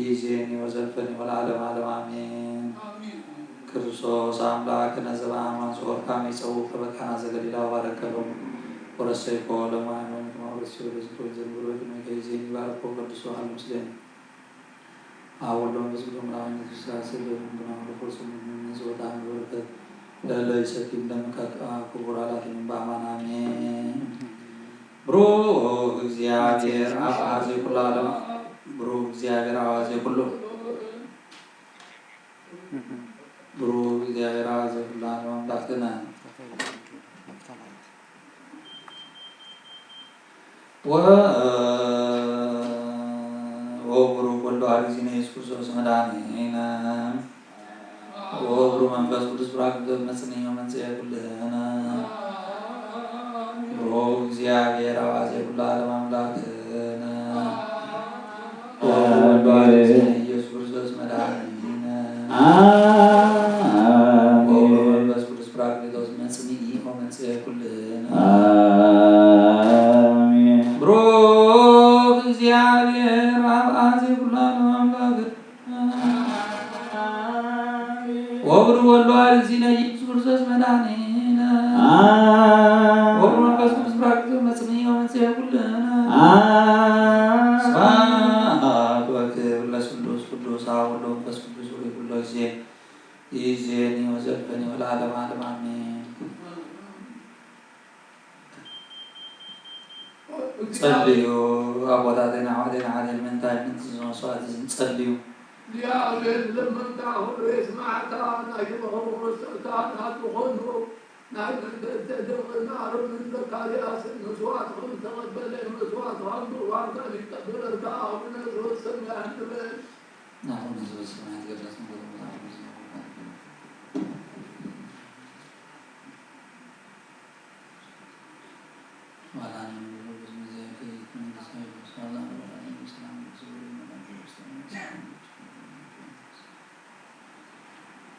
ይእዜኒ ወዘልፈኒ ወለዓለመ ዓለም ኣሜን። ክርስቶስ ኣምላክ ነዘ በአማን ጾር ካመ ይጸውዕ ከበቃና ዘገሊላ ባረከ ሎሙ ወረሰይኮ ለማኖን ከማውረስ ወደ ዝንቶን ዘንብሮ ድሜ ከይዜኒ ባረኮ ቅዱሶ አሉ ምስሌን አወሎ መስግዶ ምናምን ስላሴ ለምንድና ወደ ፎርሶ ምን ዘወጣ በረከት ለለ ይሰኪም ደምከ ክቡር አላትንም በአማን አሜን። ብሩክ እግዚአብሔር አብ አዜ ኩሉ ዓለም። ብሩክ እግዚአብሔር አብ አዜ ኩሉ። ብሩክ እግዚአብሔር አብ አዜ ኩሉ ዓለም አምላክነ። ወ-፣ ወብሩክ ወልድ ዋሕድ እግዚእነ ኢየሱስ ክርስቶስ መድኃኒነ። ወወልድ መንፈስ ቅዱስ ቡራክ ዘመጽንዮ መንጽሔ ኩልነ። ብሩክ እግዚአብሔር አብ አዜ ኩሉ ዓለም አምላክነ። ወወልድ ዋሕድ እግዚእነ ኢየሱስ ክርስቶስ መድኃኒነ። አሜን። ወወልድ መንፈስ ቅዱስ ቡራክ ዘመጽንዮ መንጽሔ ኩልነ። አሜን። ብሩክ እግዚአብሔር አብ አዜ ኩሉ ዓለም አምላክነ። ወብሩክ ወልድ ዋሕድ እግዚእነ ኢየሱስ ክርስቶስ መድኃኒነ። አሜን። ወብሩክ መንፈስ ቅዱስ ቡራክ ዘመጽንዮ መንጽሔ ኩልነ። አሜን። ስብሐት ወክብር ለስሉስ ቅዱስ አብ ወወልድ ወመንፈስ ቅዱስ ወበኩሉ ጊዜ ይእዜኒ ወዘልፈኒ ወለዓለመ ዓለም አሜን። ጸልዩ። ኣቦታተይን ኣሕዋተይን ሓዘን ምእንታይ ምእንቲ እዚ መስዋዕት እዚ ጸልዩ። እግዚኣብሔር ለመንታ ሁሉ የስማዕካ፣ ናይ ዝመኸሩ መሰልታ ናቱ ኾኑ፣ ናይ መንፈስ ጸድቕን ኣሮንን ዘካርያስን መስዋዕትኹም ተቐበለ፣ መስዋዕትኹም ብዋጋ ይቀበለልካ፣ ኣቡነ ዘበሰማያት ንበል። ናብኡ ንዝብል ሰማያት ገዳስ ንገብሮ። ዋላ ንብሉ ብዙ ግዜ ከይት መንግስት ኃይሉ ሳላ ወላ ሰላም ብዙ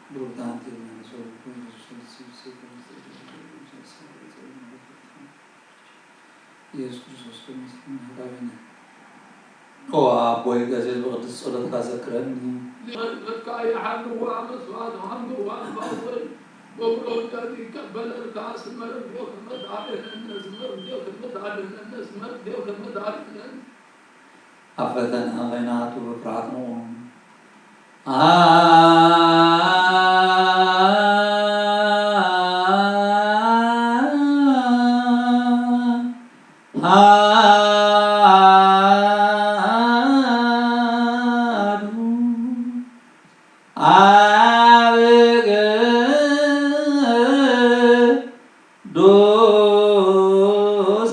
ብሩክ ታንቲ መንግስት ኢየሱስ ክርስቶስ ከመ ምህራዊነ። ኦ ኣቦይ፣ ጋዜል ብቅድስት ጸሎትካ ዘክረኒ። ሊቀ ህዝብካ ይሓልዋ፣ መስዋዕትኻ ምድዋ ባወይ፣ በብሮጃ ይቀበለልካ፣ ስመ ረብዮ ከመ ታድህነነ፣ ስመ ረብዮ ከመ ታድህነነ፣ ስመ ረብዮ ከመ ታድህነነ። ኣብ ፈተና ከይንኣቱ ብፍርሃት ንቑም። አብ ቅዱስ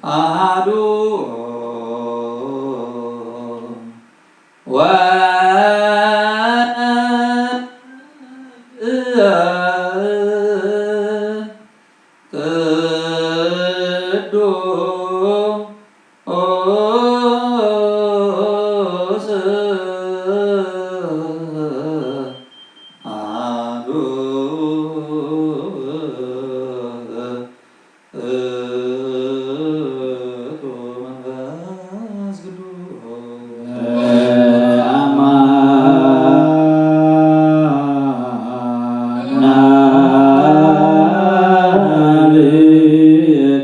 አሐዱ ወ ቅዱስ አሐዱ ውእቱ መንፈስ ቅዱስ። አማናዊ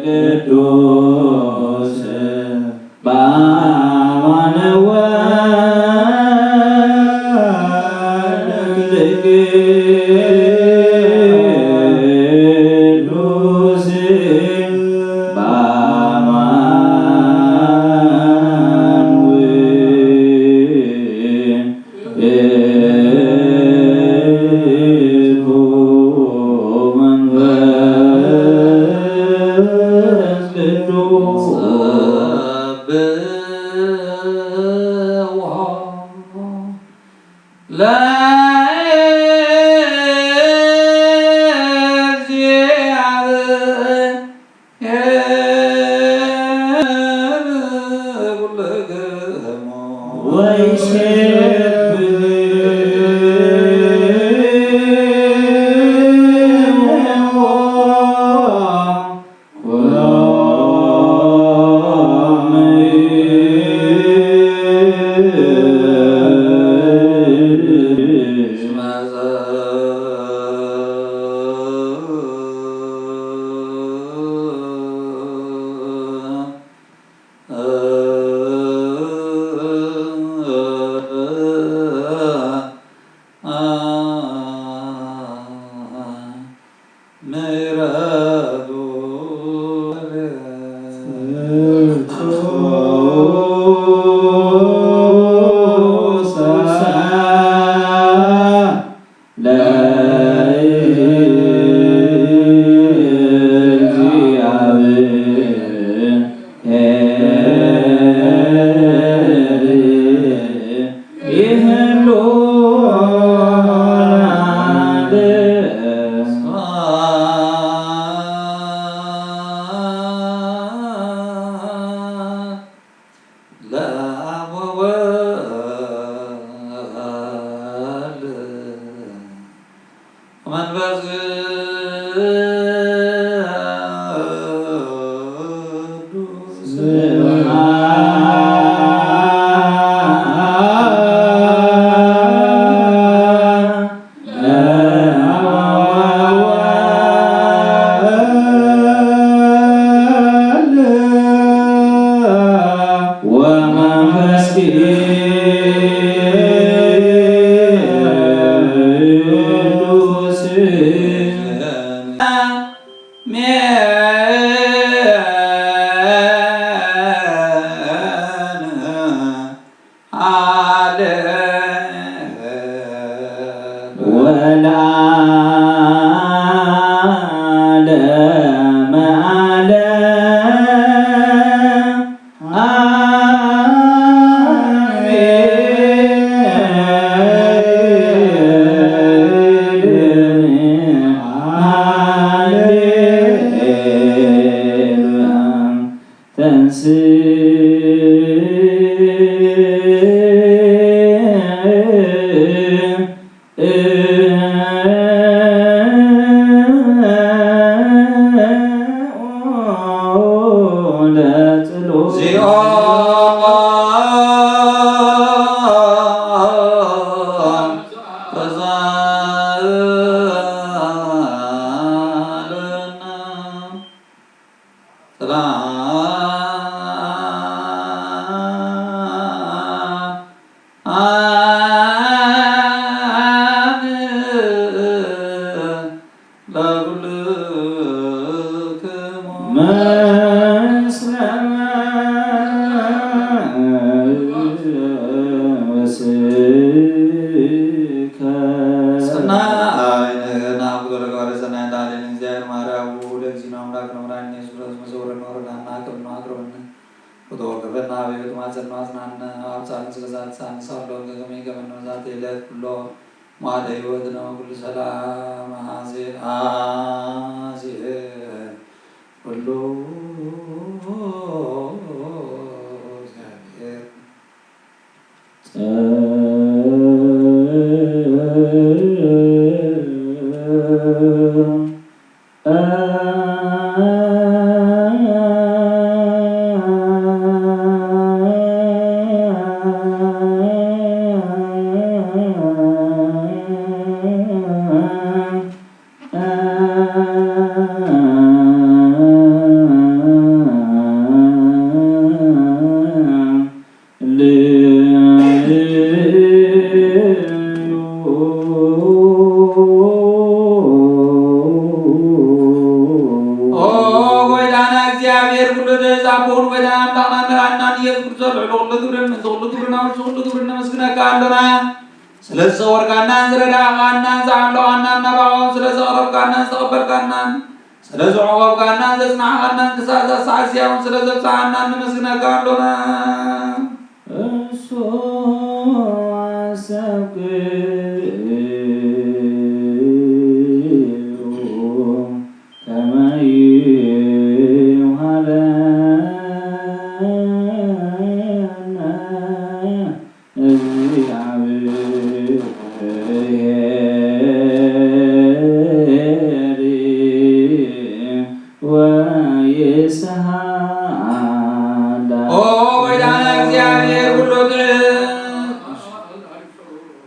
ቅዱስ ወለዓለመ ዓለም። ሰናይ ንግህና ብግብረ ገባሬ ሰናይ እንዳሌን እግዚኣብሔር ማርያም ውእቱ ለእግዚእነ አምላክ ነምራን ኢየሱስ ክርስቶስ መሰውረን ወረዳና ቅድመ አቅርብን ወተወከፈና በሕይወት ማፀን ማጽናን አብጻን ስለ ዛት ሳን ሳሎ ገገመ ገመን መዛት የለት ኩሎ ማለ ሕይወት ነው ኩሉ ሰላም አዜ አዜ ኩሉ እግዚአብሔር ኦ ጎይታና እግዚኣብሔር ኩሉ ርህስ ኣቦን ጎይታና ኣምላኽና መድኃኒናን ኢየሱስ ክርስቶስ ልዕሊ ኩሉ ክብርን ምእንቲ ኩሉ ክብርን ኣብ ርእሲ ኩሉ ክብርን ነመስግነካ ኣሎና። ስለ ዝሰወርካናን ዝረዳእካናን ዝዓለኻናን ናባኻ እውን ስለ ዘቕረብካናን ዝተቐበልካናን ስለ ዘዕቆብካናን ዘጽናሕካናን ክሳዕ እዛ ሰዓት እዚኣ እውን ስለ ዘብጽሓናን ነመስግነካ ኣሎና። እሱ ኣሰግሩ ከመ ይሃለነ እግዚአብሔር ወይስሐላ። ኦ ጎይታና እግዚኣብሔር ኩሉ ጥዕም።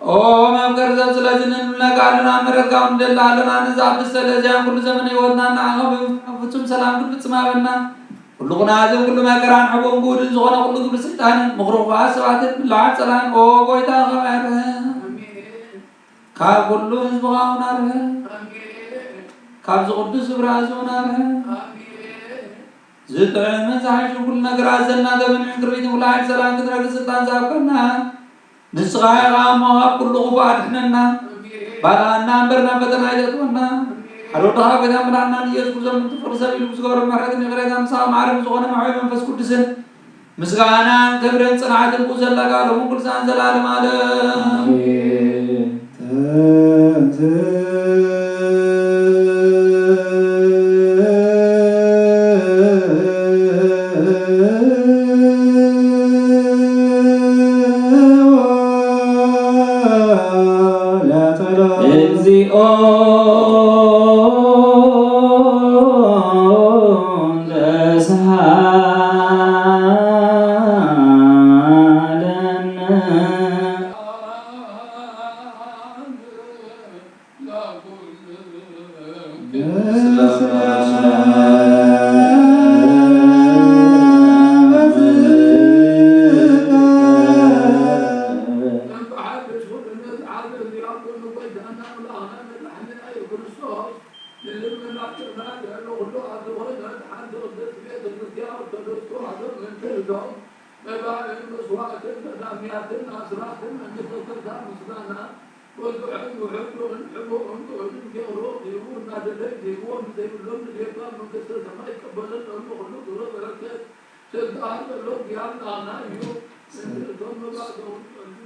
ኦ መፍቀር ሰብ ስለዚ ንብለካ ኣለና፣ ምሕረትካ ንደሊ ኣለና። ነዛ ቅድስተ ለዚያን ኩሉ ዘመን ህይወትና ንዓኻ ብፍጹም ሰላም ክትፍጽም ሃበና። ኩሉ ቁናትን ኩሉ መከራን ሕቡን ግሁድን ዝኾነ ኩሉ ግብሪ ሰይጣንን ምኽሪ ክፉኣት ሰባትን ብልሓት ጸላእን ኦ ጎይታ ኸባርህ። ካብ ኩሉ ህዝብኻ እውን ኣርህ። ካብዚ ቅዱስ ግብሪ እዚ እውን ኣርህ። ዝጥዕምን ዝሓሽን ኩሉ ነገር ኣዘና ዘመን ዕንክርቢትን ኩሉ ሓይሊ ሰላም ክትረክብ ስልጣን ዝሃብከና ንስኻ ኢኻ እሞ ካብ ኩሉ ክፉእ ኣድሕነና። ባልዓና እምበር ናብ ፈተና ኣይተእትወና። ሓደ ወድኻ ጎይታ መድሓንና ንኢየሱስ ክርስቶስ ምእንቲ ፍቕሪ ሰብ ኢሉ ብዝገበሮ ምሕረትን ይቕሬታን ምሳኻ ማዕረ ብዝኾነ መሕወይ መንፈስ ቅዱስን ምስጋናን ክብርን ጽንዓትን ብኡ ዘለካ ሎምን ኩሉ ሰዓትን ዘላለም ዓለም። ኣሜን። እግዚኦ ተስሃለነ። ሓንቲ ቅድስቲ ቤተ ክርስቲያን ኦርቶዶክስ ተዋህዶ ምእንቲ እቶም መባእን መስዋእትን ቀዳምያትን ኣስራትን እንተተርታ ምስጋና በዝሑን ውሑዱን ሕቡእን ጥዑይን ጌሩ ሂቡ እናደለ ዘይብዎም ዘይብሎም ንቤቷ መንግስተ ሰማይ ይቀበለሎም። ንኹሉ ግብረ በረከት ስልጣን ዘሎ እግዚኣብሔር ኣምላኽና እዩ። እቶም መባእቶም ጸልዩ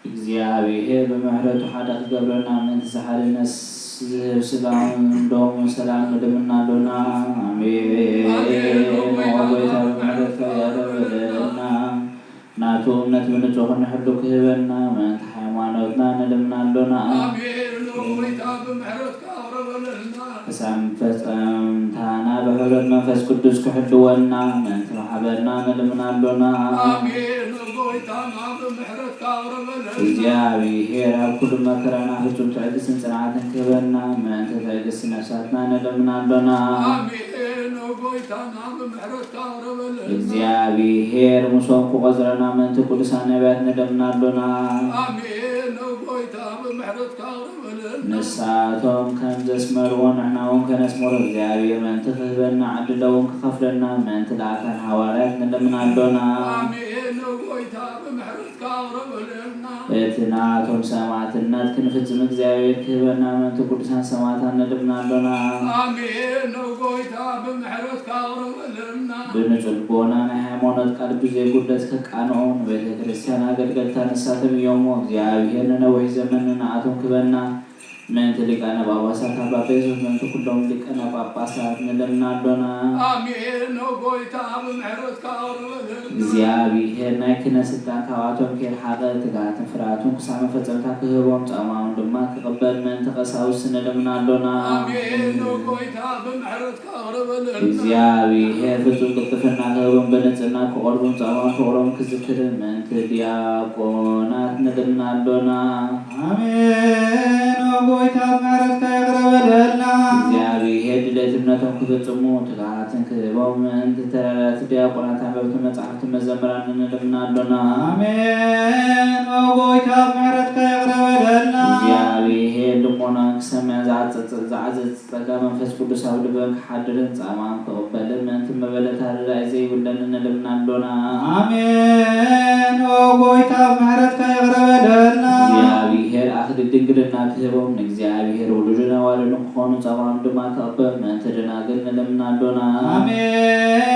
እግዚኣብሔር ብምሕረቱ ሓደ ክገብረና ምእንቲ ዝሓደነስ ዝህብ ስጋውን ደሙ ሰላም ንልምና ኣሎና። ኣሜን። ኣሜን። ኦ ጎይታ ብምሕረትካ ይቕረ በለልና። ናቱ እምነት ብንጹህ ክንሕሉ ክህበና ምእንቲ ሃይማኖትና ንልምና ኣሎና። ኣሜን። ኦ ጎይታ ብምሕረትካ ኣቕርበለልና። ክሳብ መፈጸምታና ብሕብረት መንፈስ ቅዱስ ክሕልወና ምእንቲ ማሕበርና ንልምና ኣሎና። ኣሜን። ኦ ጎይታና ብምሕረትካ ኣቕርበለልና። እግዚኣብሔር ኣብ ኩሉ መከራና ፍጹም ትዕግስትን ጽንዓትን ክህበና ምእንቲ ትዕግስቲ ነፍሳትና ንልምና ኣሎና። ኣሜን። ኦ ጎይታና ብምሕረትካ ኣቕርበለልና። እግዚኣብሔር ምስኦም ክቆጽረና ምእንቲ ቅዱሳን ነቢያት ንልምና ኣሎና። ኣሜን። ኦ ጎይታ ብምሕረትካ ኣቕርበለልና። ንሳቶም ከም ዘስመርዎ ንሕና እውን ከነስምሮ እግዚኣብሔር ምእንቲ ክህበና ዕድል እውን ክኸፍለና ምእንቲ ልኣካን ሃዋርያት ንልምና ኣሎና። ኣሜን። ኦ ጎይታ ብምሕረትካ ኣቕርበለልና። እቲ ናቶም ሰማዕትነት ክንፍጽም እግዚኣብሔር ክህበና ምእንቲ ቅዱሳን ሰማዕታት ንልምና ኣሎና። ኣሜን። ኦ ጎይታ ብምሕረትካ ኣቕርበለልና። ብንጹህ ልቦና ናይ ሃይማኖት ቃል ብዘይ ጉድለት ከቃንኦም ንቤተ ክርስቲያን ኣገልገልታ ንሳቶም እዮም። እግዚኣብሔር ንነዊሕ ዘመን ንንኣቶም ክበና ምእንቲ ሊቃነ ጳጳሳት ኣባ ጴጥሮስ ምእንቲ ኩሎም ሊቃነ ጳጳሳት ንልምና ኣሎና። ኣሜን። ኦ ጎይታ ብምሕረትካ ኣቕርበለልና። እግዚኣብሔር ናይ ክህነት ስልጣን ካብኣቶም ከይርሓቐ ትግሃትን ፍርሃትን ክሳብ መፈጸምታ ክህቦም ጻማኦም ድማ ክቕበል ምእንቲ ቀሳውስት ንልምና ኣሎና። ኣሜን። ኦ ጎይታ ብምሕረትካ ኣቕርበለልና። እግዚኣብሔር ፍጹም ቅልጥፍና ክህቦም ብንጽህና ክቖርቡን ጻማኦም ፍቕሮም ክዝክርን ምእንቲ ዲያቆናት ንልምና ኣሎና። ኣሜን። ኦ ጎይታ ምሕረትካ ይቕረ በለልና። እግዚኣብሔር ድሌት እምነቶም ክፍጽሙ ትግሃትን ክህቦም ምእንቲ ተራዳእቲ ዲያቆናት ኣንበብቲ መጻሕፍቲ መዘምራን ንልምና ኣሎና። ኣሜን። ኦ ጎይታ ምሕረትካ ይቕረ በለልና። እግዚኣብሔር ልቦናን ክሰምዕ ዝዓጸጸ ዝዓዘዘ ጸጋ መንፈስ ቅዱስ ኣብ ልበን ክሓድርን ጻማም ክቕበልን ምእንቲ መበለት ኣረዳኢ ዘይብለን ንልምና ኣሎና። ኣሜን። ኦ ጎይታ ምሕረትካ ይቕረ በለልና። እግዚኣብሔር ኣኽሊል ድንግልና ክህቦም ንእግዚኣብሔር ውሉድን ኣዋልድን ክኾኑ ጻማም ድማ ክቕበል ምእንቲ ደናግል ንልምና ኣሎና። ኣሜን።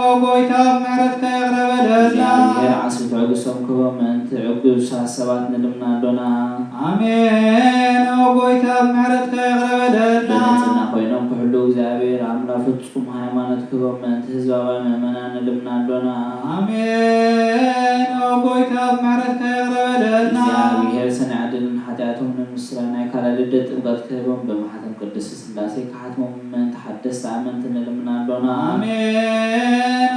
ኦ ጎይታ ምሕረትካ ይቕረ በለልና። እግዚኣብሔር ዓስቢ ትዕግስቶም ክህቦም ምእንቲ ዕጉሳት ሰባት ንልምና ኣሎና። ኣሜን። ኦ ጎይታ ምሕረትካ ይቕረ በለልና። ብንጽህና ኮይኖም ክሕሉ እግዚኣብሔር ኣምላኽ ፍጹም ሃይማኖት ክህቦም ምእንቲ ህዝባውያን ምእመናን ንልምና ኣሎና። ኣሜን። ኦ ጎይታ ምሕረትካ ይቕረ በለልና። እግዚኣብሔር ሰናይ ዕድልን ሓጢኣቶም ንምስራይ ናይ ካልኣይ ልደት ጥምቀት ክህቦም ብማሕተም ቅድስቲ ስላሴ ክሓትሞም ምእንቲ ሓደስቲ ኣመንቲ ንልምና ኣሎና። ኣሜን።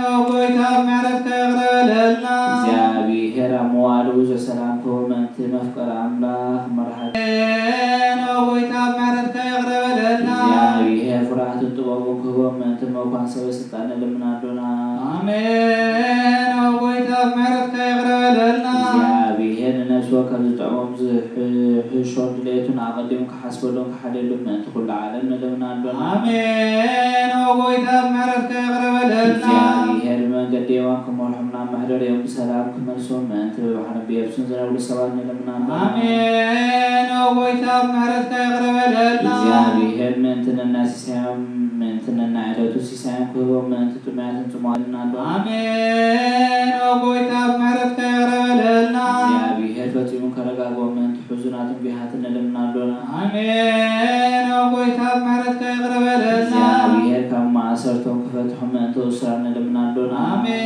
ኦ ጎይታ ምሕረትካ ይቕረ በለልና። እግዚኣብሔር ኣብ መዋዕሉ ብዙሕ ሰላም ክህቦም ምእንቲ መፍቀሪ ኣምላኽ መርሓ ኣሜን። ኦ ጎይታ ምሕረትካ ይቕረ በለልና። እግዚኣብሔር ፍርሃትን ጥበቡን ክህቦም ምእንቲ መኳን ሰበ ስልጣን ንልምና ኣሎና። ኣሜን። ኦ ጎይታ ምሕረትካ ይቕረ በለልና። እግዚኣብሔር ንነፍሲ ወከፍ ዝጥዕሞም ዝሕሾን ድሌቱን ኣቐዲሙ ክሓስበሉን ክሓልየሉን ምእንቲ ኩሉ ዓለም ንልምና ኣሎና። ኣሜን። ኦ ጎይታ ምሕረትካ ይቕረ በለልና። እግዚኣብሔር ብመንገዲ የማን ክመርሖም ናብ መሕደሪኦም ብሰላም ክመልሶም ምእንቲ ብባሕርን ብየብስን ዝነብሩ ሰባት ንልምና ኣሎና። ኣሜን። ኦ ጎይታ ምሕረትካ ይቕረ በለልና። እግዚኣብሔር ምእንቲ ነናይ ሲሳዮም ምእንቲ ነናይ ዕለቱ ሲሳዮም ክህቦም ምእንቲ ጥሙያትን ጽሙኣትን ንልምና ኣሎና። ኣሜን። ኦ ጎይታ ምሕረትካ ይቕረ በለልና። እግዚኣብሔር ፈጺሙ ከረጋግኦም ምእንቲ ሕዙናትን ጒሃትን ንልምና ኣሎና። ኣሜን። ኦ ጎይታ ምሕረትካ ይቕረ በለልና። እግዚኣብሔር ካብ ማእሰርቶም ክፈትሖም ምእንቲ እሱራን ንልምና ኣሎና። ኣሜን።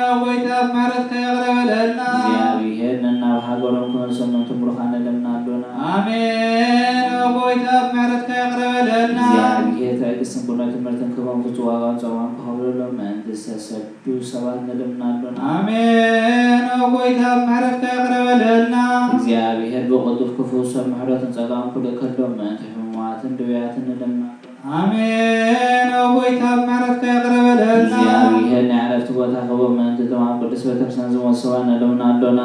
ኦ ጎይታ ምሕረትካ ይቕረ በለልና። እግዚኣብሔር ነናብ ሃገሮም ክመልሶም ምእንቲ ምሩኻን ንልምና ኣሎና። ኣሜን። ኦ ጎይታ ምሕረትካ ይቕረ በለልና። እግዚኣብሔር ትዕግስትን ብሩህ ትምህርትን ክህቦም ፍጹም ዋጋኦም ጻማኦም ክኸፍለሎም ምእንቲ ዝተሰዱ ሰባት ንልምና ኣሎና። ኣሜን። ኦ ጎይታ ምሕረትካ ይቕረ በለልና። እግዚኣብሔር ብቕልጡፍ ክፍውሶም ምሕረቱን ጸጋኡን ክልእከሎም ምእንቲ ሕሙማትን ድውያትን ንልምና ኣሎና። ኣሜን። ኦ ጎይታ ምሕረትካ ይቕረ በለልና። እግዚኣብሔር ናይ ዕረፍቲ ቦታ ክህቦም ምእንቲ እቶም ኣብ ቅድስት ቤተክርስትያን ዝሞቱ ሰባት ንልምና ኣሎና።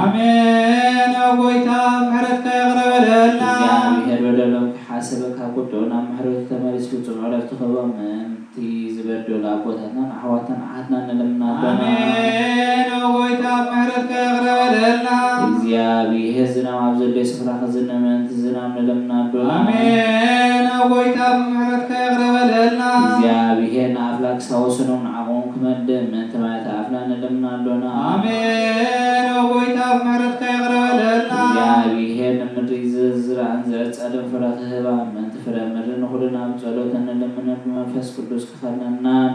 ኣሜን። ኦ ጎይታ ምሕረትካ ይቕረ በለልና። እግዚኣብሔር በደሎም ሓሰበ ካብ ቁጥዑ ናብ ምሕረቱ ተመሊስ ፍጹም ዕረፍቲ ክህቦም ምእንቲ ዝበደሉ ኣቦታትናን ኣሕዋትናን ኣሓትናን ንልምና ኣሎና። ኣሜን። ኦ ጎይታ ምሕረትካ ይቕረ በለልና። እግዚኣብሔር ዝናም ኣብ ዘድልዮ ስፍራ ክዝንብ ምእንቲ ዝናም ንልምና ኣሎና። ኣሜን። ኦ ጎይታ ምሕረትካ ይቕረ በለልና። እግዚኣብሔር ንኣፍላክ ሳወሰኖም ንዓቕሞም ክመልእ ምእንቲ ማያተ ኣፍላ ንልምና ኣሎና። ኣሜን። ኦ ጎይታ ምሕረትካ ይቕረ በለልና። እግዚኣብሔር ንምድሪ ዝዝራእን ዝዕጸድን ፍረ ክህባ ምእንቲ ፍረ ምድሪ ንኹልና ብጸሎት እንልምንን ብመንፈስ ቅዱስ ክኸነናን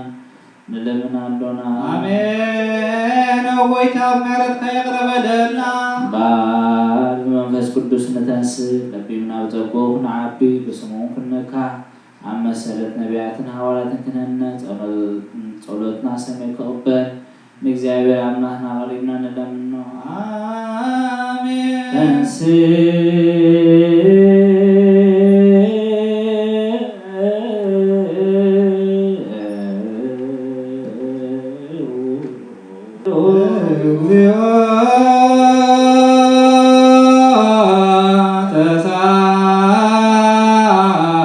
ንለምን ኣሎና። ኣሜን። ኦ ጎይታ፣ ብምህረትካ ይቕረ በለልና። እምበኣር ብመንፈስ ቅዱስ ንተንስእ፣ ለቢምና ብጸግኡ ክንዓቢ፣ ብስሙ እውን ክንነካሕ፣ ኣብ መሰለት ነቢያትን ሃዋርያትን ክንህነጽ፣ ጸሎ-፣ ጸሎትና ሰማይ ክቕበል፣ ንእግዚኣብሔር ኣምላኽና ቀሪብና ንለምኖ። ኣሜን። ተንሥእ እግዚኦ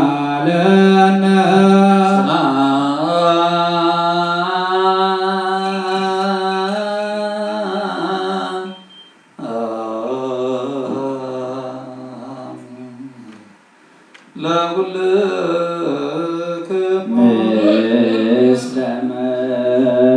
ተሳለነ። ለኩልክሙ ምስለ መንፈስከ።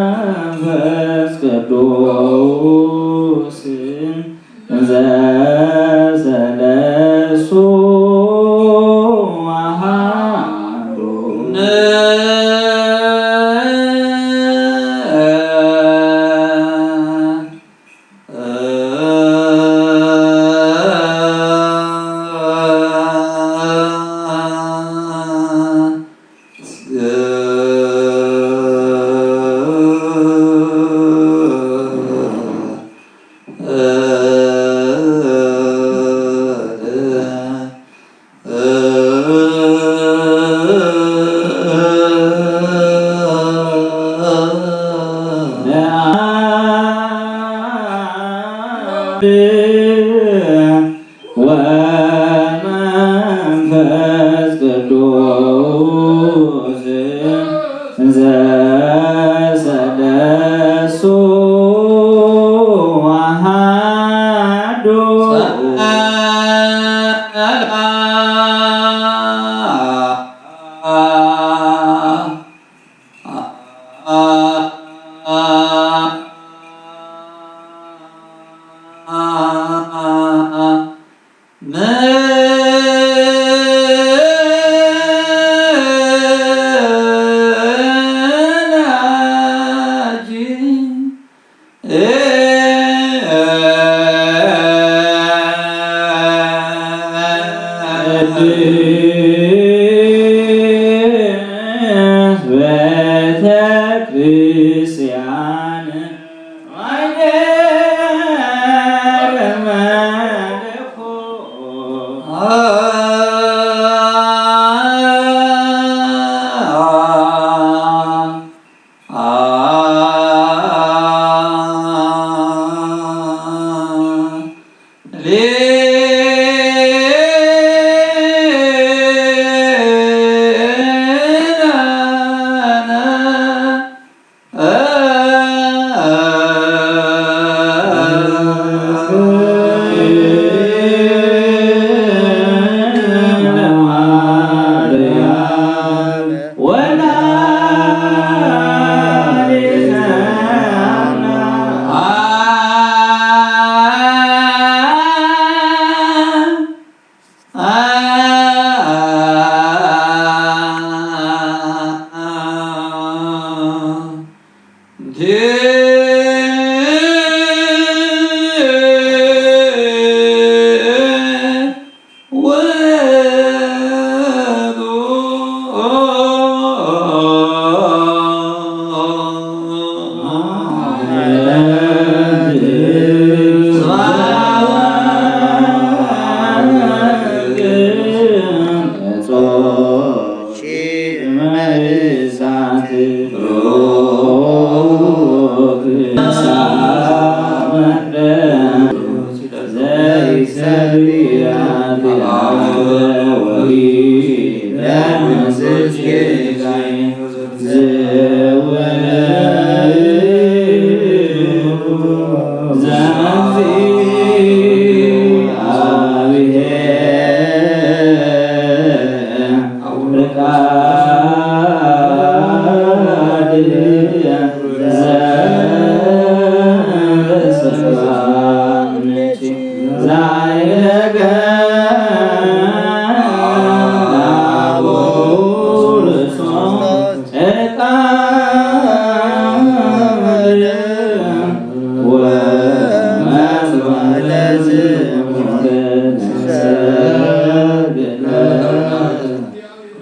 ወመንፈስ ቅዱስ ዘሰለሱ አሐዱ። ወመንፈስ ቅዱስ ዘሰለሱ አሐዱ። ቅድስት ቤተ ክርስቲያን እሳት ብሩክ ሳመረ ዘይሰሪ ኃጢአት ወኢደምስስ ጌጋይ።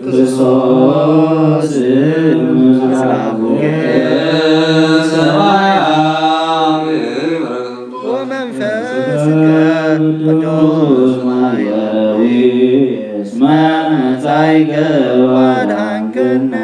ክርስቶስ ምስለ አቡከ ሰማያዊ ወመንፈስ ቅዱስ ማያዊ እስመ መጻእከ ወአድኃንከነ።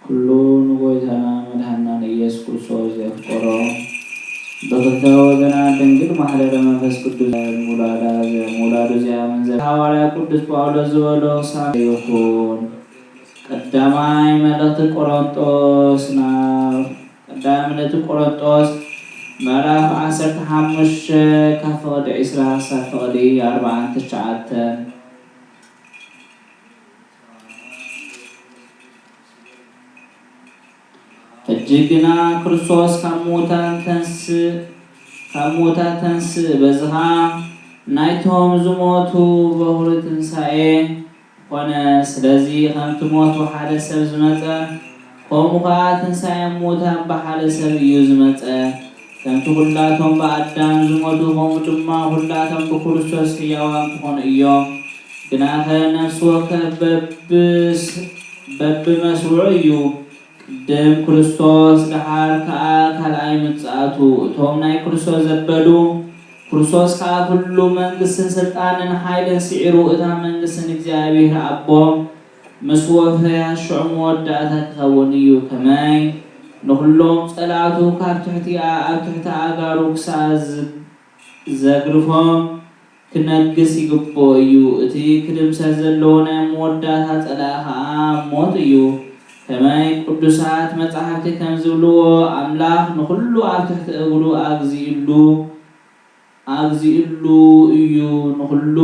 ኩሉ ንጎይታና መድኃኒና ንኢየሱስ ክርስቶስ ዘፍቀሮ፣ ብክልተ ወገና ድንግል ማሕደረ መንፈስ ቅዱስ ምውላዳ፣ ምውላዱ ዚኣምን ዘ-፣ ሃዋርያ ቅዱስ ጳውሎስ ዝበሎ ሳሚ ይኹን። ቀዳማይ መልእኽቲ ቆሮንጦስ ናብ፣ ቀዳማይ መልእኽቲ ቆሮንጦስ ምዕራፍ ዓሰርተ ሓሙሽተ ካብ ፍቕዲ ዕስራ ክሳብ ፍቕዲ ኣርባዓን ትሽዓተን። ሕጂ ግና ክርስቶስ ካብ ምዉታን ተንስእ፣ ካብ ምዉታን ተንስእ፣ በዚ ኸኣ ናይቶም ዝሞቱ በኹሪ ትንሳኤ ኮነ። ስለዚ ከምቲ ሞት ብሓደ ሰብ ዝመጸ፣ ከምኡ ኸኣ ትንሳኤ ምዉታን ብሓደ ሰብ እዩ ዝመጸ። ከምቲ ኹላቶም ብኣዳም ዝሞቱ፣ ከምኡ ድማ ኹላቶም ብክርስቶስ ሕያዋን ክኾኑ እዮም። ግናኸ ነፍሲ ወከፍ በብስ-፣ በብመስርዑ እዩ። ቅድም ክርስቶስ፣ ደሓር ከኣ ካልኣይ ምጽኣቱ። እቶም ናይ ክርስቶስ ዘበሉ፣ ክርስቶስ ከኣ ኩሉ መንግስትን ስልጣንን ሓይልን ስዒሩ፣ እታ መንግስቲ ንእግዚኣብሔር ኣቦ ምስ ወፈያ፣ ሽዑ መወዳእታ ክኸውን እዩ። ከመይ ንኹሎም ጸላእቱ ካብ ትሕቲኣ ኣብ ትሕቲ ኣእጋሩ ክሳዕ ዝ-፣ ዘግርፎም ክነግስ ይግብኦ እዩ። እቲ ክድምሰስ ዘለዎ ናይ መወዳእታ ጸላኢ ኸኣ ሞት እዩ። ከመይ ቅዱሳት መጻሕፍቲ ከም ዝብልዎ፣ ኣምላኽ ንኹሉ ኣብ ትሕቲ እግሩ ኣግዚእሉ፣ ኣግዚእሉ እዩ፣ ንኹሉ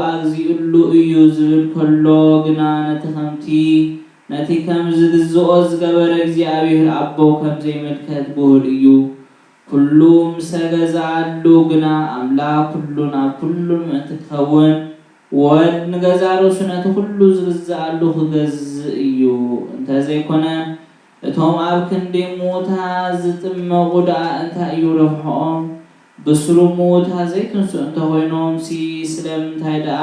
ኣግዚእሉ እዩ ዝብል ከሎ ግና፣ ነቲ ከምቲ ነቲ ከም ዝግዝኦ ዝገበረ እግዚኣብሔር ኣቦ ከም ዘይምልከት ግሁድ እዩ። ኩሉ ምሰ ገዝኣሉ ግና ኣምላኽ ኩሉን ኣብ ኩሉን ምእንቲ ክኸውን ወልድ ንገዛእ ርእሱ ነቲ ኩሉ ዝግዝኣሉ ክገዝእ እዩ። እንተዘይኮነ እቶም ኣብ ክንዲ ምዉታ ዝጥመቑ ደኣ እንታይ እዩ ረብሕኦም? ብስሩ ምዉታ ዘይትንስኡ እንተኾይኖምሲ ስለምንታይ ደኣ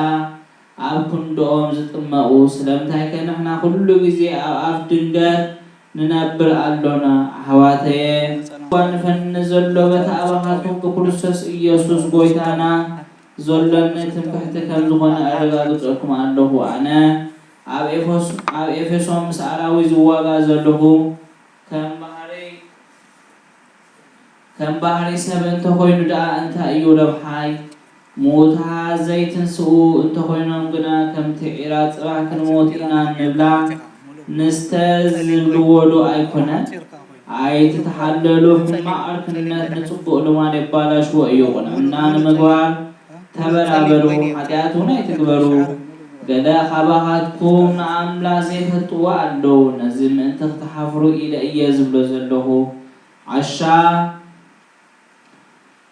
ኣብ ክንድኦም ዝጥመቑ? ስለምንታይከ ንሕና ኩሉ ግዜ ኣብ ኣፍ ድንገት ንነብር ኣሎና? ኣሕዋተየ፣ እኳ ንፈኒ ዘሎ በቲ ኣባኻትኩም ብክርስቶስ ኢየሱስ ጐይታና ዘሎኒ ትምክሕቲ ከም ዝኾነ ኣረጋግጸኩም ኣለኹ። ኣነ ኣብ ኤፌሶ-፣ ኣብ ኤፌሶን ምስ ኣራዊት ዝዋጋ ዘለኹ ከም ባሕሪ ከም ባሕሪ ሰብ እንተኾይኑ ደኣ እንታይ እዩ ረብሓይ? ምዉታት ዘይትንስኡ እንተኾይኖም ግና ከምቲ ዒራ ጽባሕ ክንሞት ኢና እንብላ ንስተ ዝብልዎ ዶ ኣይኮነን? ኣይትተሓለሉ፣ ሕማቕ ዕርክነት ንጽቡቕ ልማድ የባላሽዎ እዩ። ቁንዕና ንምግባር ተበራበሩ፣ ሓጢኣት እውን ኣይትግበሩ። ገለ ካባኻትኩም ንኣምላኽ ዘይፈልጥዎ ኣለዉ። ነዚ ምእንቲ ክትሓፍሩ ኢለ እየ ዝብሎ ዘለኹ። ዓሻ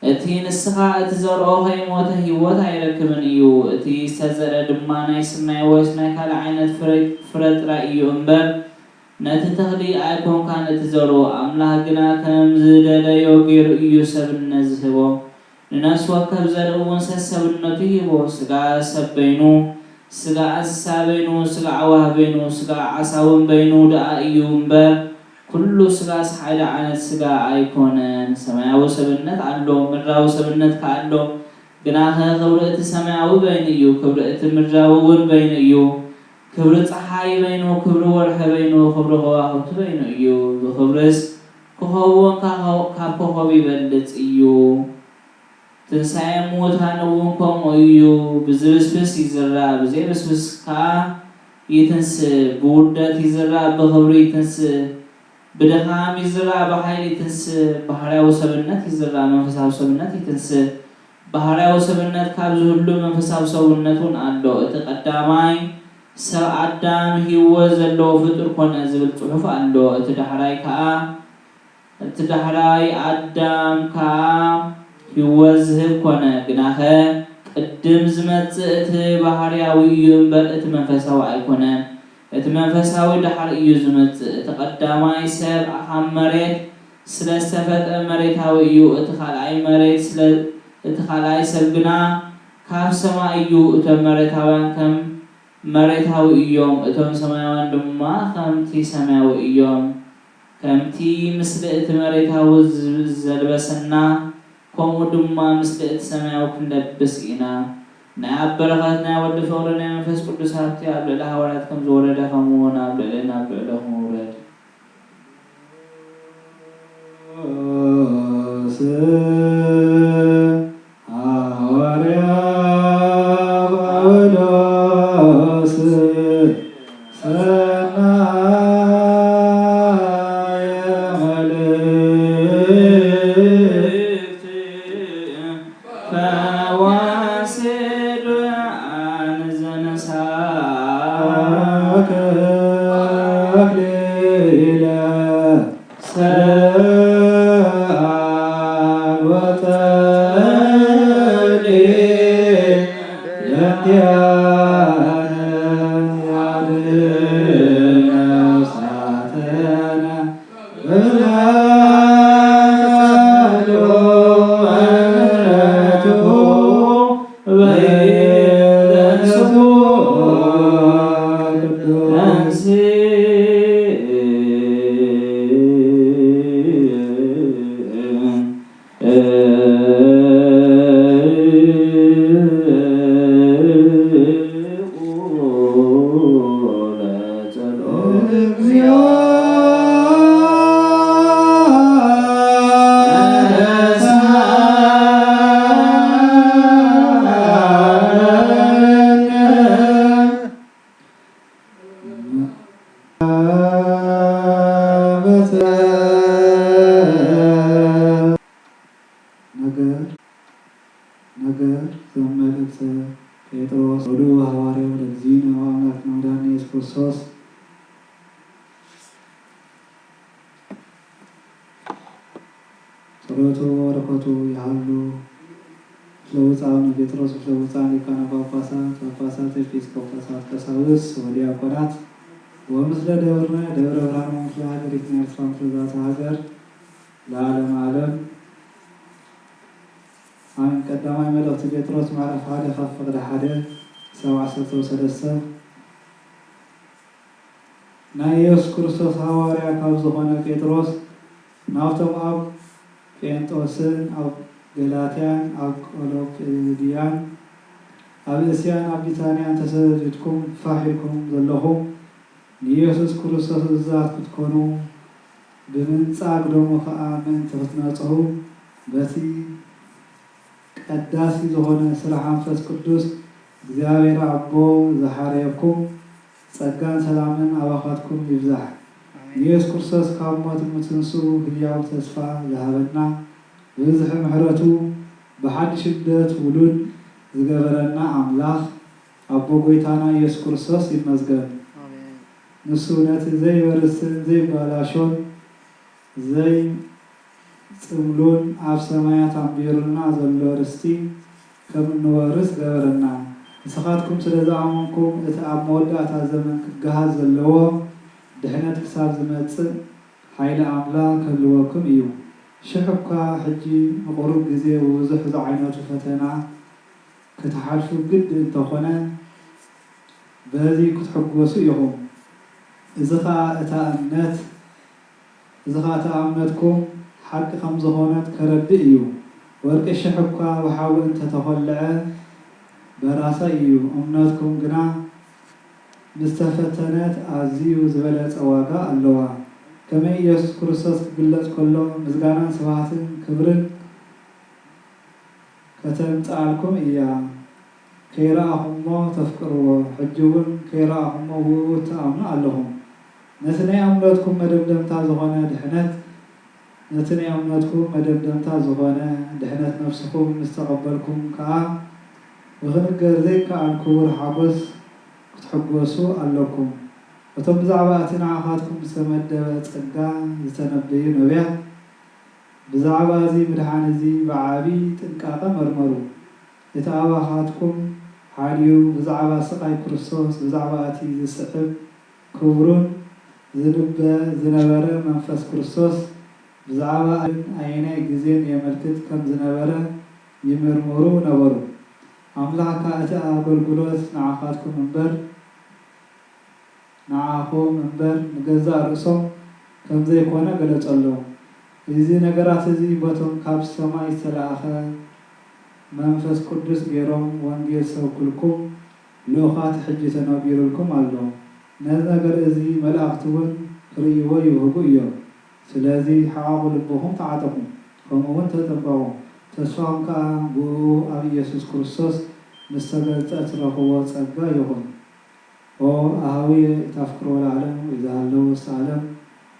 እቲ ንስኻ እትዘርኦ ከይሞተ ህይወት ኣይረክብን እዩ። እቲ ዝተዘርአ ድማ ናይ ስርናይ ወይስ ናይ ካልእ ዓይነት ፍረ፣ ፍረ ጥራይ እዩ እምበር፣ ነቲ ተኽሊ ኣይኮንካን እትዘርኦ፣ ኣምላኽ ግና ከም ዝደለዮ ገይሩ እዩ ሰብነት ዝህቦ። ንነፍሲ ወከፍ ዘርኢ እውን ሰሰብነቱ ይህቦ። ስጋ ሰብ በይኑ፣ ስጋ እንስሳ በይኑ፣ ስጋ ኣዕዋፍ በይኑ፣ ስጋ ዓሳ እውን በይኑ ደኣ እዩ እምበር፣ ኩሉ ስጋስ ሓደ ዓይነት ስጋ ኣይኮነን። ሰማያዊ ሰብነት ኣሎ፣ ምድራዊ ሰብነት ከኣ ኣሎ። ግናኸ ክብሪ እቲ ሰማያዊ በይኑ እዩ፣ ክብሪ እቲ ምድራዊ እውን በይኑ እዩ። ክብሪ ጸሓይ በይኑ፣ ክብሪ ወርሒ በይኑ፣ ክብሪ ከዋኽብቲ በይኑ እዩ። ብኽብርስ ክኸውን ካብ፣ ካብ ኮኸብ ይበልጽ እዩ። ትንሳኤ ምዉታን እውን ከምኡ እዩ። ብዝብስብስ ይዝራእ፣ ብዘይብስብስ ከኣ ይትንስእ። ብውርደት ይዝራእ፣ ብኽብሪ ይትንስእ። ብድኻም ይዝራእ፣ ብሓይሊ ይትንስእ። ባህርያዊ ሰብነት ይዝራእ፣ መንፈሳዊ ሰብነት ይትንስእ። ባህርያዊ ሰብነት ካብ ዝህሉ መንፈሳዊ ሰብነት እውን ኣሎ። እቲ ቀዳማይ ሰብ ኣዳም ህይወት ዘለዎ ፍጡር ኮነ ዝብል ጽሑፍ ኣሎ። እቲ ዳሕራይ ከኣ እቲ ዳሕራይ ኣዳም ከኣ ህይወት ዝህብ ኮነ። ግናኸ ቅድም ዝመጽእ እቲ ባህርያዊ እዩ እምበር እቲ መንፈሳዊ ኣይኮነን። እቲ መንፈሳዊ ደሓር እዩ ዝመጽእ። እቲ ቀዳማይ ሰብ ካብ መሬት ስለ ዝተፈጥረ መሬታዊ እዩ። እቲ ካልኣይ መሬት ስለ፣ እቲ ካልኣይ ሰብ ግና ካብ ሰማይ እዩ። እቶም መሬታውያን ከም መሬታዊ እዮም፣ እቶም ሰማያውያን ድማ ከምቲ ሰማያዊ እዮም። ከምቲ ምስሊ እቲ መሬታዊ ዝ-፣ ዘልበሰና፣ ከምኡ ድማ ምስሊ እቲ ሰማያዊ ክንለብስ ኢና። ናይ ኣብ በረኸት ናይ ወዲ ፍቕሪ ናይ መንፈስ ቅዱስ ሃብቲ ኣብ ልዕሊ ሃዋርያት ከም ዝወረደ፣ ከምኡ እውን ኣብ ልዕሊ፣ ናብ ልዕለኹም ውረድ። ቅዱስ ሃዋርያ ጳውሎስ ሰናየ መልእክት ፈዋሲ ዱዓን ዘነሳክ አክሊለ ሰአል ወጸሊ ለእንቲአነ ያድነ ነፍሳተነ። ነገር፣ ነገር ዘመልእክተ ጴጥሮስ ወዱ ሐዋርያው ለእግዚእነ ወአምላክነ ወመድኃኒነ ኢየሱስ ክርስቶስ ጸሎቱ በረከቱ ይሃሉ። ምስለ ብፁዕ ኣቡነ ጴጥሮስ፣ ምስለ ብፁዓን ሊቃነ ጳጳሳት፣ ጳጳሳት፣ ኤጲስቆጶሳት፣ ቀሳውስት ወዲያቆናት ወምስለ ደብርነ ደብረ ብርሃን ወምስለ ሃገሪትነ ኤርትራ፣ ምስለ ዛቲ ሃገር ለዓለመ ዓለም። ኣሜን። ቀዳማይ መልእኽቲ ጴጥሮስ ምዕራፍ ሓደ ካብ ፍቕዲ ሓደ ክሳብ ዓሰርተ ሰለስተ። ናይ ኢየሱስ ክርስቶስ ሃዋርያ ካብ ዝኾነ ጴጥሮስ ናብቶም ኣብ ጴንጦስን ኣብ ገላትያን ኣብ ቀሎጳጎድያን ኣብ እስያን ኣብ ቢታንያን ተሰዲድኩም ፋሕ ኢልኩም ዘለኹም ንኢየሱስ ክርስቶስ እዙዛት ክትኮኑ ብምንጻግ ደሙ ኸኣ ምእንቲ ክትነጽሁ በቲ ቀዳሲ ዝኾነ ስራሕ መንፈስ ቅዱስ እግዚኣብሔር ኣቦ ዝሓረየኩም ጸጋን ሰላምን ኣባኻትኩም ይብዛሕ። ኣሜን። ንየሱስ ክርስቶስ ካብ ሞት ምትንስኡ ህያው ተስፋ ዝሃበና፣ ብብዝሒ ምሕረቱ ብሓድሽ ልደት ውሉድ ዝገበረና ኣምላኽ ኣቦ ጐይታና ኢየሱስ ክርስቶስ ይመስገን። ኣሜን። ንሱ ነቲ ዘይበርስን ዘይበላሾን ዘይጽምሉን ኣብ ሰማያት ኣንቢሩልና ዘሎ ርስቲ ከም እንወርስ ገበረና። ንስኻትኩም ስለ ዝኣመንኩም፣ እቲ ኣብ መወዳእታ ዘመን ክገሃድ ዘለዎ ድሕነት ክሳብ ዝመጽእ ሓይሊ ኣምላኽ ክህልወኩም እዩ። ሽሕ እኳ ሕጂ ንቑሩብ ግዜ ብብዙሕ ዝዓይነቱ ፈተና ክትሓልፉ ግዲ እንተኾነ፣ በዚ ክትሕጎሱ ኢኹም። እዚ ኸኣ እታ እምነት፣ እዚ ኸኣ እታ እምነትኩም ሓቂ ከም ዝኾነት ከረድእ እዩ። ወርቂ ሽሕ እኳ ብሓዊ እንተ ተኾልዐ በራሳይ እዩ። እምነትኩም ግና ምስ ተፈተነት ኣዝዩ ዝበለጸ ዋጋ ኣለዋ። ከመይ ኢየሱስ ክርስቶስ ክግለጽ ከሎ፣ ምስጋናን ስብሃትን ክብርን ከተምጽኣልኩም እያ። ከይረኣኹሞ ተፍቅርዎ፣ ሕጂ እውን ከይረኣኹሞ ብእኡ ትኣምኑ ኣለኹም። ነቲ ናይ እምነትኩም መደምደምታ ዝኾነ ድሕነት፣ ነቲ ናይ እምነትኩም መደምደምታ ዝኾነ ድሕነት ነፍስኹም ምስ ተቐበልኩም ከኣ፣ ብኽንገር ዘይከኣል ክቡር ሓጎስ ክትሕጎሱ ኣለኩም። እቶም ብዛዕባ እቲ ንዓኻትኩም ዝተመደበ ጸጋ ዝተነበዩ ነቢያት፣ ብዛዕባ እዚ ምድሓን እዚ ብዓቢ ጥንቃቐ መርመሩ። እቲ ኣባኻትኩም ሓልዩ ብዛዕባ ስቓይ ክርስቶስ፣ ብዛዕባ እቲ ዝስዕብ ክብሩን ዝንበ ዝነበረ መንፈስ ክርስቶስ፣ ብዛዕባ ኣየናይ ግዜን የመልክት ከም ዝነበረ ይምርምሩ ነበሩ። ኣምላኽ ከኣ እቲ ኣገልግሎት ንዓኻትኩም እምበር፣ ንዓኹም እምበር ንገዛእ ርእሶም ከም ዘይኮነ ገለጸሎም። እዚ ነገራት እዚ በቶም ካብ ሰማይ ዝተላእኸ መንፈስ ቅዱስ ገይሮም ወንጌል ዝሰብኩልኩም ልኡኻት ሕጂ ተነጊሩልኩም ኣሎ። ነዚ ነገር እዚ መላእኽቲ እውን ክርእይዎ ይብህጉ እዮም። ስለዚ ሕቐቑ፣ ልብኹም ተዓጠቑ፣ ከምኡ እውን ተጠንቀቑ። ተስፋኹም ከኣ ብእኡ ኣብ ኢየሱስ ክርስቶስ ምስ ተገልጸ እትረኽብዎ ጸጋ ይኹን። ኦ ኣሃውየ ኢታፍቅሮ ለዓለም ወኢዝሃለው ውስተ ዓለም፣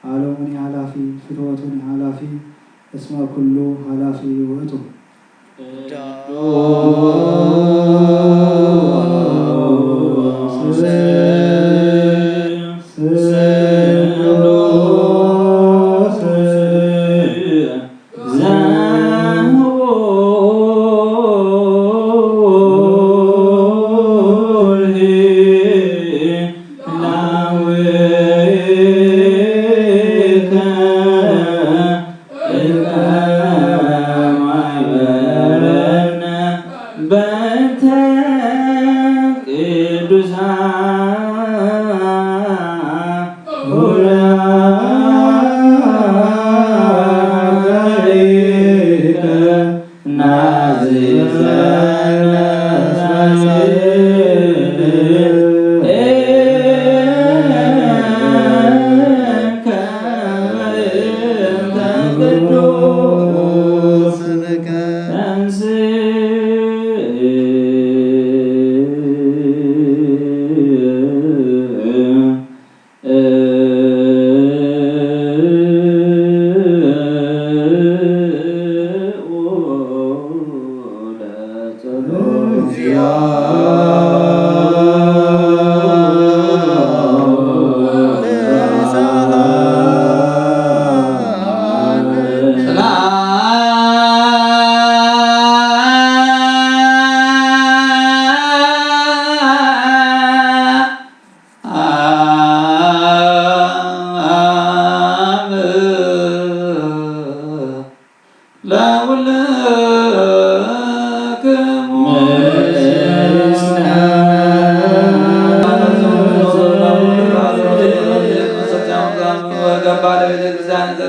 ዓለሙኒ ኃላፊ ፍትወቱኒ ኃላፊ እስመ ኩሉ ኃላፊ ውእቱ። ቅዱስ በእንተ ቅዱሳን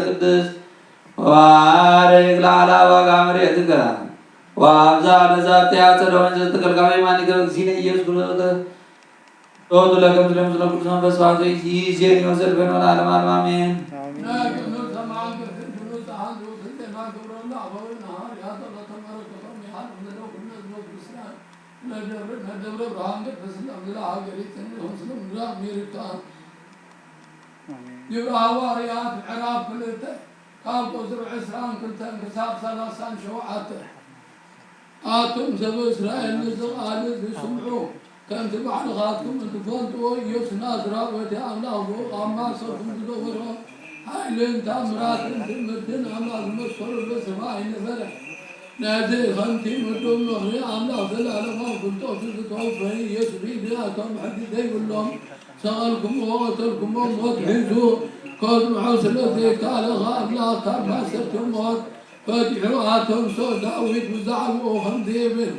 ቅድስት ወባርክ ለዓላ ዋጋ መሬትከ ወአብዛ ለዛቲ አጸደ ወንዘ ተገልጋቢ ማኒከ እግዚእነ ኢየሱስ ክርስቶስ ሎቱ ለከ ምስለ ምስለ ቅዱስ መንፈስ ዋዘይ ይዜን ይወዘድ በኖ ለዓለም ዓለም አሜን። ግብረ ሐዋርያት ምዕራፍ ክልተ ካብ ቁጽሪ ዕስራን ክልተን ክሳብ ሰላሳን ሸውዓተ። ኣቱም ሰብ እስራኤል፣ ነዚ ቃል እዚ ስምዑ፣ ከምቲ ባዕልኻትኩም እትፈልጥዎ፣ ኢየሱስ ናዝራዊ እቲ ኣምላኽ ብኡ ኣብ ማእሰርኩም ዝገበሮ ሓይልን ተኣምራትን ትእምርትን ኣምላኽ ዝመስከረሉ ሰብ ኣይነበረ። ነዚ ከምቲ ምዱብ ምኽሪ ኣምላኽ ዘላለማዊ ፍልጠቱ ዝተወፈየ ኢየሱስ ርኢኻ፣ እቶም ሕጊ ዘይብሎም ሰቐልኩምዎ፣ ቀተልኩምዎ፣ ሞት ሒዙ ከጽንዖ ስለ ዘይከኣለ፣ ኣምላኽ ካብ ማእሰርቲ ሞት ፈቲሑ ኣተንስኦ። ዳዊት ብዛዕባኡ ከምዚ ይብል፣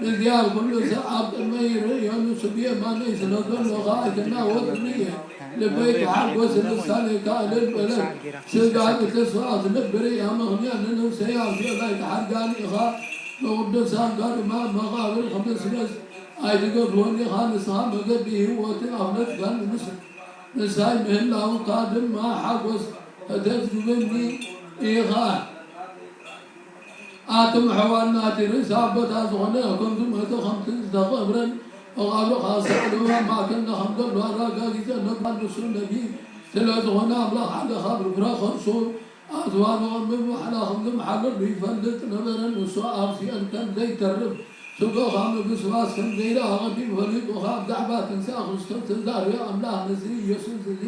ንእግዚኣብሔር ኩሉ ሰብ ኣብ ቅድመይ ይርእዮ፣ ንሱ ብየማነይ ስለ ዘሎ ከኣ ኣይትናወጽን እየ። ልበይ ተሓጎሰ፣ ልሳነይ ከኣ እልል በለት። ስጋ ብተስፋ ክትነብር እያ፣ ምኽንያት ንነፍሰይ ኣብ ሲኦል ኣይትሓድጋን ኢኻ። ንቅዱሳንካ ድማ ኣብ መቓብር ክምስምስ ኣይትገድፎን ኢኻ። ንስኻ መገዲ ህይወትን ኣፍለጥካን ምስ ንሳይ ምህላውካ ድማ ሓጎስ ከተዝግበኒ ኢኻ። ኣቱም ኣሕዋት ናቲ ርእሲ ኣቦታት ዝኾነ ከምዚ መእተ ከምቲ ዝተቐብረን መቓብሩ ከኣ ሳዕለዋ ማእከልና ከም ዘሎ ኣረጋጊጸ ነግባ። ንሱ ነቢ ስለ ዝኾነ ኣምላኽ ሓደ ካብ ፍረ ከርሱ ኣዝዋሩ ኣብ ምብሓላ ከም ዝመሓለሉ ይፈልጥ ነበረ። ንሱ ኣብ ሲኦል ከም ዘይተርፍ ስጋኡ ካብ ምብስባስ ከም ዘይረኣ ኣቐዲሙ ፈሊጡ ከኣ ብዛዕባ ትንሳኤ ክርስቶስ ተዛሪቡ ኣምላኽ ነዚ ኢየሱስ እዚ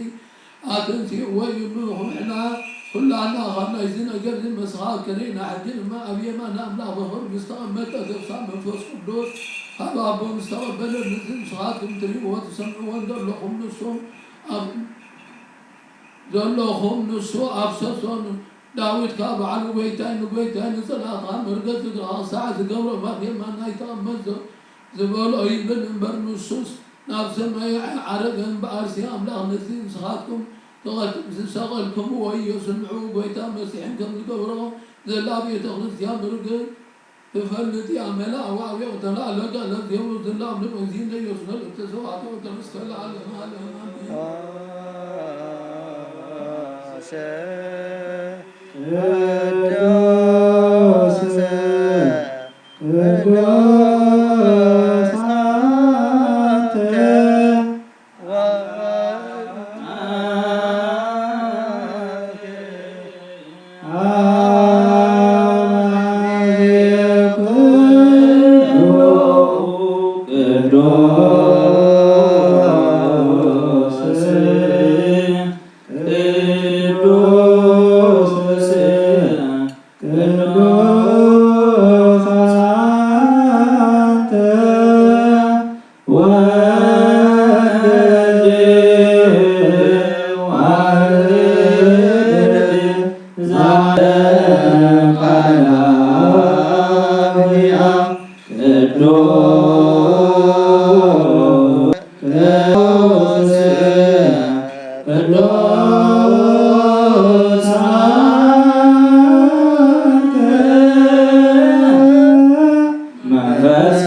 ኣተንሲእዎ እዩ። ንሕና ኩላትና ካብ ናይዚ ነገር እዚ መሰኻኽር ኢና። ሕጂ ድማ ኣብ የማን ኣምላኽ ብኽብሪ ምስ ተቐመጠ ተስፋ መንፈስ ቅዱስ ካብ ኣቦ ምስ ተቐበለ ነዚ ንስኻትኩም ትርእይዎ ትሰምዕዎን ዘለኹም ንሱ ኣብ ዘለኹም ንሱ ኣፍሰሶ። ዳዊት ከኣ ባዕሉ፣ "ጐይታይ ንጐይታይ፣ ንጸላእትኻ መርገጽ እግርኻ ክሳዕ ዝገብሮ፣ ኣብ የማናይ ተቐመጥ" ዝ-፣ ዝበሎ ይብል እምበር፣ ንሱስ ናብ ሰማይ ኣይዓረገን። እምበኣርሲ ኣምላኽ ነዚ ንስኻትኩም ተቐት-፣ ዝሰቐልክምዎ ኢየሱስ ንዕኡ ጐይታ መሲሕን ከም ዝገብሮ ዘላ ቤተ ክርስቲያን ብርግጽ ትፈልጥ እያ። መላእ ዋዕዮ ተላእለቀ ለዜሙ ዝላም ንመግዚነ ኢየሱስ ለእተሰዋዕተ ወተመስከለ ዓለም ዓለም። አሜን። ቅዱስ ቅዱስ አንተ ቅዱስ ቅዱስ አንተ ወልድ ዋሕድ ዘአንበረ ቃለ አብ ቅዱስ ቅዱስ ቅዱስ አንተ መንፈስ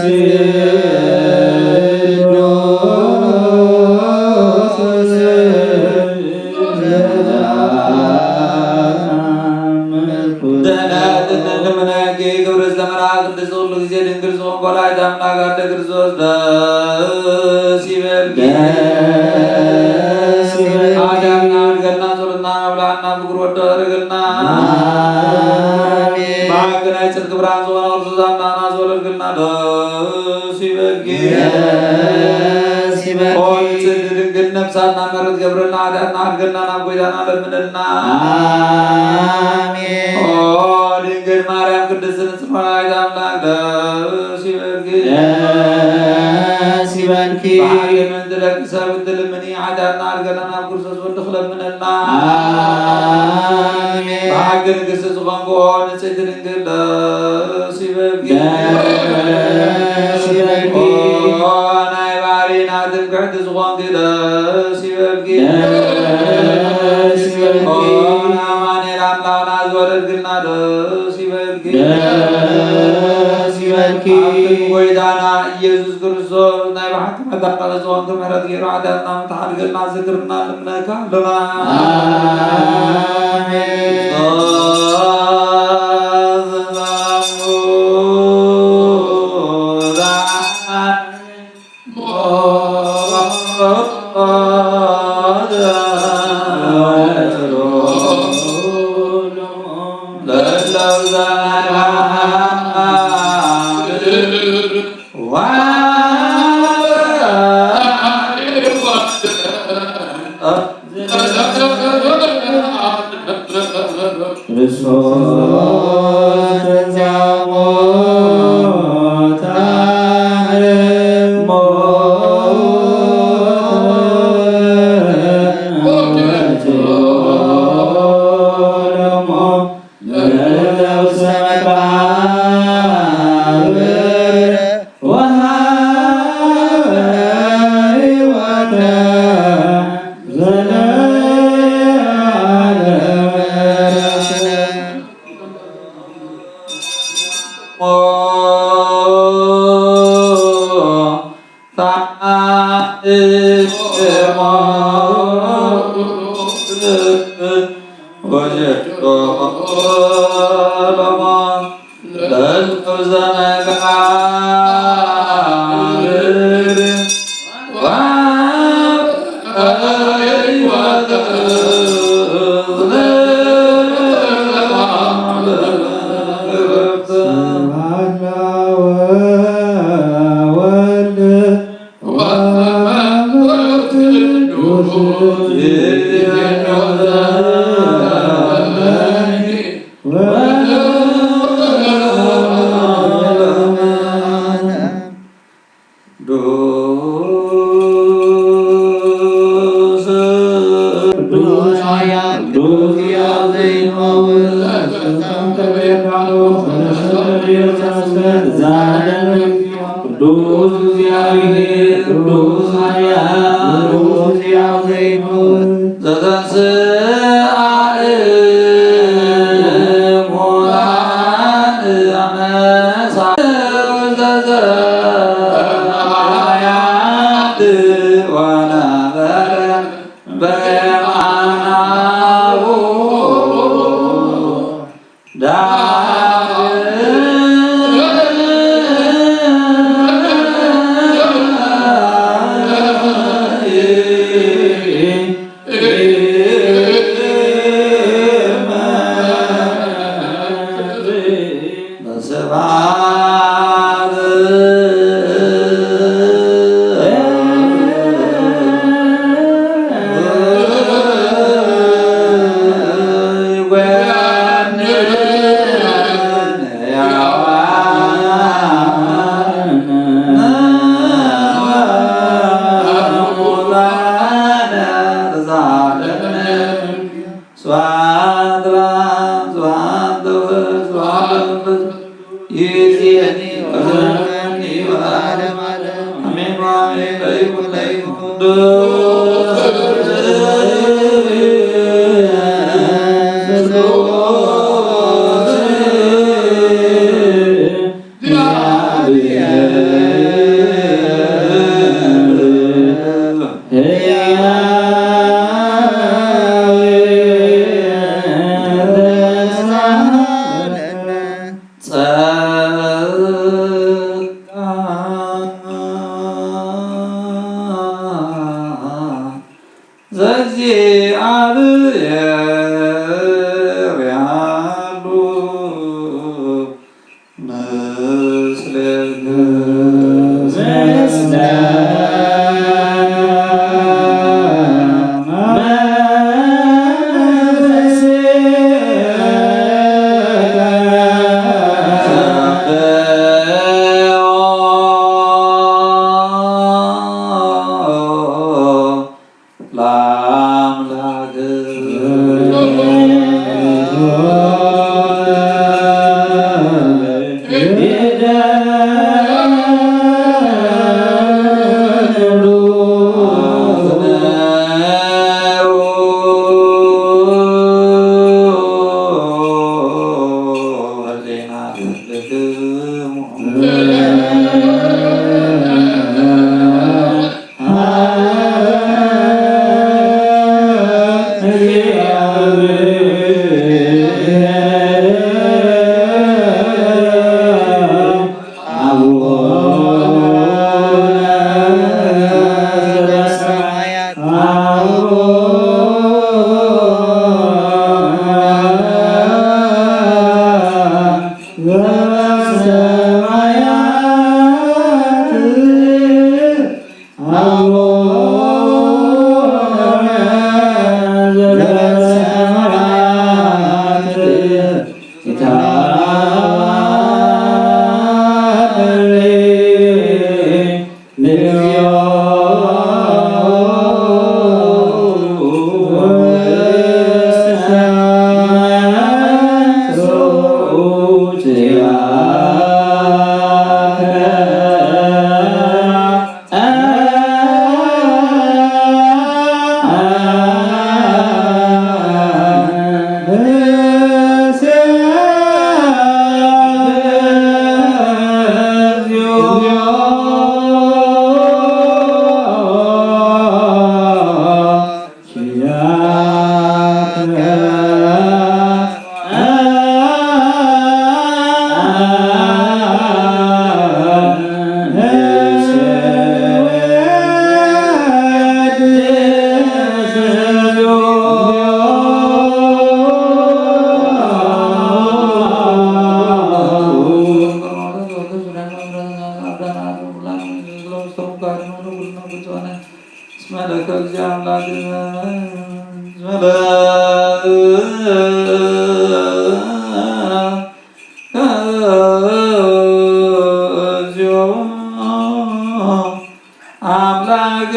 ቅዱስ ዘአምልኩ። ድህነት እንለምነኪ፣ ክብሪ ዝተመልኣ ቅድስቲ ኩሉ ግዜ ድንግል ዝኾንኪ ወላዲተ ኣምላክ ኣደ ክርስቶስ ደስ ይበልኪ። ደስ ይበልኪ። ኃጢአትና፣ እድገትና፣ ጸሎትና፣ መብላዕና፣ ፍቅር ወዶ ያደርግልና። አሜን። ብሓቂ ናይ ጽድቂ ብርሃን ዝኾነ ክርስቶስ ኣምላኽና ዝወለድክልና ደስ ይበልኪ። ደስ ይበልኪ። ኦ ንጽሕቲ ድንግል ነፍሳትና ምሕረት ገብረልና፣ ኃጢአትና ሓድገልና፣ ናብ ጐይታና ለምንልና። አሜን። ኦ ድንግል ማርያም ቅድስት ንጽሕቲ ወላዲተ ኣምላክ ደስ ይበልኪ። ደስ ይበልኪ። ብሓቂ ምእንቲ ደቂ ሰብ እትልምኒ፣ ኃጢአትና ሓድገልና፣ ናብ ክርስቶስ ወድኺ ለምነልና። አሜን። ብሓቂ ንግስቲ ዝኾንክዎ ንጽሕቲ ድንግል ደስ ይበልኪ። ደስ ይበልኪ። ኦ ናይ ባሕርይና ትምክሕቲ ዝኾንኪ ደስ ይበልኪ። ደስ ይበልኪ። ኦ ናይ ኣማኑኤል ደስ ይበልኪ። ደስ ይበልኪ። ኣብቲ ጎይታና ኢየሱስ ክርስቶስ ናይ ብሓቂ መታረቂ ዝኾንኪ ምሕረት ገይሩ ሓጢኣትና ምትሓልገልና ዝክርና ልምነካ ኣለና። ኣሜን። ክርስቶስ ተንሥአ እሙታን እሙታን ወትንሥኦ ለሞት ለነፍሰ መቃብር ወሃበ ሕይወተ ዘለዓለም። ስብሐት ለአብ ወወልድ ወመንፈስ ቅዱስ። ቅዱስ ኃያል ቅዱስ ሕያው ዘይመውት ቅዱስ እግዚአብሔር ቅዱስ ኃያል ቅዱስ ሕያው ዘይመውት ዘተንሥአ እሙታን አነሳ ዘሰማያት ወነበረ በየማነ አቡሁ። ስብሐት ለአብ፣ ስብሐት ለወልድ፣ ስብሐት ለመንፈስ ቅዱስ። ይእዜኒ ወዘልፈኒ ወለዓለመ ዓለም። አሜን ወአሜን። ለይኩን ለይኩን። ዘእግዚአብሔር ያሉ ምስሌነ። ለአምላክ እስመ ለከ እግዚኦ አምላክ እስመ ለከ እግዚኦ አምላክ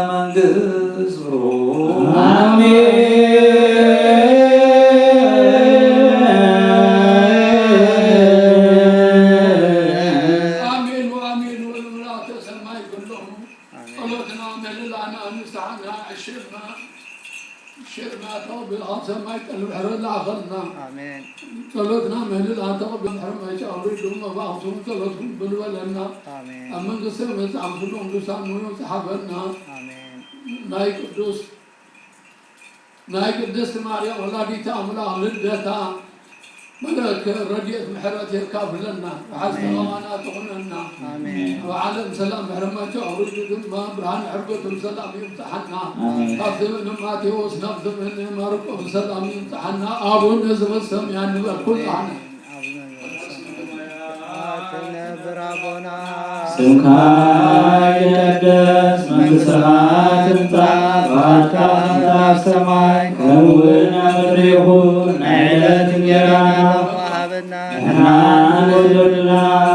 መንግስት ብሩክ። አሜን። አሜን ወአሜን ወለመላእክተ ሰማይ ኩሎም። አሜን። ጸሎትና ምህልላና ንስሓና ዕሽልና ሽርና ተቐቢልካ ሰማይ ጠል ባሕሪ ለኣኸልና። ኣሜን። ጸሎትና ምህልላና ተቐቢልካ ባሕሪ ማይ ኣውሪዱ መባእኽቱን ጸሎትኩም ብልበለና። ኣሜን። ኣብ መንግስተ መጻሕፍቲ ቅዱሳን ምኑ ጸሓፈና። ኣሜን። ናይ ቅዱስ ናይ ቅድስት ማርያም ወላዲተ ኣምላኽ ልደታ መለከ ረድኤት ምሕረት የካፍለና፣ ብሓቂ ኣሜን። ተማማና ትኹነና። ኣሜን። ኣብ ዓለም ሰላም ምሕረት ኣውሪዱ ድማ ብርሃን ዕርገቱ ሰላም ይብጽሓና። ኣሜን። ካብ ዘመነ ማቴዎስ ናብ ዘመነ ማርቆስ ሰላም ይብጽሓና። አቡነ ዘበሰማያት ንበል ኩሉ ኣሜን። ኣነ። አቡነ ዘበሰማያት ትነብር አቦና ስምካ ይቀደስ፣ መንግስትኻ ትምጻእ፣ ፍቓድካ ትኹን ኣብ ሰማይ ከምኡ እውን ኣብ ምድሪ ይኹን። ናይ ዕለት እንጀራና ንሕና ንበድለና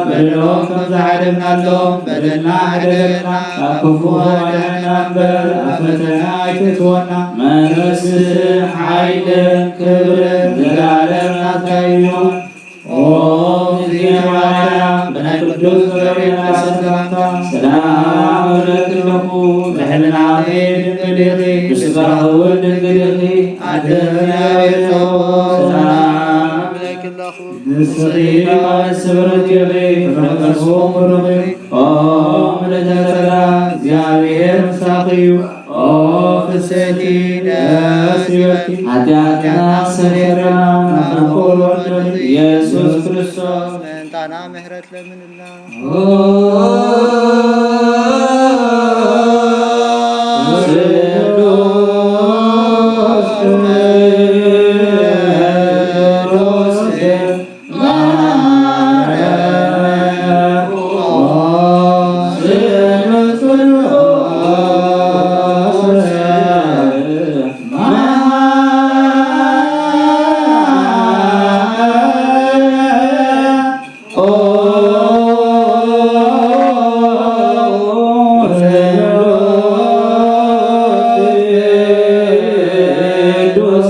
በደሎም ከም ዝዓደግናሎም በደልና ዕደገልና፣ ካብ ክፉእ ኣድሕነና እምበር ኣብ ፈተና ኣይተእትወና። መንግስትን ሓይልን ክብርን ንዘለዓለም ናትካ እዩ። ኦ እግዝእትየ ማርያም፣ ብናይ ቅዱስ ገብርኤል ሰላምታ ሰላም እብለኪ ኣለኹ። ብሕልናኺ ድንግል ኢኺ፣ ብስጋኺ እውን ድንግል ኢኺ። ኣደ እግዚኣብሔር ጸባኦት ሰላም እብለኪ ኣለኹ። ንስኺ ካብ ኣንስቲ ብርኽቲ ኢኺ፣ ፍረ ከርስኺ እውን ብሩኽ እዩ። ኦ ምልዕተ ጸጋ፣ እግዚኣብሔር ምሳኺ እዩ። ኦ ፍስሕቲ ደስ ይበልኪ። ኃጢአትና ኣስተሰርየልና፣ ናብ ፍቁር ወልድኪ ኢየሱስ ክርስቶስ ምእንታና ምሕረት ለምንልና። ኦ ቅዱስ ቅዱስ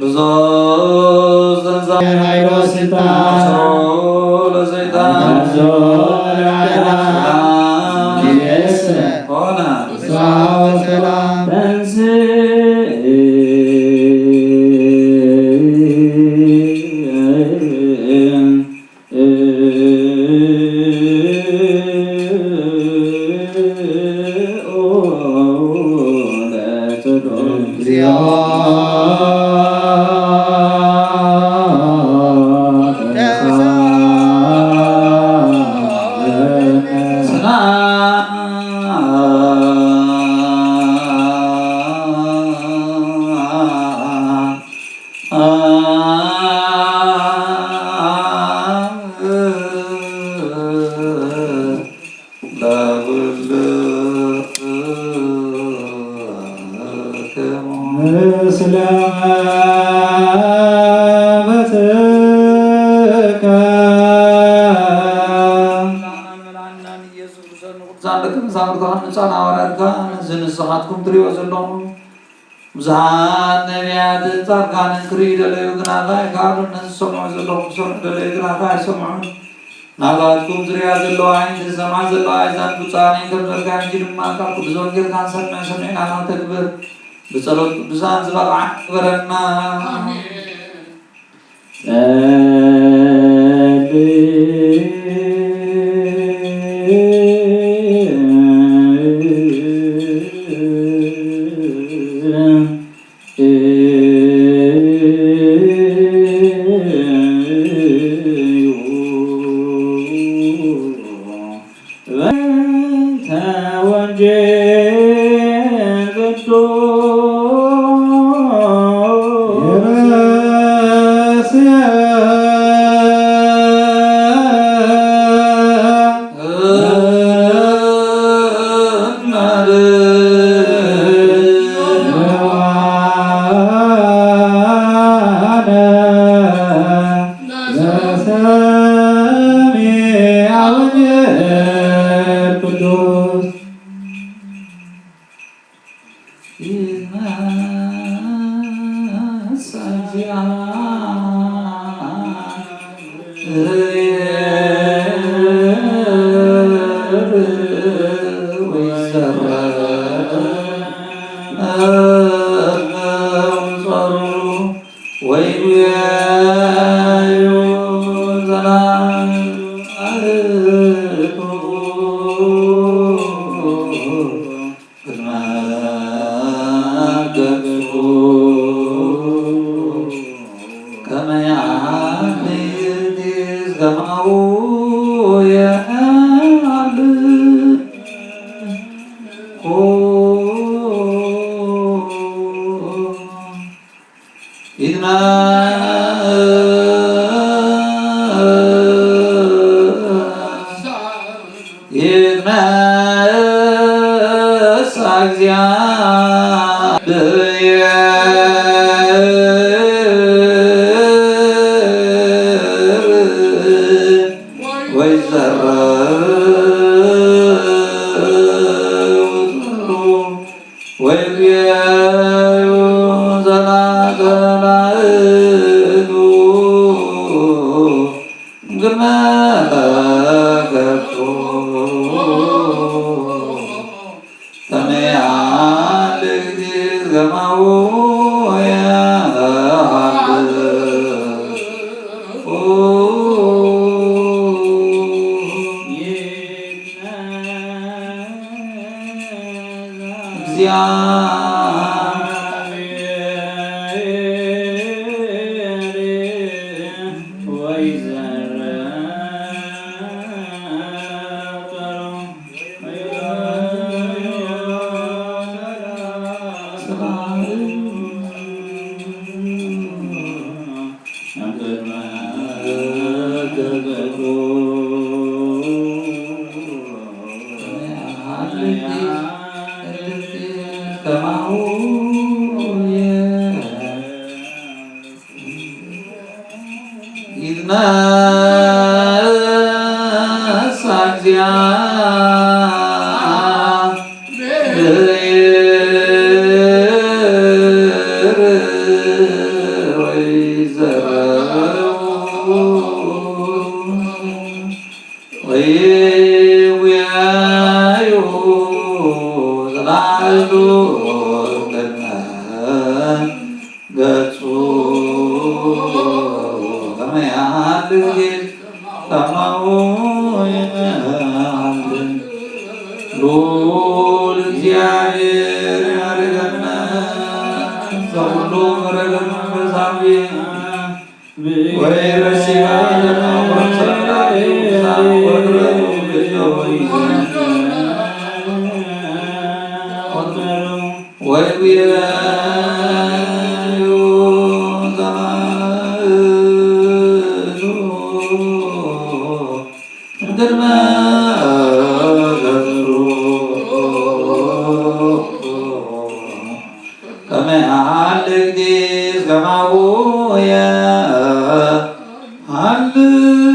ርዞ ዘንዛ ኃይሎ ስልጣን አስሮ ለሰይጣን አዞ ለዓለም ሰላም ይእሰ ኮነ። ፍስሐ ወሰላም። ተንሥእ ምስለ መትከ ቅዱሳን ደቀ መዛሙርትኻ ንጻን ሃዋርያትካ ነዚ ንስኻትኩም ትርእዮ ዘለኹም ብዙሓት ነቢያትን ጻድቃንን ክርእዩ ደለዩ፣ ግና ከኣ ኣይከኣሉን። ነዚ ዝሰምዑ ዘለኹም ክሰምዑ ደለዩ፣ ግና ከኣ ኣይሰምዑን። ናባትኩም ዝርእያ ዘለዋ ዓይኒ፣ ዝሰምዓ ዘለዋ ኣእዛን ብፁዓን እየን ከም ዝበልካ፣ ሕጂ ድማ ካብ ቅዱስ ወንጌልካ ንሰምዕ ሰሚዕና ነተግብር። ብጸሎት ቅዱሳን ዝበቕዓ ግበረና። ኣሜን። ጸልይ ወንጌል ቅዱስ ዘሰሚዐ ወንጌል ቅዱስ። ወይቤሉ ዘናቱ ቅድመ ገጹ ከመ ያህል ከማሁ የአልኩ። ይትነሳ እግዚአብሔር ወይዘርኡ ወይቤሉ ዘናተ ናእቱ እምቅድመ ገጹ ከመ ያህል እግዚእ ከማሁ የሀልው። ይትነሳ እግዚአብሔር ወይዘርኡ ወይጉየዩ ዘናእቱ ቅድመ ገጹ ከመ ያህል ከማሁ የሀልው። ልዑል እግዚአብሔር ያድኅነነ ዘኩሉ መረገም መንፈሳዊ ወይረሲባ ለናኩረም ሰላም ወድረው ልጆ ወይዘን ወድረው ወይጉየዩ ዘማእቱ እምቅድመ ገጹ ከመ ያህል እግዚእ ከማሁ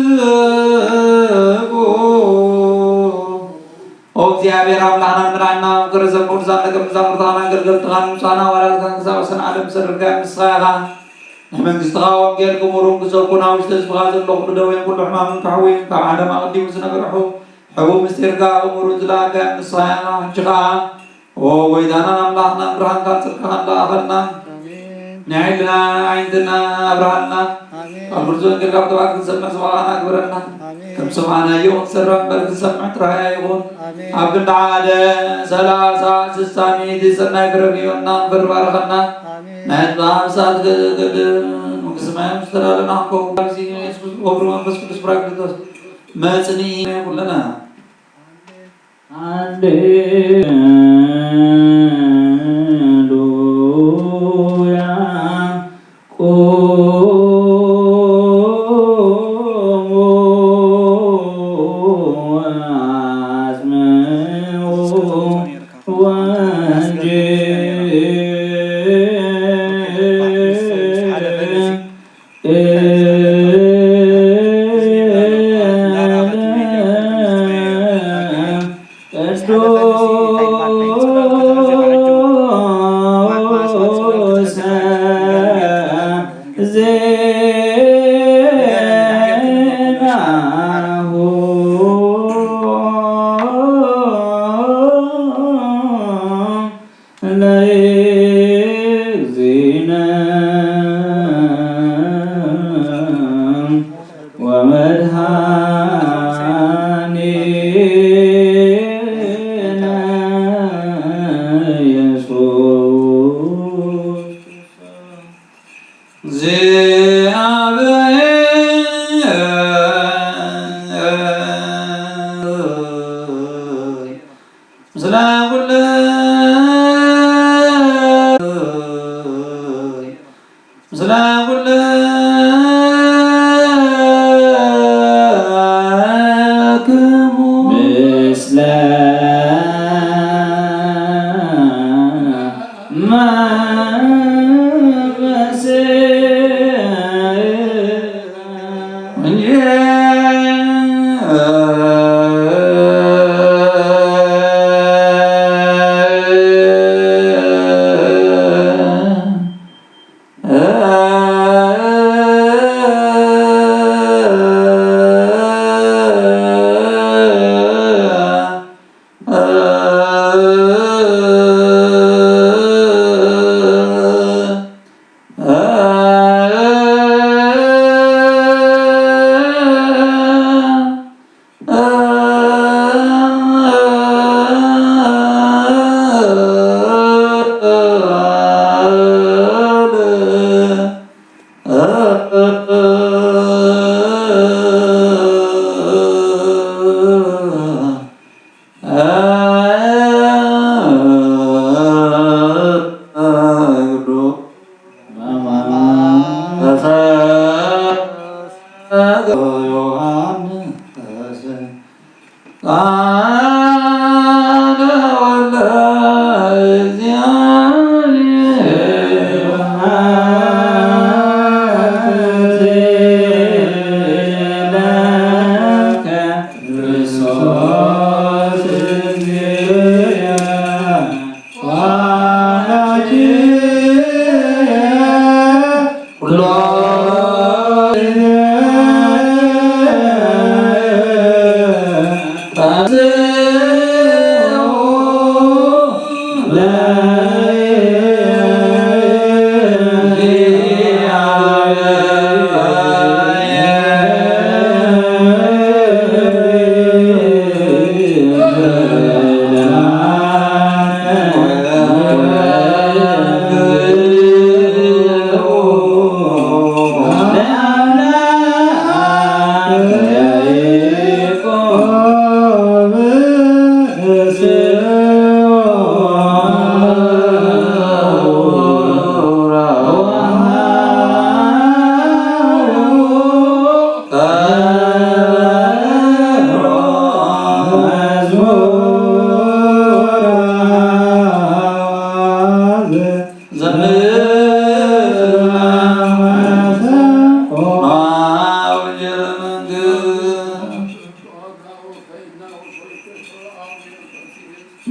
የሀልው። ኦ እግዚኣብሔር ኣምላኽናን መድሓኒናን፣ ፍቅር ዘመድ ዛን ደቀ መዛሙርትኻን ኣገልገልትኻን ምሳና ዋላትካን ክሳብ ወሰን ዓለም ሰድርካ ንስኻ ኢኻ። ናይ መንግስትኻ ወንጌል ክቡርን ክሰብኩ ናብ ውሽጢ ህዝብኻ ዘሎ ኩሉ ደዌን ኩሉ ሕማምን ከሕውይን ካብ ዓለም ኣቐዲሙ ዝነገርሑ ሕቡእ ምስጢርካ ክቡርን ዝለኣካ ንስኻ ኢኻ። ሕጂ ኸዓ ኦ ጎይታናን ኣምላኽናን ብርሃንካን ጽድቅኻን ለኣኸልና። ኣሜን። ናይ ሕልና ኣዒንትና ኣብርሃልና። ኣሜን። ካብ ብርቱዕ ወንጌል ካብ ተባዕት ክንሰምዕ ዝበቓዕና ግበረና። ኣሜን። ከም ሰማዕናዮ ክንሰርዕ እምበር ክንሰምዕ ጥራይ ኣይኹን። ኣሜን። ኣብ ክንዲ ሓደ ሰላሳ ስሳ ሚእቲ ሰናይ ፍረ ክህበና እምበር ባርኸና። ኣሜን። ናይ ህዝብኻ ምሳት ገድል መንግስቲ ሰማያት ዝተዳለና ክንከውን ኣብዚ የሱስ ወብሩ መንፈስ ቅዱስ ጳራቅሊጦስ መጽንኢ ኩልና። ሃሌሉያ። ቁሙ ወአስምዑ ወንጌል። ቅዱስ ዜናሁ ለእግዚእነ ወመድኃኒነ ኢየሱስ። ምስለ ኩሉ ምስለ ኩልክሙ ምስለ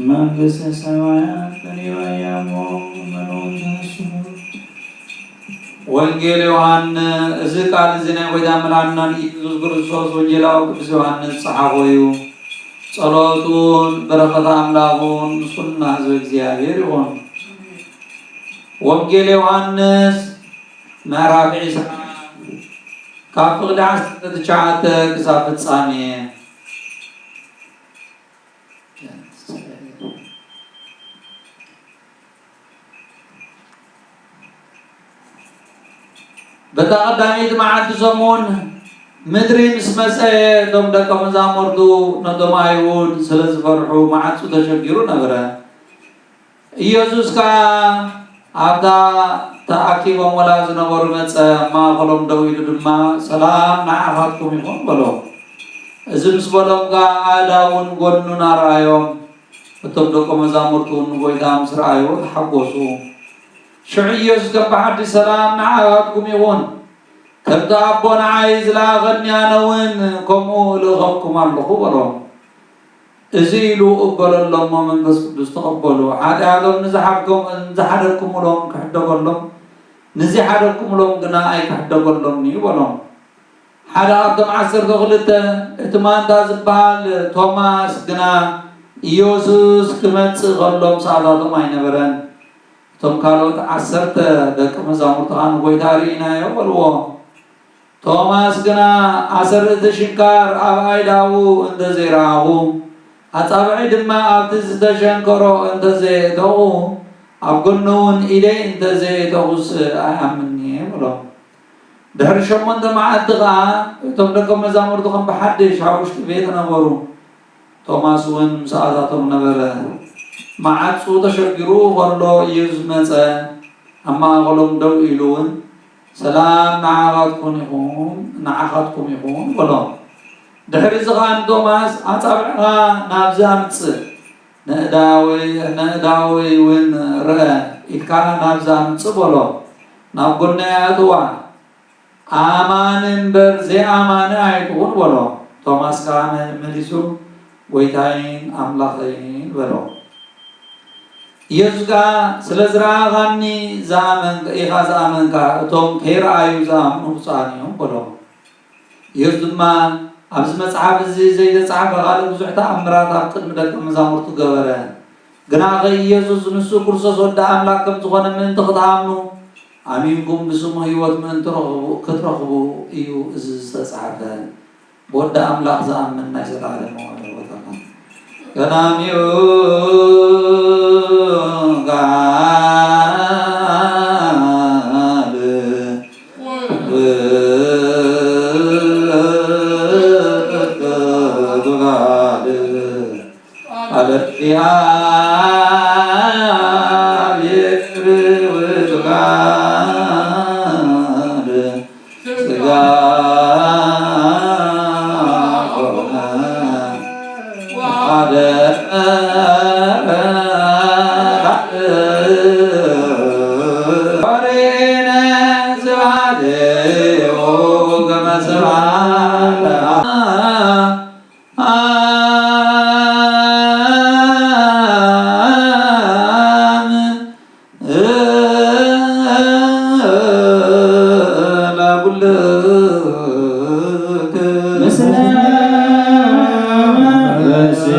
መንፈስ መንግስተ ሰማያት ቀሪባ እያ እሞ እመኑ ተነስሑ። ወንጌል ዮሃንስ። እዚ ቃል እዚ ናይ ጎይታ መድሓኒናን ኢየሱስ ክርስቶስ ወንጌላዊ ቅዱስ ዮሃንስ ዝጸሓፎ እዩ። ጸሎቱን በረኸት ኣምላኹን ምስ ኩልና ህዝቢ እግዚኣብሔር ይኹን። ወንጌል ዮሃንስ ምዕራፍ ዕስራ ካብ ፍቕዲ ዓሰርተ ትሽዓተ ክሳብ ፍጻሜ። በታ ቀዳመይቲ መዓልቲ ሰሙን ምድሪ ምስ መጸ፣ እቶም ደቀ መዛሙርቱ ነቶም ኣይሁድ ስለ ዝፈርሑ፣ ማዕጹ ተሸጊሩ ነበረ። ኢየሱስ ከኣ ኣብታ ተኣኪቦምላ ዝነበሩ መጸ፣ ኣብ ማእከሎም ደው ኢሉ ድማ፣ "ሰላም ንዓኻትኩም ይኹን" በሎም። እዚ ምስ በሎም ከኣ ኣእዳዉን ጎድኑን ኣርኣዮም። እቶም ደቀ መዛሙርቱ እውን ንጎይታ ምስ ረኣይዎ ተሓጎሱ። ሽዑ ኢየሱስ ከም ብሓድሽ፣ "ሰላም ንዓኻትኩም ይኹን። ከምቲ ኣቦ ንዓይ ዝለኣኸኒ፣ ኣነ እውን ከምኡ እልእኸኩም ኣለኹ" በሎም። እዚ ኢሉ እበለሎም እሞ መንፈስ ቅዱስ ተቐበሉ። ሓጢኣቶም ንዝሓድኩም-፣ ንዝሓደግኩምሎም ክሕደገሎም፣ ንዚሓደግኩምሎም ግና ኣይክሕደገሎምን እዩ በሎም። ሓደ ካብቶም ዓሰርተ ክልተ፣ እቲ ማንታ ዝበሃል ቶማስ ግና ኢየሱስ ክመጽእ ከሎ ምሳታቶም ኣይነበረን። እቶም ካልኦት ዓሰርተ ደቀ መዛሙርቲ ኸኣ ንጎይታ ርኢናዮ በልዎ። ቶማስ ግና፣ ኣሰር እቲ ሽንካር ኣብ ኣእዳዉ እንተ ዘይረኣኹ፣ ኣጻብዐይ ድማ ኣብቲ ዝተሸንከሮ እንተ ዘየእተኹ፣ ኣብ ጎኑ እውን ኢደይ እንተ ዘየእተኹስ ኣይኣምንን እየ በሎም። ድሕሪ ሸሞንተ መዓልቲ ኸኣ እቶም ደቀ መዛሙርቱ ከም ብሓድሽ ኣብ ውሽጢ ቤት ነበሩ። ቶማስ እውን ምሳኣታቶም ነበረ። መዓጹ ተሸጊሩ ኸሎ ኢየሱስ መጸ፣ ኣብ ማእከሎም ደው ኢሉ እውን፣ "ሰላም ንዓኻትኩም ይኹን፣ ንዓኻትኩም ይኹን" በሎም። ድሕሪ እዚ ኸኣ ንቶማስ፣ "ኣጻብዕኻ ናብዚ ኣምጽእ፣ ነእዳወይ፣ ነእዳወይ እውን ርአ፣ ኢድካ ናብዚ ኣምጽእ" በሎ። ናብ ጎነይ ኣእትዋ፣ ኣማኒ እምበር ዘይኣማኒ ኣይትኹን በሎ። ቶማስ ከኣ መ-፣ መሊሱ፣ "ጐይታይን ኣምላኸይን" በሎ። ኢየሱስ ከኣ፣ "ስለ ዝረኣኻኒ ዝኣመንካ፣ ኢኻ ዝኣመንካ፣ እቶም ከይረኣዩ ዝኣምኑ ብፁዓን እዮም" በሎ። ኢየሱስ ድማ፣ "ኣብዚ መጽሓፍ እዚ ዘይተጻሕፈ ካልእ ብዙሕ ተኣምራት ኣብ ቅድሚ ደቀ መዛሙርቱ ገበረ። ግናኸ ኢየሱስ ንሱ ክርስቶስ ወዲ ኣምላኽ ከም ዝኾነ ምእንቲ ክትኣምኑ፣ ኣሚንኩም ብስሙ ህይወት ምእንቲ ረኽቡ-፣ ክትረኽቡ እዩ እዚ ዝተጻሕፈ። ብወዲ ኣምላኽ ዝኣምን ናይ ዘለኣለም ህይወት ኣለዎ። ቀዳሚኡ ቃል ውእቱ ቃል፣ ቃል እግዚአብሔር ውእቱ ቃል ሥጋ ሆነ ወአደረ ላዕሌነ ስብሐቲሁ ከመ ስብሐተ አብ ለኩልክሙ። ምስለ መንፈስከ።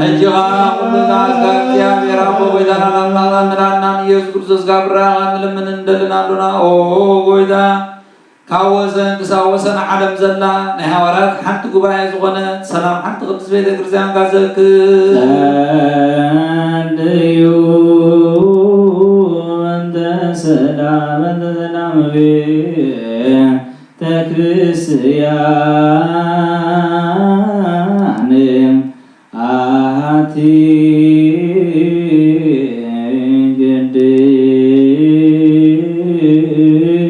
ሕጂ ኸዓ ኩሉ ዝሓዝካ እግዚኣብሔር ኣቦ፣ ጐይታናን ኣምላኽናን መድኃኒናን ኢየሱስ ክርስቶስ፣ ካብ ብርሃኻ ንልምን እንደልን ኣሎና። ኦ ጐይታ፣ ካብ ወሰን ክሳብ ወሰን ዓለም ዘላ ናይ ሃዋርያት ሓንቲ ጉባኤ ዝኾነት ሰላም ሓንቲ ቅድስት ቤተ ክርስቲያን ካዘክር። ጸልዩ እንተ ሰላም፣ እንተ ሰላም ቤተ ክርስቲያን አሐቲ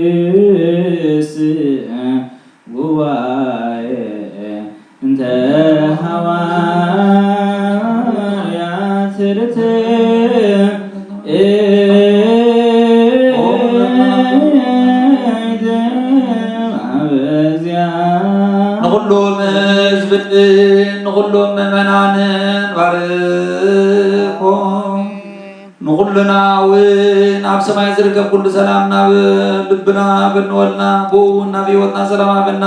ቅድስት ጉባኤ እንተ ሐዋርያት ርትዕት በዚያ። ንኹሎም ህዝብን ንኹሎም ምእመናንን ባርኮም። ንኹልና እውን ኣብ ሰማይ ዝርከብ ኩሉ ሰላም ናብ ልብና በንወልና፣ ብኡ እውን ናብ ህይወትና ሰላም ሃበና።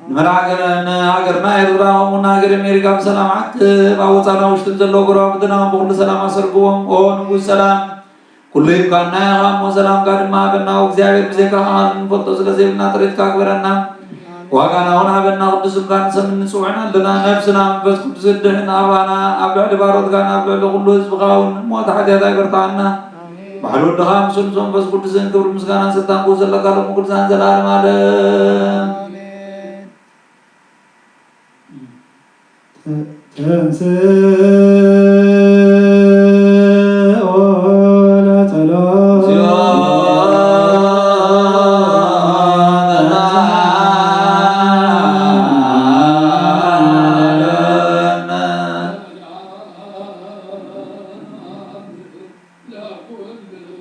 ንመርዓ ሃገር-፣ ንሃገርና ኤርትራ፣ ከምኡ ንሃገር ኣሜሪካ ብሰላም ዓቅብ። ኣብ ወጻእና ውሽጥን ዘለዉ ጎረባብትና ብኹሉ ሰላም ኣሰርግዎም። ኦ ንጉስ ሰላም፣ ኩሉ ሂብካና ኢኻ እሞ፣ ሰላምካ ድማ ሃበና። ኦ እግዚኣብሔር፣ ብዘይካኻ ንፈልጦ ስለ ዘይብልና፣ ጥሪትካ ግበረና። ዋጋና እውን ሃበና። ቅዱስ ስምካ ንሰምን ንጽውዕን ኣለና። ነብስና መንፈስ ቅዱስ ድሕን ኣባና፣ ኣብ ልዕሊ ባሮትካን ኣብ ልዕሊ ኩሉ ህዝብኻ እውን ሞት ሓጢኣት ኣይበርትዓና። ባሕሪ ወድኻ ምስ መንፈስ ቅዱስን ክብሪ ምስጋናን ስልጣን ክቡር ዘለካ ሎሚ ቅዱሳን ዘላለም ዓለም። ተንስኦ ለጸሎት።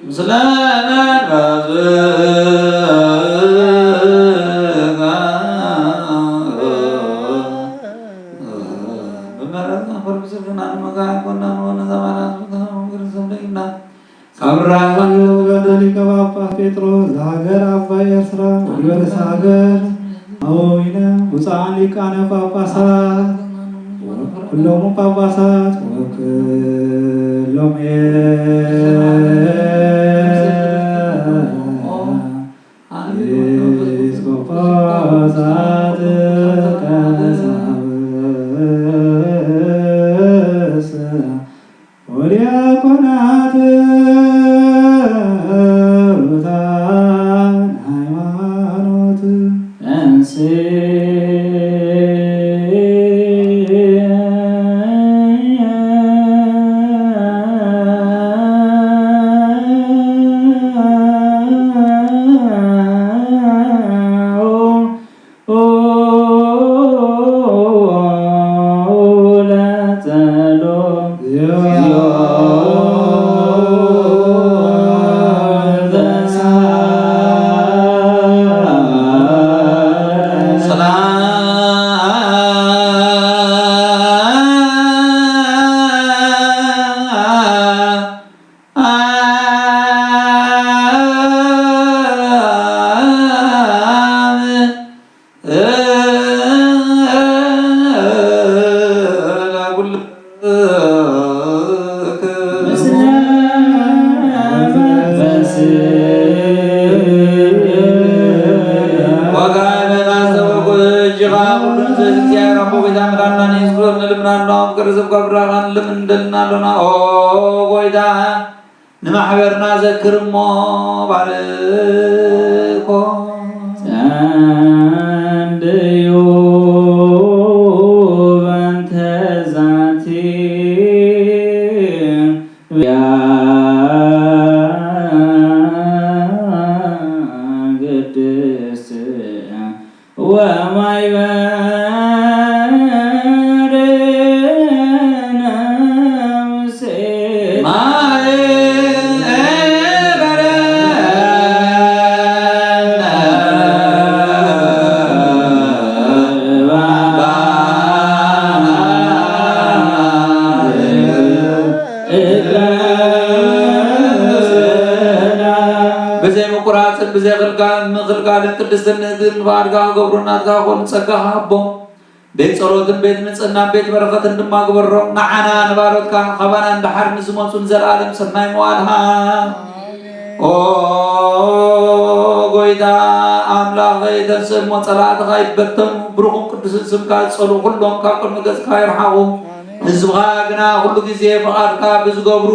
ምስለ መንፈስከ ብመረጽና ኹል ብስልክና ንመጋዕ ኮና ንሆነ ዘማና ስብታ ወግር ዘምደግና ካብ ራእይ ለውላደ ሊቀ ጳጳስ ጴጥሮስ ዘሃገር ዓባይ ኤርትራ ወሊበረስ ሃገር ኣበዊነ ውፃን ሊቃነ ጳጳሳት ኩሎሙ ጳጳሳት ወክሎም ኤጲስቆጶሳት ቀሳውስት ወዲያቆናት ሩታን ሃይማኖት እንስ ወጋነ ናሰበኩ እጅኻ ኩሉ ንዘዝ እግዚኣብሔር ኣቦ ጎይታ መድኃኒና ኢየሱስ ክርስቶስ ንልምናና ፍቅር ዝገብራኻን ልምንደልና ኣሎና። ኦ ጎይታ ንማሕበርና ዘክር እሞ ባርኮ። ጸንድዩ በንተ ዛቲ ብያ ቅድስት ወማይበርነ ውስጥ ብዘይ ምቁራጽን ብዘይ ክልካልን ምክልካልን ቅድስትን ንእዝግን ንባዕልካ ክገብሩ ናትካ ክኾኑ ጸጋኻ ሃቦም። ቤት ጸሎትን ቤት ንጽህናን ቤት በረኸትን ድማ ግበሮም። ንዓና ንባሮትካ ካባና ንደሓር ንዝመጹ ንዘለኣለም ሰናይ መዋል ሃብ። ኦ ጎይታ ኣምላኸይ፣ ተንስእ እሞ ጸላእትኻ ይበተኑ። ብሩኽን ቅዱስን ስምካ ዝጸልኡ ኩሎም ካብ ቅድሚ ገጽካ ይርሓቑ። ህዝብኻ ግና ኩሉ ግዜ ፍቓድካ ብዝገብሩ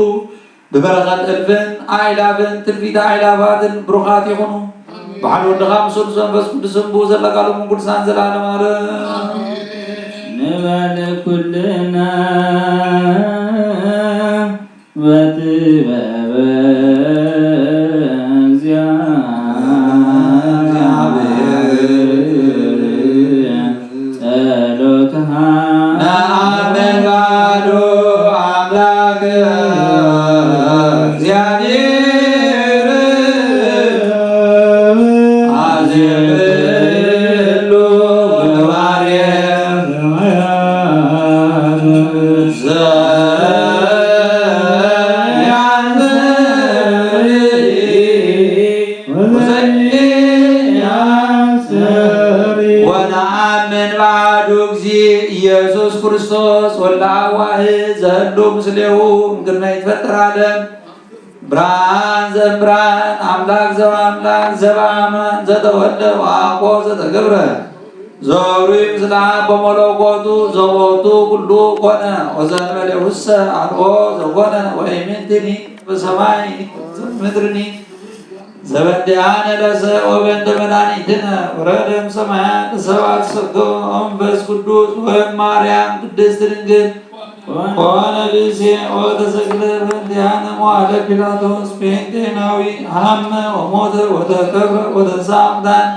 ብበረኸት እልፍን ኣእላፍን ትልፊት ኣእላፋትን ብሩኻት ይኹኑ። ብሓደ ወድኻ ምስ ወዲ መንፈስ ቅዱስን ብኡ ዘለካ ሎምን ቅዱሳን ዘላለም ዓለም። ንበል ኩልና በጥበበ እግዚአብሔር ጸሎትሃ ነአምን ባዶ አምላክ እግዚአብሔር አዜብ ሉ ምግባሬ ወዘያስተሪ ወነአምን በአሐዱ እግዚእ ኢየሱስ ክርስቶስ ወልደ አብ ዋሕድ ዘህሉ ምስሌሁ እምቅድመ ይትፈጠር ዓለም ብርሃን ዘእምብርሃን አምላክ ዘበአምላክ ዘበአማን ዘተወልደ ወአኮ ዘተገብረ ዘውሪ ምስላ በመለኮቱ ዘቦቱ ኩሉ ኮነ። ወዘንበሌሁሰ ኣልቦ ዘኮነ ወኢምንትኒ በሰማይ ዘምድርኒ ዘበንቲኣነ ለሰ ወበንተ መድኃኒትነ ወረደ እምሰማያት ሰብአ ተሰገ ወመንፈስ ቅዱስ ወእም ማርያም ቅድስት ድንግል ኮነ ብእሴ ወተሰቅለ በእንቲአነ መዋዕለ ጲላጦስ ጴንጤናዊ ሀመ ወሞተ ወተቀብረ ወተንሥአ እሙታን።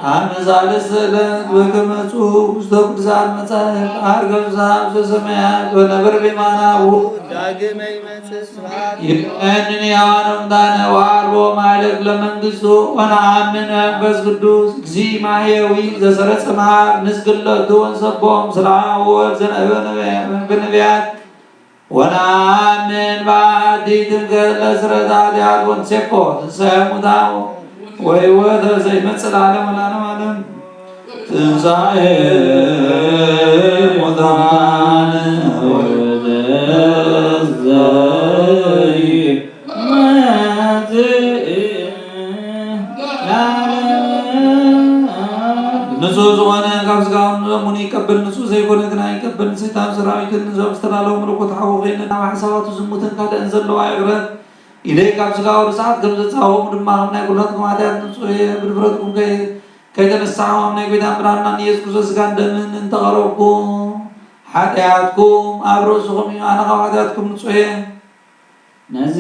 አመ ሳልስት ዕለት በከመ ጽሑፍ ውስተ ቅዱሳት መጻሕፍት፣ ዐርገ ፍስሐ ውስተ ሰማያት ወነበረ በየማነ አቡሁ። ዳግመ ይመጽእ ስብሐት ይእመንን ሕያዋን እሙታነ ወአልቦ ማይለቅ ለመንግስቱ። ወነአምን መንፈስ ቅዱስ እግዚእ ማሕየዊ ዘሰረጸ መሃር ንስግድ ለቱ ወንሰብሖ ምስለ አብ ወወልድ ዘነበ በነቢያት። ወነአምን በአሐቲ ጥምቀት ለስርየተ ኃጢአት ወንሴፎ ትንሣኤ ሙታን ወሕይወተ ዘይመጽእ ለዓለመ ለዓለመ ዓለም። ትንሣኤ ሙታን ወሕይወተ ዘይመጽእ ንጹሕ ዝኾነ ካብ ስጋውን ደሙን ይቀበል፣ ንጹሕ ዘይኮነ ግን ኣይቀበልን። ሰይጣን ሰራዊትን እዞም ዝተላለዉ መለኮት ሓዊ ኾይነ ናብ ሓሳባቱ ዝሙትን ካልእን ዘለዋ ይቕረ ኢለይ ካብ ስጋው ርሳዓት ከም ዘጻወሙ ድማ ኣብ ናይ ኩላትኩም ኃጢአት ንጹሕ እየ። ብድፍረትኩም ከይ-፣ ከይተነሳኹም ኣብ ናይ ጎይታን መድኃኒናን ኢየሱስ ክርስቶስ ስጋን ደምን እንተቐረብኩም ኃጢአትኩም ኣብ ርእስኹም እዩ። ኣነ ካብ ኃጢአትኩም ንጹሕ እየ። ነዚ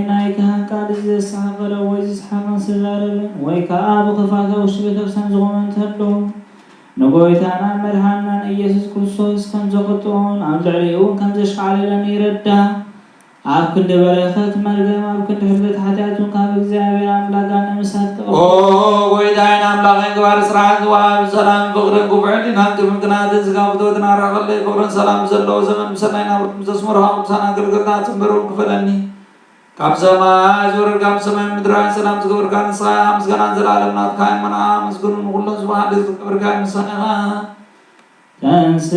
ናይ ካህን ቃል እዚ ዘሰሓቐረ ወይ ዝሰሓቐን ዝተዛረበ ወይ ከኣ ብኽፋተ ውሽጢ ቤተክርስትያን ዝቖመ እንተሎ ንጎይታና መድሓንናን ኢየሱስ ክርስቶስ ከም ዘቕጥኦን ኣብ ልዕሊኡ እውን ከም ዘሽካዕልለን ይረዳ። ኣብ ክንዲ በረኸት መርገም ኣብ ክንዲ ሕፍረት ሓጢኣት እውን ካብ እግዚኣብሔር ኣምላክ ገሃነመ እሳት ኦ ተቐብሎ። ጎይታዬን ኣምላኸይን ግባር ስርዓት ወሃቢ ሰላም ፍቕርን ክፉዕ ሕሊናን ክብል ቅንዓትን ስጋ ፍትወትን ኣራኸለይ ፍቕርን ሰላም ዘለዎ ዘመን ብሰናይ ናብርኩም ዘስመርኻ ቅዱሳን ኣገልገልታ ጽንበርውን ክፈለኒ። ካብ ሰማይ ዝወረድካ፣ ኣብ ሰማይ ምድራዊ ሰላም ዝገበርካ ንስኻ ኢኻ። ምስጋናን ዘላለም ናትካ እዩ። መናኣ ኣመስግኑ፣ ንኹሎም ስብሓት ዝገበርካ ንስኻ ኢኻ። ተንስ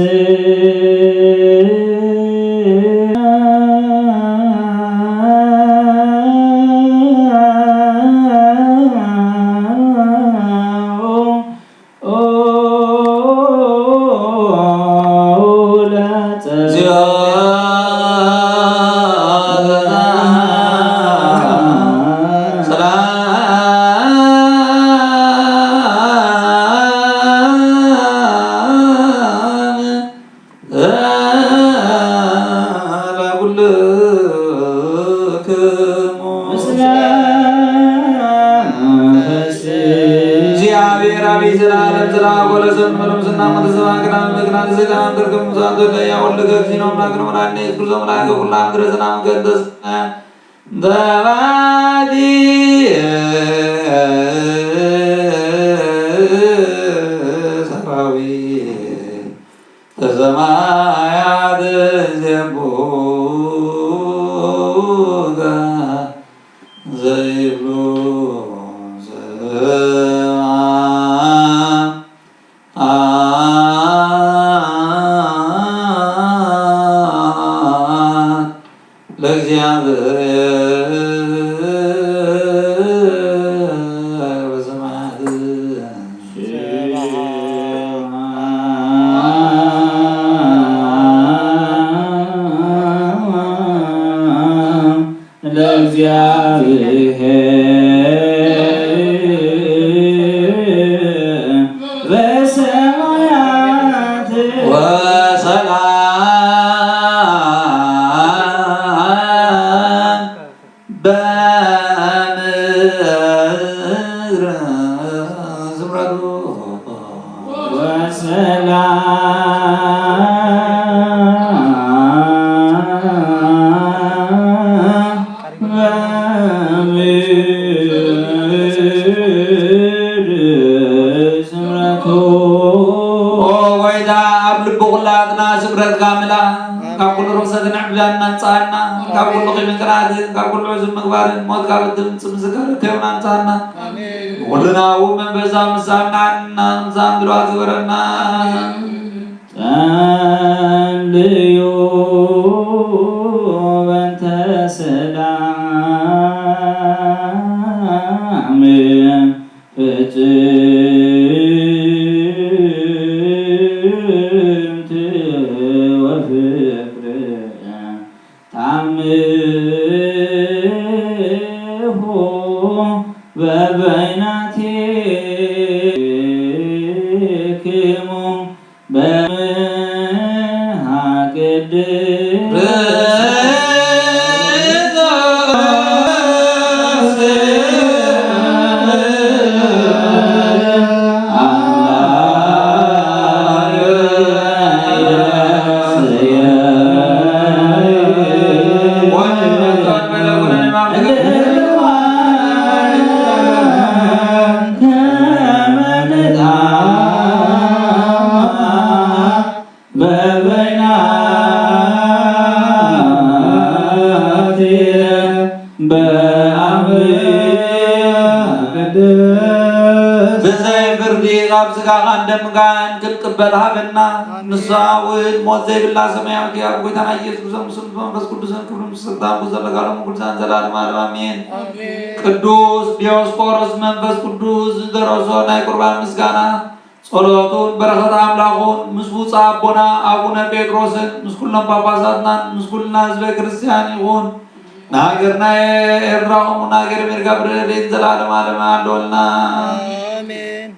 ለኩልክሙ። ምስለ መንፈስ እግዚአብሔር አብ ዘላለም ዘላለም ወለዘን መለምስና መተሰባ ቅዳም መግና ዘጋን ተርክም ሳቶ ለያ ወልደ እግዚእነ አምላክነ ወመድኃኒነ ኢየሱስ ክርስቶስ መልአከ ኩላ ምድረ ሰላም ከንተስና ተባቲ ሰራዊት ተሰማያት ዜንቡከ ዘይብሉ ስብሐት ለእግዚአብሔር በሰማያት። ለእግዚአብሔር በሰማያት ወሰላም በምድር ስምረቱ ወሰላም በምድር ስምረቱ። ኦ ጎይታ፣ ኣብ ልቢ ኩላትና ስምረትካ ምላ። ካብ ኩሉ ርኽሰትን ዕብዳን ኣንጽኣና፣ ካብ ኩሉ ኺምንቅራትን፣ ካብ ኩሉ ዕዙብ ምግባርን፣ ሞት ካብ እትምጽእ ምስጋር ከይውን ኣንጽኣና። ኣሜን። ኩልና እውን መንፈሳዊ ምሳና ንዓና ምሳን ድልዋት ግበረና። ጸልዩ በእንተ ሰላም ፍጽም በምሃ ቅድስት ብዘይ ፍርዲ ካብ ስጋኻን ደምካን ክንቅበል ሃበና። ንስኻ ውህድ ሞት ዘይብላ ሰማያዊት ህያብ ጎይታና ኢየሱስ ክርስቶስ ምስ መንፈስ ቅዱስን ክብሪ ምስ ስልጣን ዘለጋሎም ቅዱሳን ዘላለም ዓለም ኣሜን። ኣሜን። ቅዱስ ዲዮስቆሮስ መንፈስ ቅዱስ ዝደረሶ ናይ ቁርባን ምስጋና ጸሎቱን በረኸት ኣምላኹን ምስ ብፁዕ ኣቦና ኣቡነ ጴጥሮስን ምስ ኩሎም ጳጳሳትናን ምስ ኩልና ህዝበ ክርስቲያን ይኹን። ንሃገርና ኤርትራ ከምኡ ንሃገር ኣሜሪካ ብረድኤት ዘላለም ዓለም ኣለወልና። ኣሜን።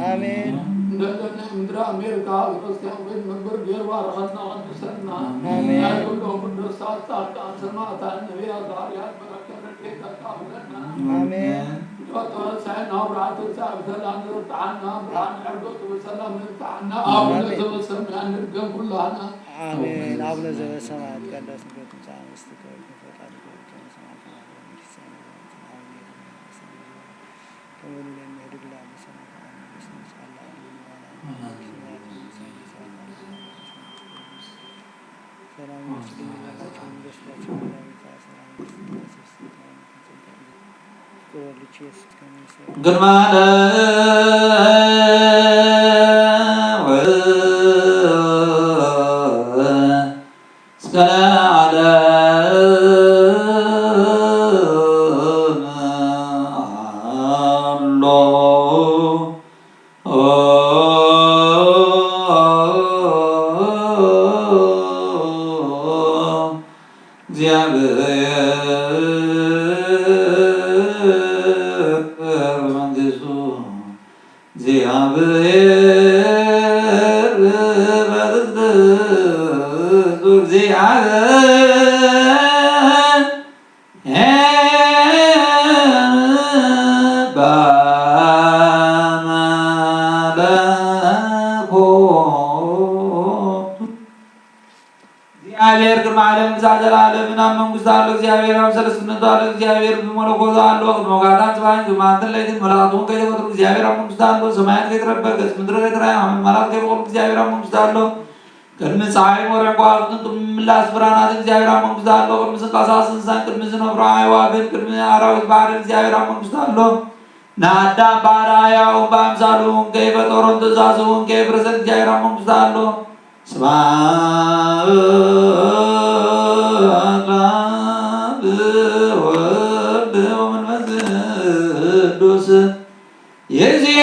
ኣሜን። እንደገና ምድሪ ኣሜሪካ ክርስቲያን ቤት መንበር ገይሩ ባረኸና፣ ቀድሰና። ኣሜን። ናይ ኩሎም ቅዱሳት ጻድቃን ሰማዕታት ነቢያት ሃዋርያት በረከት ረድኤት ኣካፍለና። ኣሜን። ዶክተር ሳይን ኣውራ ትንሳኤ ብሰላም ዘብጽሓና፣ ብርሃን ዕርገቱ ብሰላም ዘብጽሓና፣ ኣቡነ ዘበሰማያት ንድገም ኩላህና። ኣሜን። ኣቡነ ዘበሰማያት ይትቀደስ ስምከ ትምጻእ መንግስትከ ወይኩን ፈቃድከ በከመ በሰማይ ከማሁ በምድር። ግርማ እስከ ለዓለም ኣሎ። እግዚአብሔር መንግስቱ። እግዚአብሔር በትዝቱ። እግዚአብሔር በመለኮቱ። እግዚአብሔር ቅድመ ዓለም ክሳዕ ዘለዓለምን ኣብ መንግስቱ ኣሎ። እግዚአብሔር ኣብ ሰለስትነቱ ኣሎ። እግዚአብሔር ብመለኮቱ ኣሎ። ቅድመ ውጋታን ጽባሕን፣ ቅድመ መዓልትን ለይትን መላእኽቱ እውን ከይተፈጥሩ እግዚአብሔር ኣብ መንግስቱ ኣሎ። ሰማያት ከይተረበ፣ ገጽ ምድሪ ከይተራእየ፣ ሓመድ መራት ከይበቖሉ እግዚአብሔር ኣብ መንግስቱ ኣሎ። ቅድሚ ጸሓይን ወርሕን ከዋኽብትን፣ ቅድሚ ምላስ ብርሃናትን እግዚአብሔር ኣብ መንግስቱ ኣሎ። ቅድሚ ዝንቀሳቐስ እንስሳን፣ ቅድሚ ዝነፍሩ ኣዕዋፍን፣ ቅድሚ ኣራዊት ባሕርን እግዚአብሔር ኣብ መንግስቱ ኣሎ። ንኣዳም ብኣርኣያኡን ብኣምሳሉን ከይፈጠሮን ትእዛዙ እውን ከየፍረሰን እግዚኣብሔር ኣብ መንግስቱ ኣሎ። ስብሐት ለአብ ወወልድ ወመንፈስ ቅዱስ። ይእዜኒ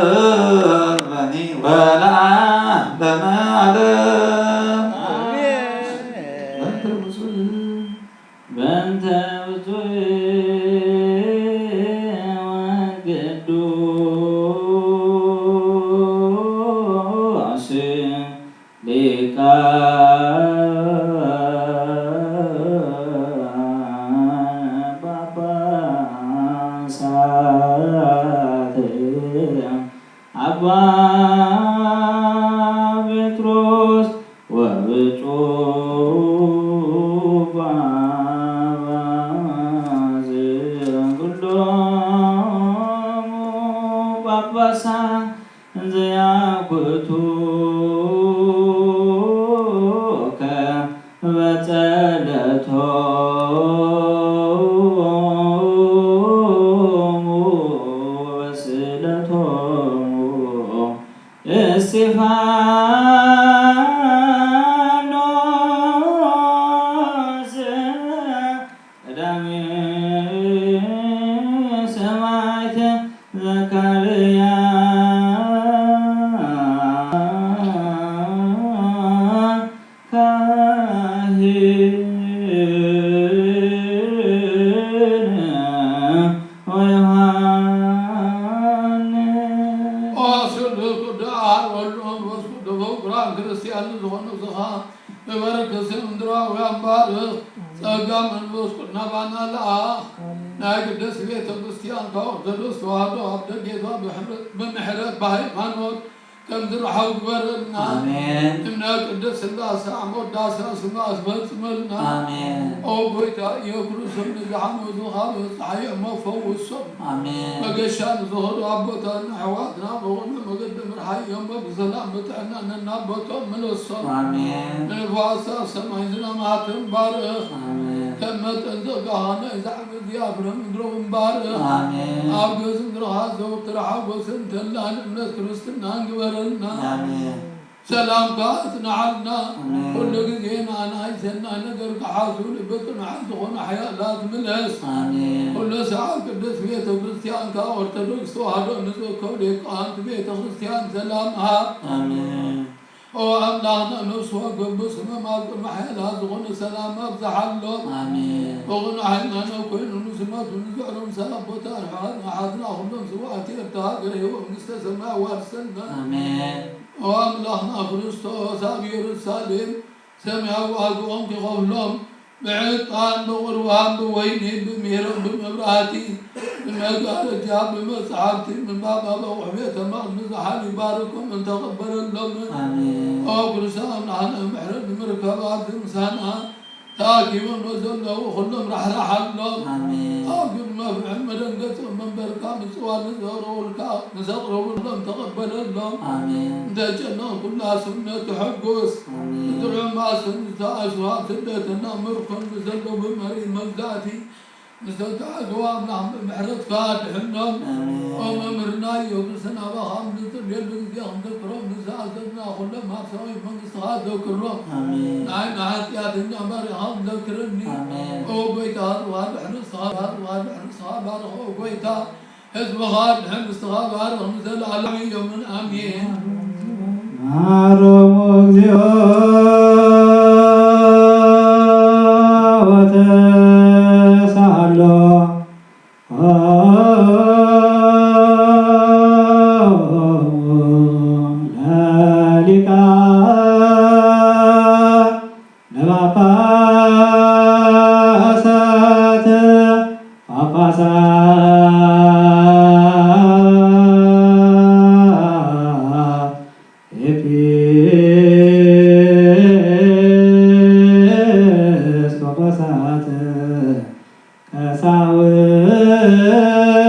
ወዘልፈኒ ወለዓለመ ዓለም። ጳጳሳት አባ ጴጥሮስ ወብፁዕ አባ ባስልዮስ ኩሎሙ ጳጳሳት እንዘ ያኩቱከ በጸለቶሙ ወበስእለቶሙ እስጢፋኖስ ቀዳሚ ሰማዕት ዘካርያ ካህን ወዮሃንስ። ኦ ስሉስ ቅዱስ አብ ወልድ መንፈስ ቅዱስ ፍቁራን ክርስቲያን ዝኾኑ ዝኻ ንበረከት ምድራውያን ባርኽ። ጸጋ መንፈስ ቅዱስ ናባና ለኣኽ። ናይ ቅድስት ቤተ ክርስቲያን ኦርቶዶክስ ተዋህዶ ኣብ ደጌቷ ብምሕረት ብሃይማኖት ከም ዝረሓው ግበረልና። ኣሜን። እምነ ቅድስት ስላሴ ኣብ መወዳእታ ስማ ኣስፈጽመልና። ኣሜን። ኦ ጎይታ ኢየሱስ ክርስቶስ ንዝሓመቱ ካብ በጽሓዮ እሞ ፈውሶም። ኣሜን። መገሻ ንዝኸዱ ኣቦታትና ኣሕዋትና ብቕኑዕ መገዲ ምርሓዮም ብሰላም ብጥዕና ነናቦቶም ምለሶም። ኣሜን። ንንፋሳት ሰማይ ዝናማትን ባርኽ። ኣሜን። ከም መጠን ጸጋኻ ናይ ዛዕባ እግዚኣብሔር ምድሮም ባርኽ። ኣሜን። ኣብ ገጽ ምድርኻ ዘወትር ሓጎስን ተድላን እምነት ክርስትናን ግበረልና። ኣሜን። ሰላምካ ኣጽንዓልና። ኣሜን። ኩሉ ግዜ ንኣና ኣይሰናይ ነገር ክሓሱ ልቢ ጽኑዓት ዝኾኑ ሓያላት ምለስ። ኣሜን። ኩሉ ሰዓት ቅድስት ቤተ ክርስቲያንካ ኦርቶዶክስ ተዋህዶ ንዘከሩ ሊቃውንቲ ቤተ ክርስቲያን ሰላም ሃብ። ኣሜን። ኦ ኣምላኽና ነፍሲ ወከፍ ስሞም ኣብ ቅድሚ ሓያላት ዝኾነ ሰላም ኣብዝሓሎም። ኣሜን። ብቕኑዕ ሃይማኖት ኮይኑ ንዝሞቱ ንዝዕሮም ሰላም ቦታ ኣርሓት ንሓትና ኩሎም ስውኣት ኤርትራ ሃገር ህይወት መንግስተ ሰማይ ኣዋርሰልና። ኣሜን። ኦ ኣምላኽና ክርስቶስ ኣብ ኢየሩሳሌም ሰማያዊ ዋግኦም ክኸፍሎም ብዕጣን ብቑርባን ብወይኒ ብሚሮን ብመብራህቲ ብመጋረጃ ብመጽሓፍቲ ምንባብ ኣብ ኣቑሑ ቤተ መቕደስ ዝሓል ይባርኮም እንተቐበለሎም። ኣሜን። ኦ ክርስቶስ ኣምላኽና ምሕረት ንምርካብ ኣብዚ ምሳና ተኣኪቦም ዘለዉ ኩሎም ራሕራሓሎም። ኣሜን። ኣብ ቅድሚ መፍርሒ መደንገጺ መንበርካ ምጽዋር ንዘቕረቡልካ ንዘቕረቡሎም ተቐበለሎም። ኣሜን። እንተጨነቕ ኩላ ስምነት ትሕጉስ። ኣሜን። ንጥዑም ማእሰር ዝተኣስሩ ኣብ ስደትና ምርኮን ንዘለዉ ብመሪ መግዛእቲ ዝተተኣዘዋ ኣምላኽ ብምሕረትካ ድሕኖም። ኣሜን። ኦ መምህርና ኢየሱስ ናባኻ ኣብ ንጽልየሉ ግዜ ክንዘክሮም ንዝኣዘዝና ኩሎም ኣብ ሰማያዊት መንግስትኻ ዘክሮም። ኣሜን። ንዓይ ንሓጢኣተኛ ባሪያኻ ዘክረኒ። ኣሜን። ኦ ጎይታ፣ ሃጥዋ ድሕሪ ንስኻ፣ ሃጥዋ ድሕሪ ንስኻ ባርኽ። ኦ ጎይታ፣ ህዝብኻ ድሕሪ ንስኻ ባርኽ ንዘለዓለም እዮም። ኣሜን። መሃሮሙ እግዚኦ ወተሳሃሎ ለሊቃነ ጳጳሳት ጳጳሳት ኤጲስቆጶሳት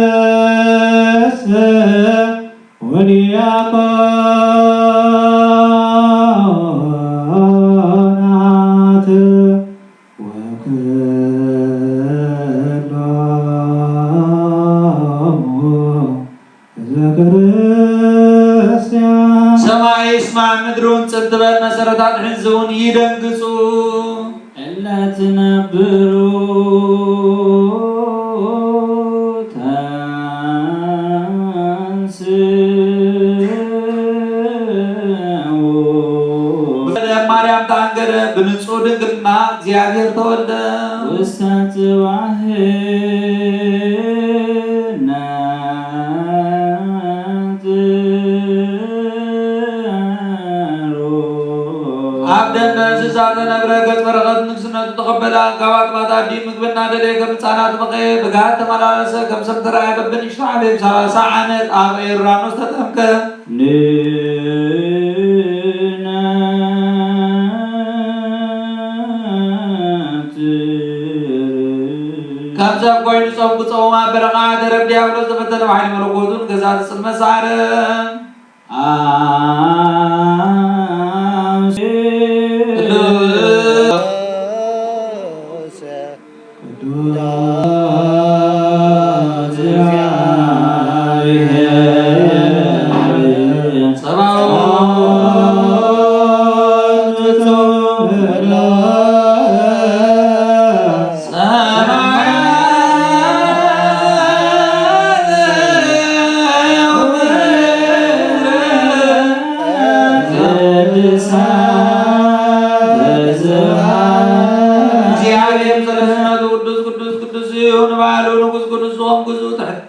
ቀሳውስት ወዲያቆናት ወኩሎሙ ህዝበ ክርስቲያን። ሰማይ ይስማዕ፣ ምድሪ እውን ጽን ትበል፣ መሰረታት ምድሪ እውን ይደንግጹ። እለ ትነብሩ ተንስኡ። ማርያም ተኣንገደ፣ ብንጹህ ድንግልና እግዚኣብሔር ተወልደ። ውስተ ጽባሕ ነጽሩ። ኣብ ደንበ እዛ ተነብረ ገጽ በረኸት ንግስነቱ ተቐበላ። ካብ ኣጥባት ኣዲ ምግቢ እናደለየ ከም ህፃናት በቐየ። ብግሃድ ተመላለሰ። ከም ሰብ ተራእየ። በብንእሽቶ ዓበየ። ብሰላሳ ዓመት ኣብ ዮርዳኖስ ተጠምቀ። ንነጽር። ከም ሰብ ኮይኑ ጾም ክጸውም ኣብ በረኻ ደረብ ዲያብሎስ ተፈተነ። ብሓይሊ መለኮቱ ንገዛእቲ ጽልመት ሰዓረ። ኣምሴ ቅዱስ እግዚኣብሔር ዘለስነቱ ቅዱስ ቅዱስ ቅዱስ እዩ። ንባዕሉ ንጉስ ቅዱስ ዝኾን ግዙእ ትሕት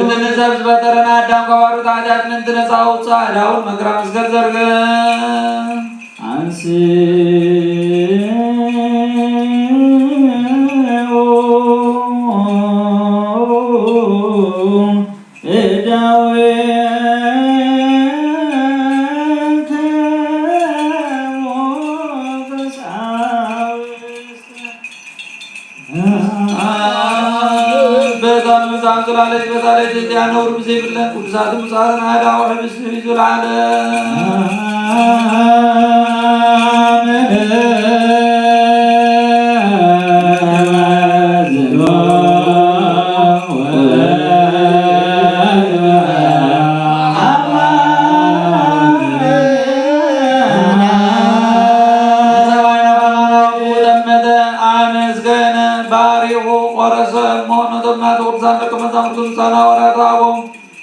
እቲ ንሰብ ዝፈጠረና ኣዳም ካብ ኣርዑት ሓጢኣት ምእንቲ ነፃ ኣውፅኣ። ዳውን መከራ ምስ ገርዘርገ። ኣንስኡ እደዊክሙ በሳውስተ። በዛን ምሳን ጽላለች በዛለች እዚኣ ነውር ብዘይብለን ቅዱሳት ምሳን ኣዳው ሕብስቲ እዩ ዝለዓለ። ሰማይ ነባናዊ ጠመተ፣ ኣመስገነ፣ ባሪኹ፣ ቆረሰ፣ እሞ ነቶም ናቱ ቅዱሳን ደቀ መዛሙርቱ ምሳና ወራት ሃቦም።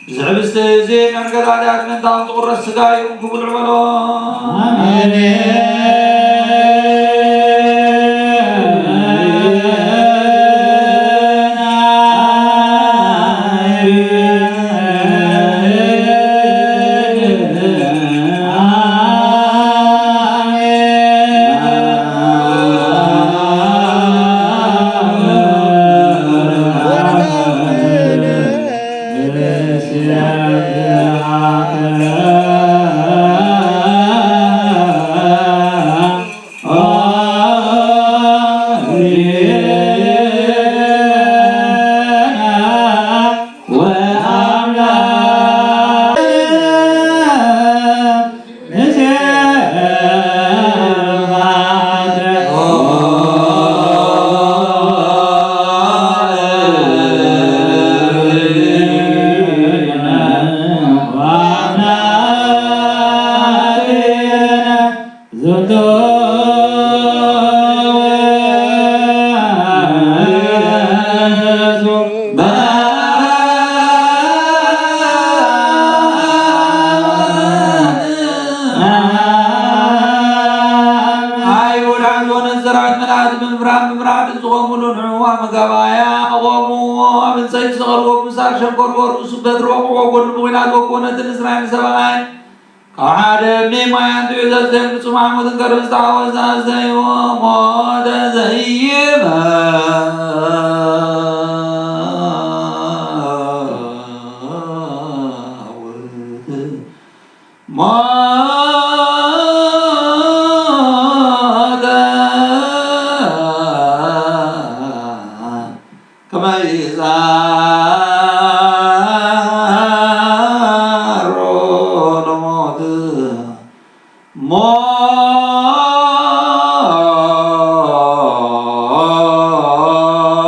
እዚ ሕብስቲ እዚ መርገት ኃጢአት ምእንታኹም ዝቑረስ ሥጋይ እዩ፣ እንኩ ብልዑ በሎ። ኣሜን። ጎርጎር ርእሱ በትሪ ወቕዖ፣ ጎድኑ ብኲናት ወግኦ፣ ነቲ ንእስራኤል ሰብኣይ ካብ ሓደ እምኒ ማይ ኣንጢዑ ዘስተዮም ንጹም ሓሞትን ከርብስ ተሓወሰ ኣስተይዎ ሞተ ዘይመውት። ሞተ ከመ ይዛሮ ለሞት።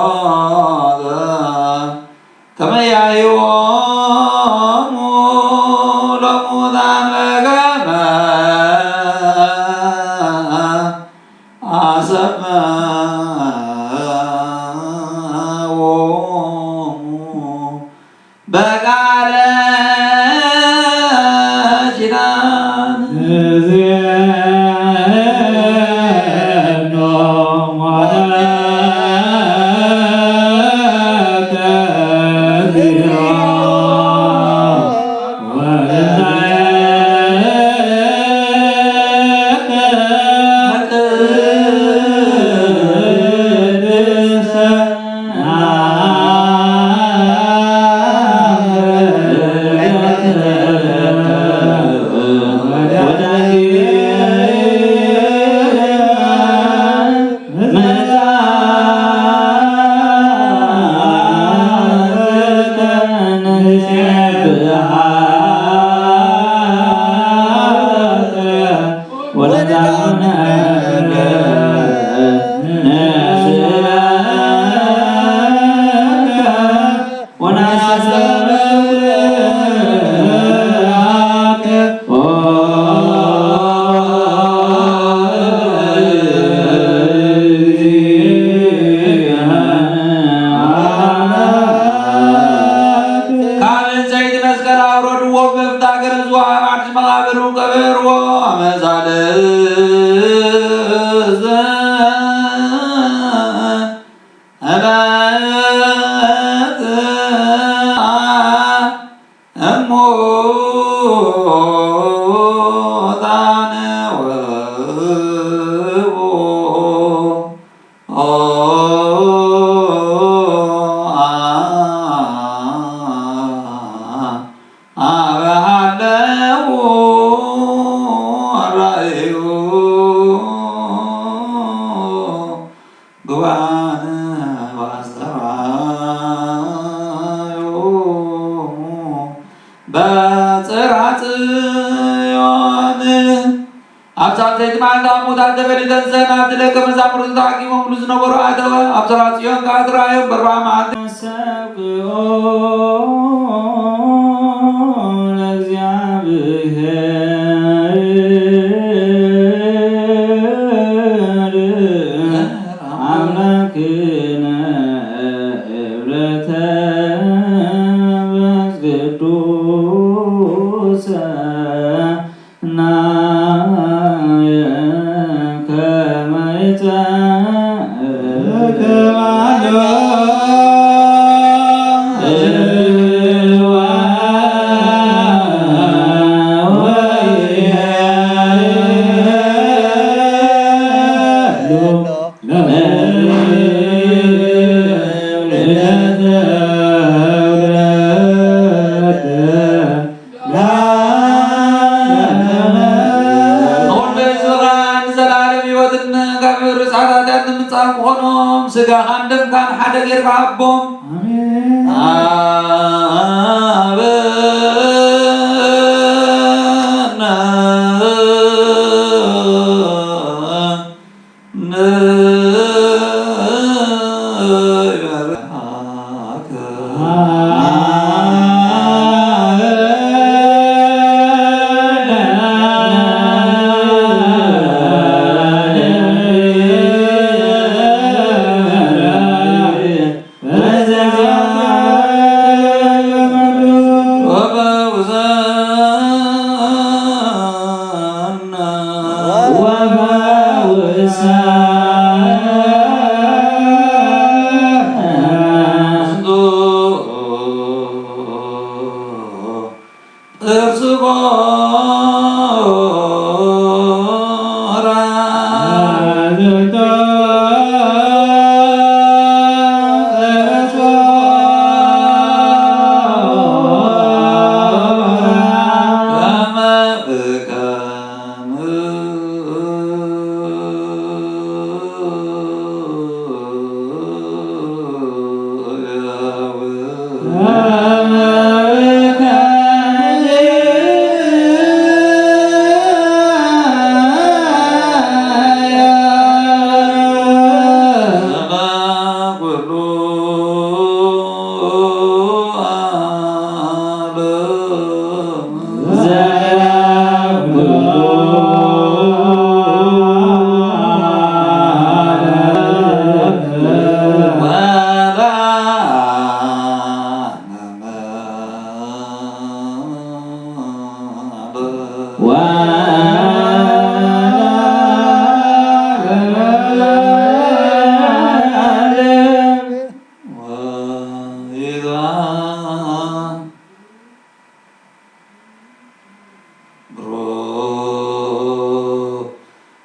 ሞተ ከመ ያህይዎሙ ለሙታን በከመ አሰመዎሙ በቃለ ኪዳን። ካብ ዕንፀይቲ መስቀል ኣውረድዎ፣ በብታ ገረዝዋ ኣብ ዓዲ መቓብሩ ቀበርዎ። ኣመሳልስተ ዕለት እሙታን ወህቦ አበሃለዉ ራእዩ ግዋን ዋስተራዩ በጽርሐ ጽዮን። ኣብ ሳልሰይቲ መዓልቲ ካብ ሙታን ተፈልዩ ተንሥአ፣ ናብቲ ደቀ መዛሙርቱ ተኣኪቦምሉ ዝነበሩ ኣተወ። ኣብ ጽርሐ ጽዮን ከኣ ተራእዮም። በርባዕ መዓልቲ። ነሰብክዎ ለእግዚኣብሔር ኣምላክነ እብረተ መንፈስ ቅዱስ ናየ ከመ ይጸብእ ስጎራ ከመ ብከ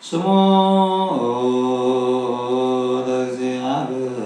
ስሙ ለእግዚአብሔር።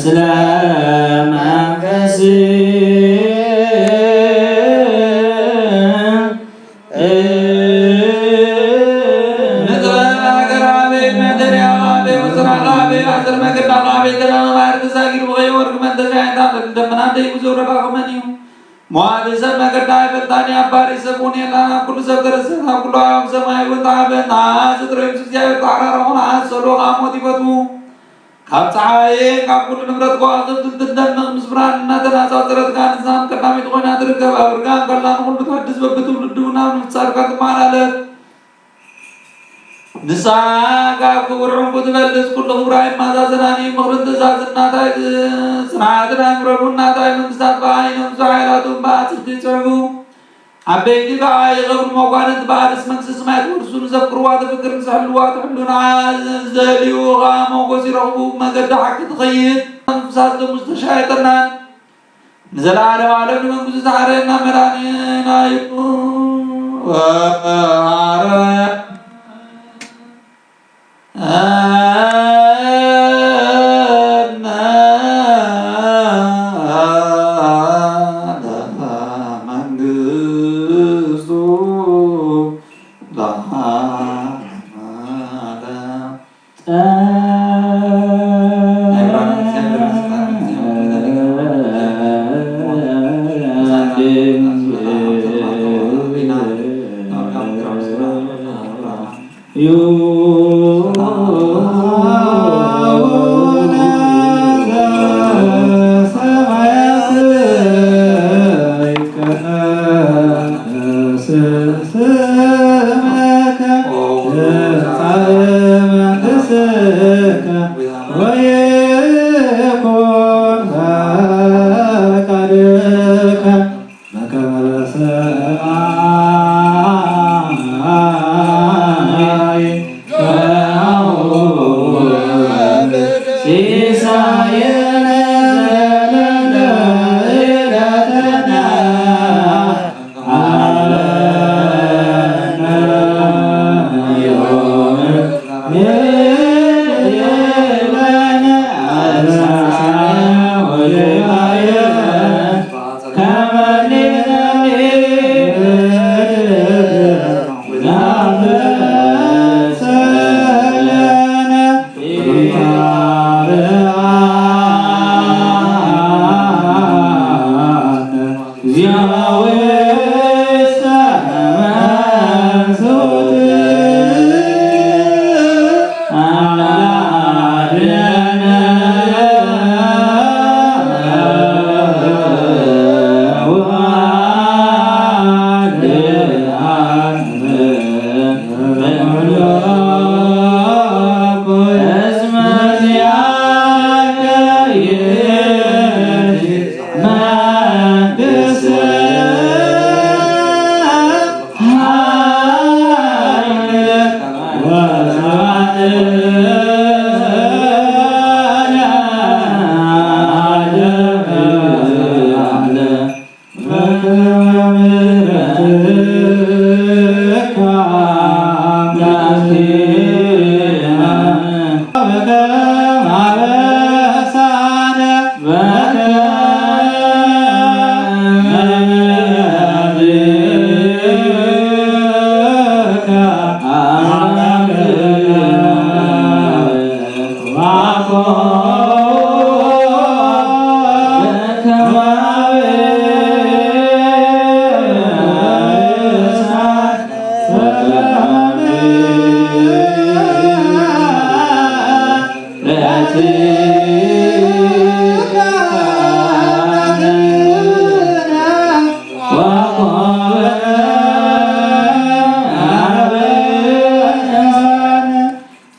ስለ መንፈስ ንጥበብ ሃገር ኣበይ መደርያ ኣበይ ወፅራኻ ኣበይ ኣዘር መገዳኻ ኣበይ ተለመ ማር ተሳጊሩ ብኸይ ወርቅ መንተሻ ይንታ ደምና ደይ ብዙ ረዳኹ መን እዩ? መዋዕል ሰብ መገዳ ኣይፈልጣን እዩ። ኣባሪ ሰብ እውን የላን። ኣብ ኩሉ ሰብ ተረስን ኣብ ኩሉ ኣብ ሰማይ እውን ተዓበን። ንዓስ እትረዩ ምስ እግዚኣብሔር ተዓራረኹ። ንዓስ ጸልዎ ካብ ሞት ይፈትዉ። ካብ ፀሓይ ካብ ኩሉ ንብረት ከዋኽብት እንትትደምቕ ምስ ብርሃን እናተናፃፀረት ጋር ንስኻ ቀዳሚት ኮይና ትርከብ። ኣብ ርጋ እንከላ ንኹሉ ትሕድስ በብትውልዱ ናብ ምፍፃርካ ትመሓላለፍ። ንሳ ካብ ክቡር ዕንቁ ትበልጽ ኩሉ ክብራ ይመዛዘናን እዩ። ምኽርን ትእዛዝን ናታ እዩ። ጽንዓትን ኣእምሮን እውን ናታ እዩ። መንግስታት ብዓይኖም ሓይላቱ ብኣጽርቲ ይጽዕቡ። ዓበይቲ ብዓይ ይኸብሩ። መኳንንት ብኣርስ መንግስቲ ሰማይ ትወርሱ። ንዘፍቅርዋ ተፍቅር ንዝሕልዋ ትሕሉ። ንዓ ዝደልዩ ኸዓ ሞጎስ ይረኽቡ። ብመገዲ ሓቂ ትኸይድ። መንፈሳት ደሙ ዝተሻየጠናን ንዘለዓለም ዓለም ንመንግስቱ ዝሓረየና መድኃኒና እዩ። ወሐረየና ለመንግስቱ ለዓለመ ዓለም። ስምከ ትምጻእ መንግሥትከ ወይኩን ፈቃድከ በከመ በሰማይ ከማሁ ሲሳየነ ዘለለዕለትነ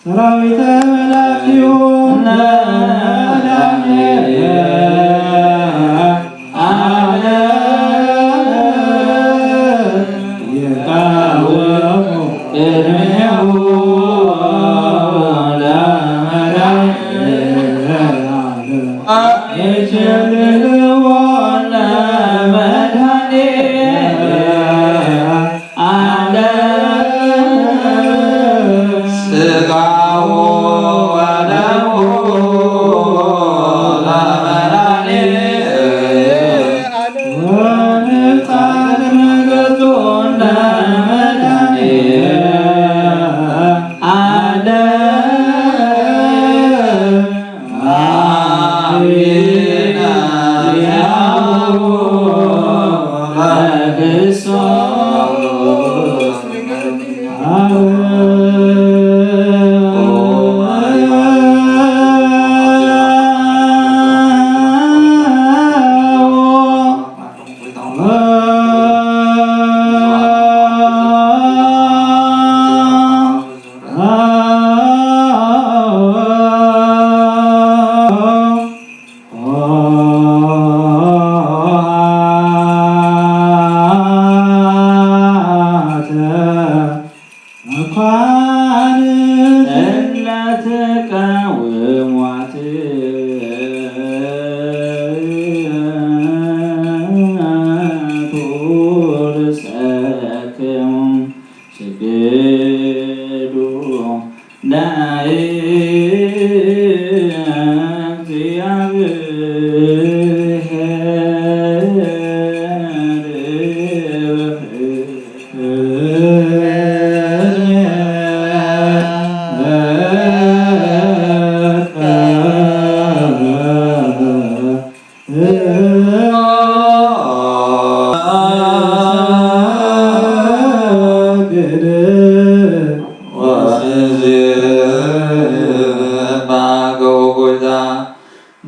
ሰራዊተ መላእክቲሁ ለመድኃኔዓለም ይቃወሙ ቅድሜሁ ለመድኃኔዓለም ይሸልልዎ ለመድኃኔዓለም ስጋሁ ወደሙ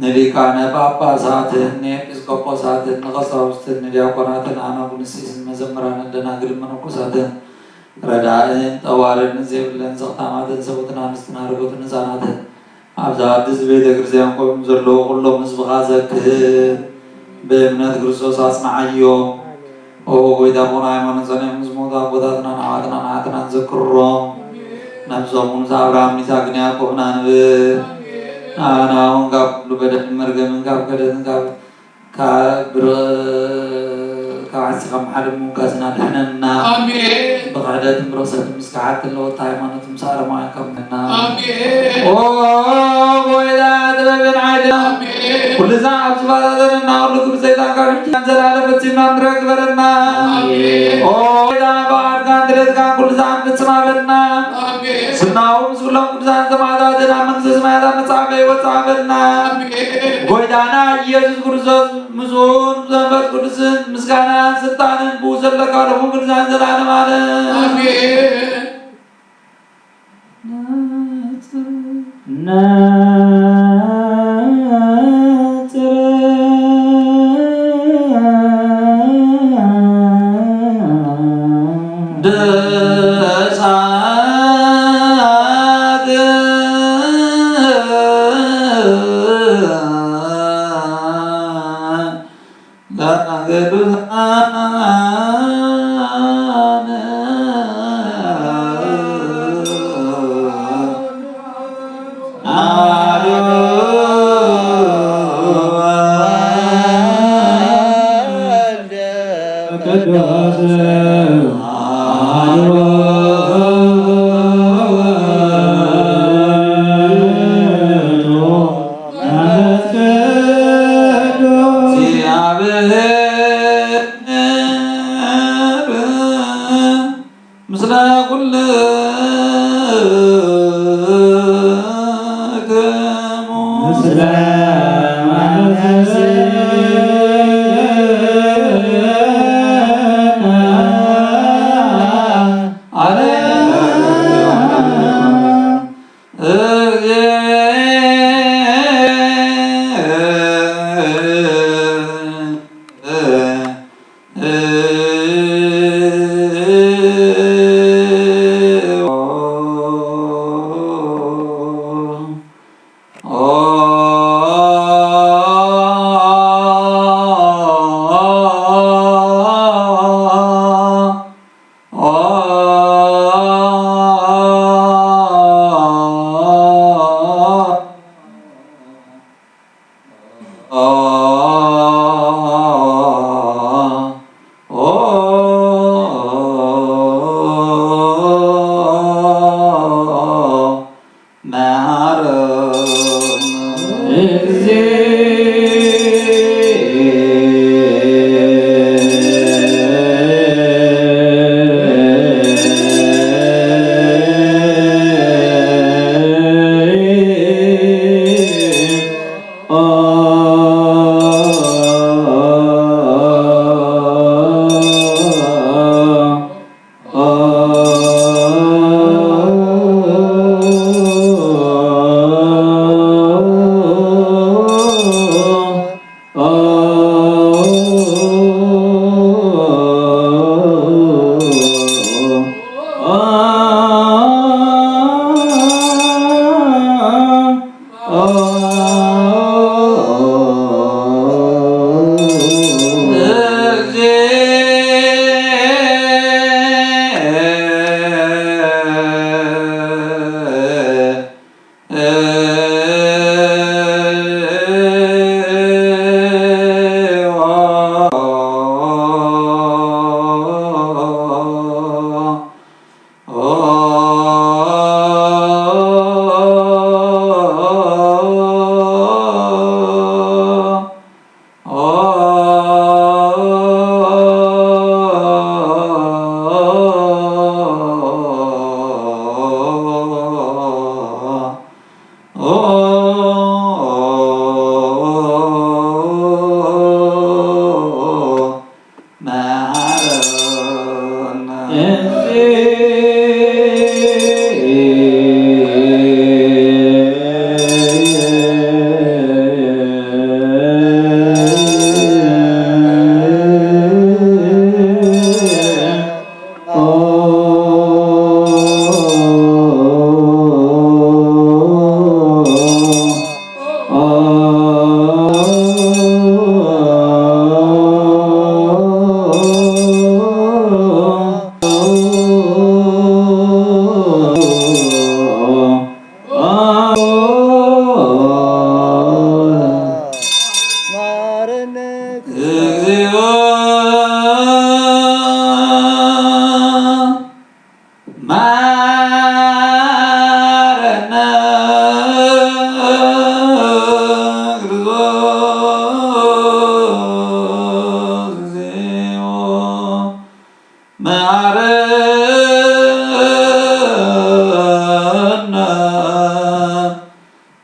ንሊቃነ ጳጳሳትን ንኤጲስቆጶሳትን ንቀሳውስትን ንዲያቆናትን ኣናጉንስጢስን መዘምራንን ደናግልን መነኮሳትን ረዳእን ጠዋርን ዘይብለን ዘኽታማትን ሰቡትን ኣንስትን ኣረጎትን ህፃናትን ኣብዛ ኣዲስ ቤተ ክርስቲያን ቆም ዘለዉ ኩሎም ህዝብኻ ዘክር። ብእምነት ክርስቶስ ኣጽንዓዮም። ኦ ጎይታ፣ ቡን ሃይማኖት ጸኒዖም ዝሞቱ ኣቦታትናን ኣሕዋትናን ኣሓትናን ዘክሮም። ነብሶም እውን ኣብርሃም፣ ይስሐቅን ያዕቆብን ኣንብር። ንኣና እውን ካብ ኩሉ በደልን መርገምን ካብ ክሕደትን ካብ ካብ ብር ካብ ዓስኻ መሓሪ ምውጋዝና ድሕነና። ኣሜን። ብክሕደትን ብርኽሰትን ምስ ክሓድትን ለወጥቲ ሃይማኖት ምስ ኣረማውያን ካብ ምንና። ኣሜን። ኦ ጎይታ ጥበብን ሓይልን ኣሜን። ኩሉ ሰዓት ዝፈታተነና ኩሉ ክብሪ ሰይጣን ካብ ሕጂ ንዘለኣለም ፈጺምና ንረግበረና። ኣሜን። ኦ ጎይታ ብዓድካን ድሌትካን ኩሉ ሰዓት ፍጽም ኣበልና። ኣሜን። ስናው ምስ ኩሎም ቅዱሳን ሰማዕታትን ኣብ መንግስተ ሰማያት ኣብ መጽሓፈ ይወጽእ ኣበልና። ኣሜን። ጎይታና ኢየሱስ ክርስቶስ ምስኡን ብመንፈስ ቅዱስን ምስጋናን ስልጣንን ብኡ ዘለካ ለኹም ግዛን ዘላለም ዓለም። ኣሜን።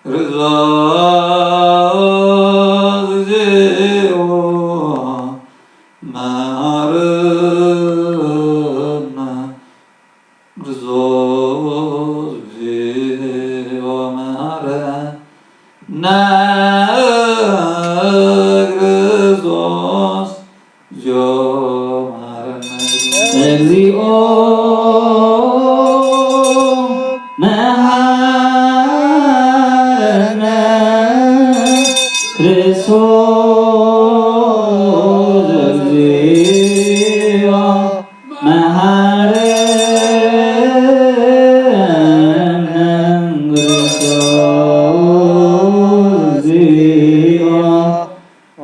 ርዞ ዚኦ መሃርና ርዞ ዚኦ መሃርና ርዞ ዚኦ መሃርና እግዚኦ መሃረነ ክርስቶስ እግዚኦ መሃረነ ክርስቶስ እግዚኦ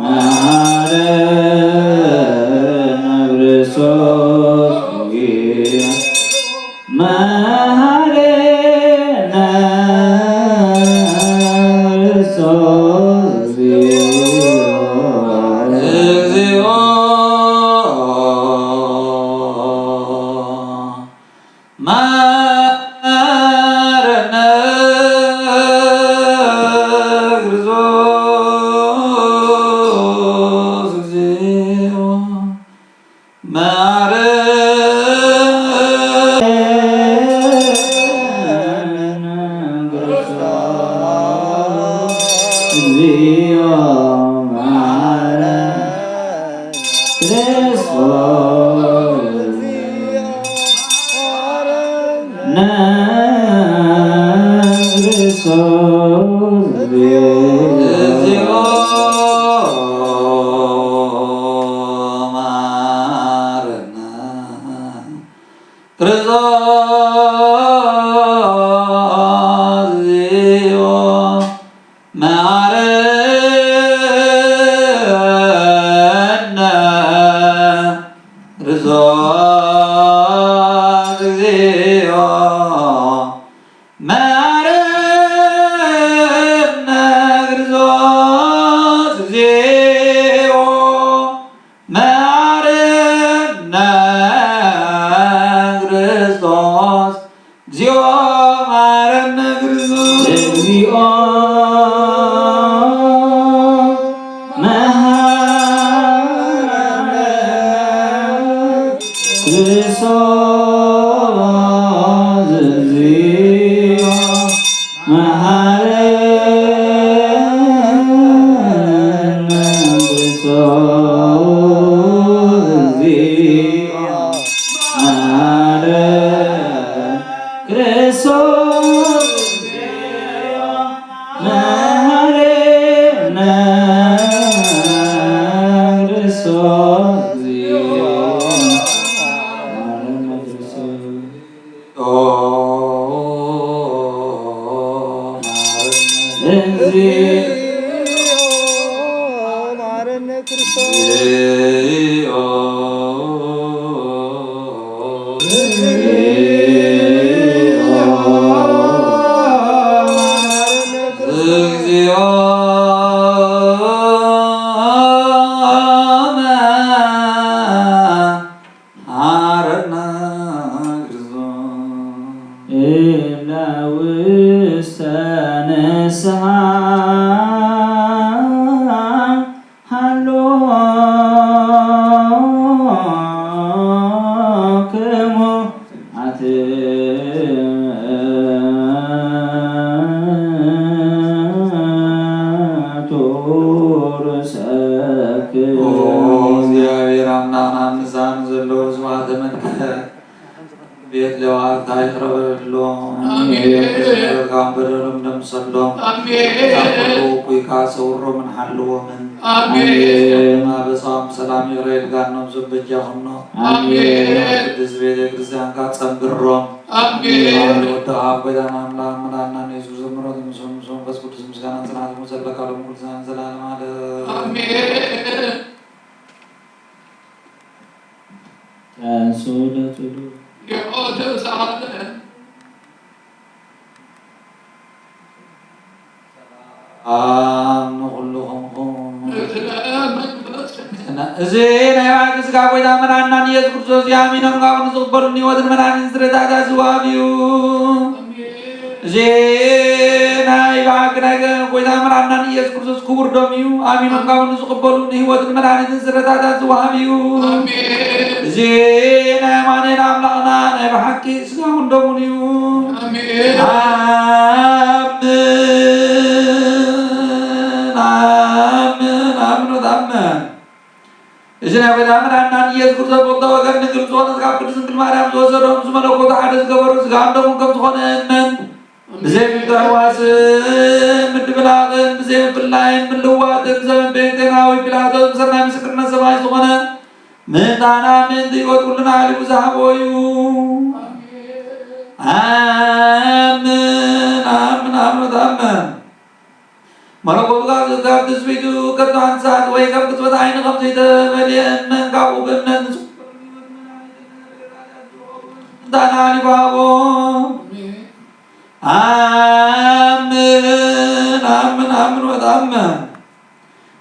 መሃረነ ክርስቶስ መሃረነ ክርስቶስ እግዚኦ መሃረነ ክርስቶስ እግዚኦ መሃረነ ክርስቶስ እግዚኦ መሃረነ ክርስቶስ ነክርስቶስ እግዚኦ መሃረነ ክርስቶስ እግዚኦ መሃረነ ክርስቶስ እግዚኦ መሃረነ ክርስቶስ እግዚኦ መሃረነ ክርስቶስ እግዚኦ መሃረነ ክርስቶስ እግዚኦ መሃረነ ክርስቶስ እግዚኦ መሃረነ ክርስቶስ እግዚኦ መሃረነ ክርስቶስ መሃረነ ክርስቶስ መሃረነ ክርስቶስ መሃረነ ክርስቶስ እግዚኦ መሃረነ ክርስቶስ እለ ውስተ ንስሓ ሃሎክሙ አትንቱ ርእሰክሙ። ኦ እግዚአብሔር አምላክና ምሳን ዘለዉ ስብሐተ መንግስተ ቤት ለዋታ ይቕረበሎም። አሜን። ካብ በደሎም ደምሰሎም። አሜን። ካብ ኩሉ እኩይ ከኣ ሰውሮምን ሓልዎምን። አሜን። ኣበሳዎም ብሰላም ይቕረ ኢልካ ነብሶም በጃኹኖ። አሜን። ቅድስት ቤተ ክርስቲያን ከኣ ጸንብሮም። አሜን። ወደ ኣብ ጎይታና ኣምላኽ መድኃኒና ኢየሱስ ክርስቶስ ምሕረቱ ምስ መንፈስ ቅዱስ ምስጋና ጽናት ምስ ዘለካ ሎም ኩሉ ዘመን ዘላለም ዓለም። አሜን። ተንሱ ለጽሉ የቆ ተውሳለ ሰላም ንኹልኹም። እዚ ናይ ባዕዲ ስጋ ጎይታ መድኃኒና ኢየሱስ ክርስቶስ እዩ። ኣሚኖም ካብኡ ንዝቕበሉ ንህይወትን መድኃኒትን ስርየት ኃጢኣት ዝወሃብ እዩ። እዚ ናይ ብሓቂ ናይ ጎይታ መድሓኒና ኢየሱስ ክርስቶስ ክቡር ደም እዩ። ኣሚኖም ካብ ንዝቕበሉ ንህይወትን መድሓኒትን ስረታታት ዝወሃብ እዩ። ኣሜን። እዚ ናይ ኣማኑኤል ኣምላኽና ናይ ብሓቂ ስጋውን ደሙን እዩ። ኣሜን። ኣምን፣ ኣምን፣ ኣምን ወተኣመን። እዚ ናይ ጎይታ መድሓኒና ኢየሱስ ክርስቶስ ብክልተ ወገን ድንግል ዝኾነት ካብ ቅድስት ድንግል ማርያም ዝወሰዶ ምስ መለኮቱ ሓደ ዝገበሮ ስጋን ደሙን ከም ዝኾነ እመን። ብዘይ ምትሕዋስን ምድብላቕን ብዘይ ምፍላይን ምልዋጥን ዘመን ቤንቴናዊ ጲላጦስ ብሰናይ ምስክርነት ሰማይ ዝኾነ ምእንታና ምእንቲ ህይወት ኩልና ኣሕሊፉ ዝሃቦ እዩ። ኣምን፣ ኣምን፣ ኣምን፣ ኣምን። መለኮቱ ካብ ካብ ትስብእቱ ከቶ ሓንቲ ሰዓት ወይ ከም ቅጽበት ዓይኒ ከም ዘይተፈልየ እመን። ካብኡ ብእምነት ንስኹም ምእንታና ኣሕሊፉ ሃቦ። ኣምን፣ ኣምን፣ ኣምን ወተኣመን።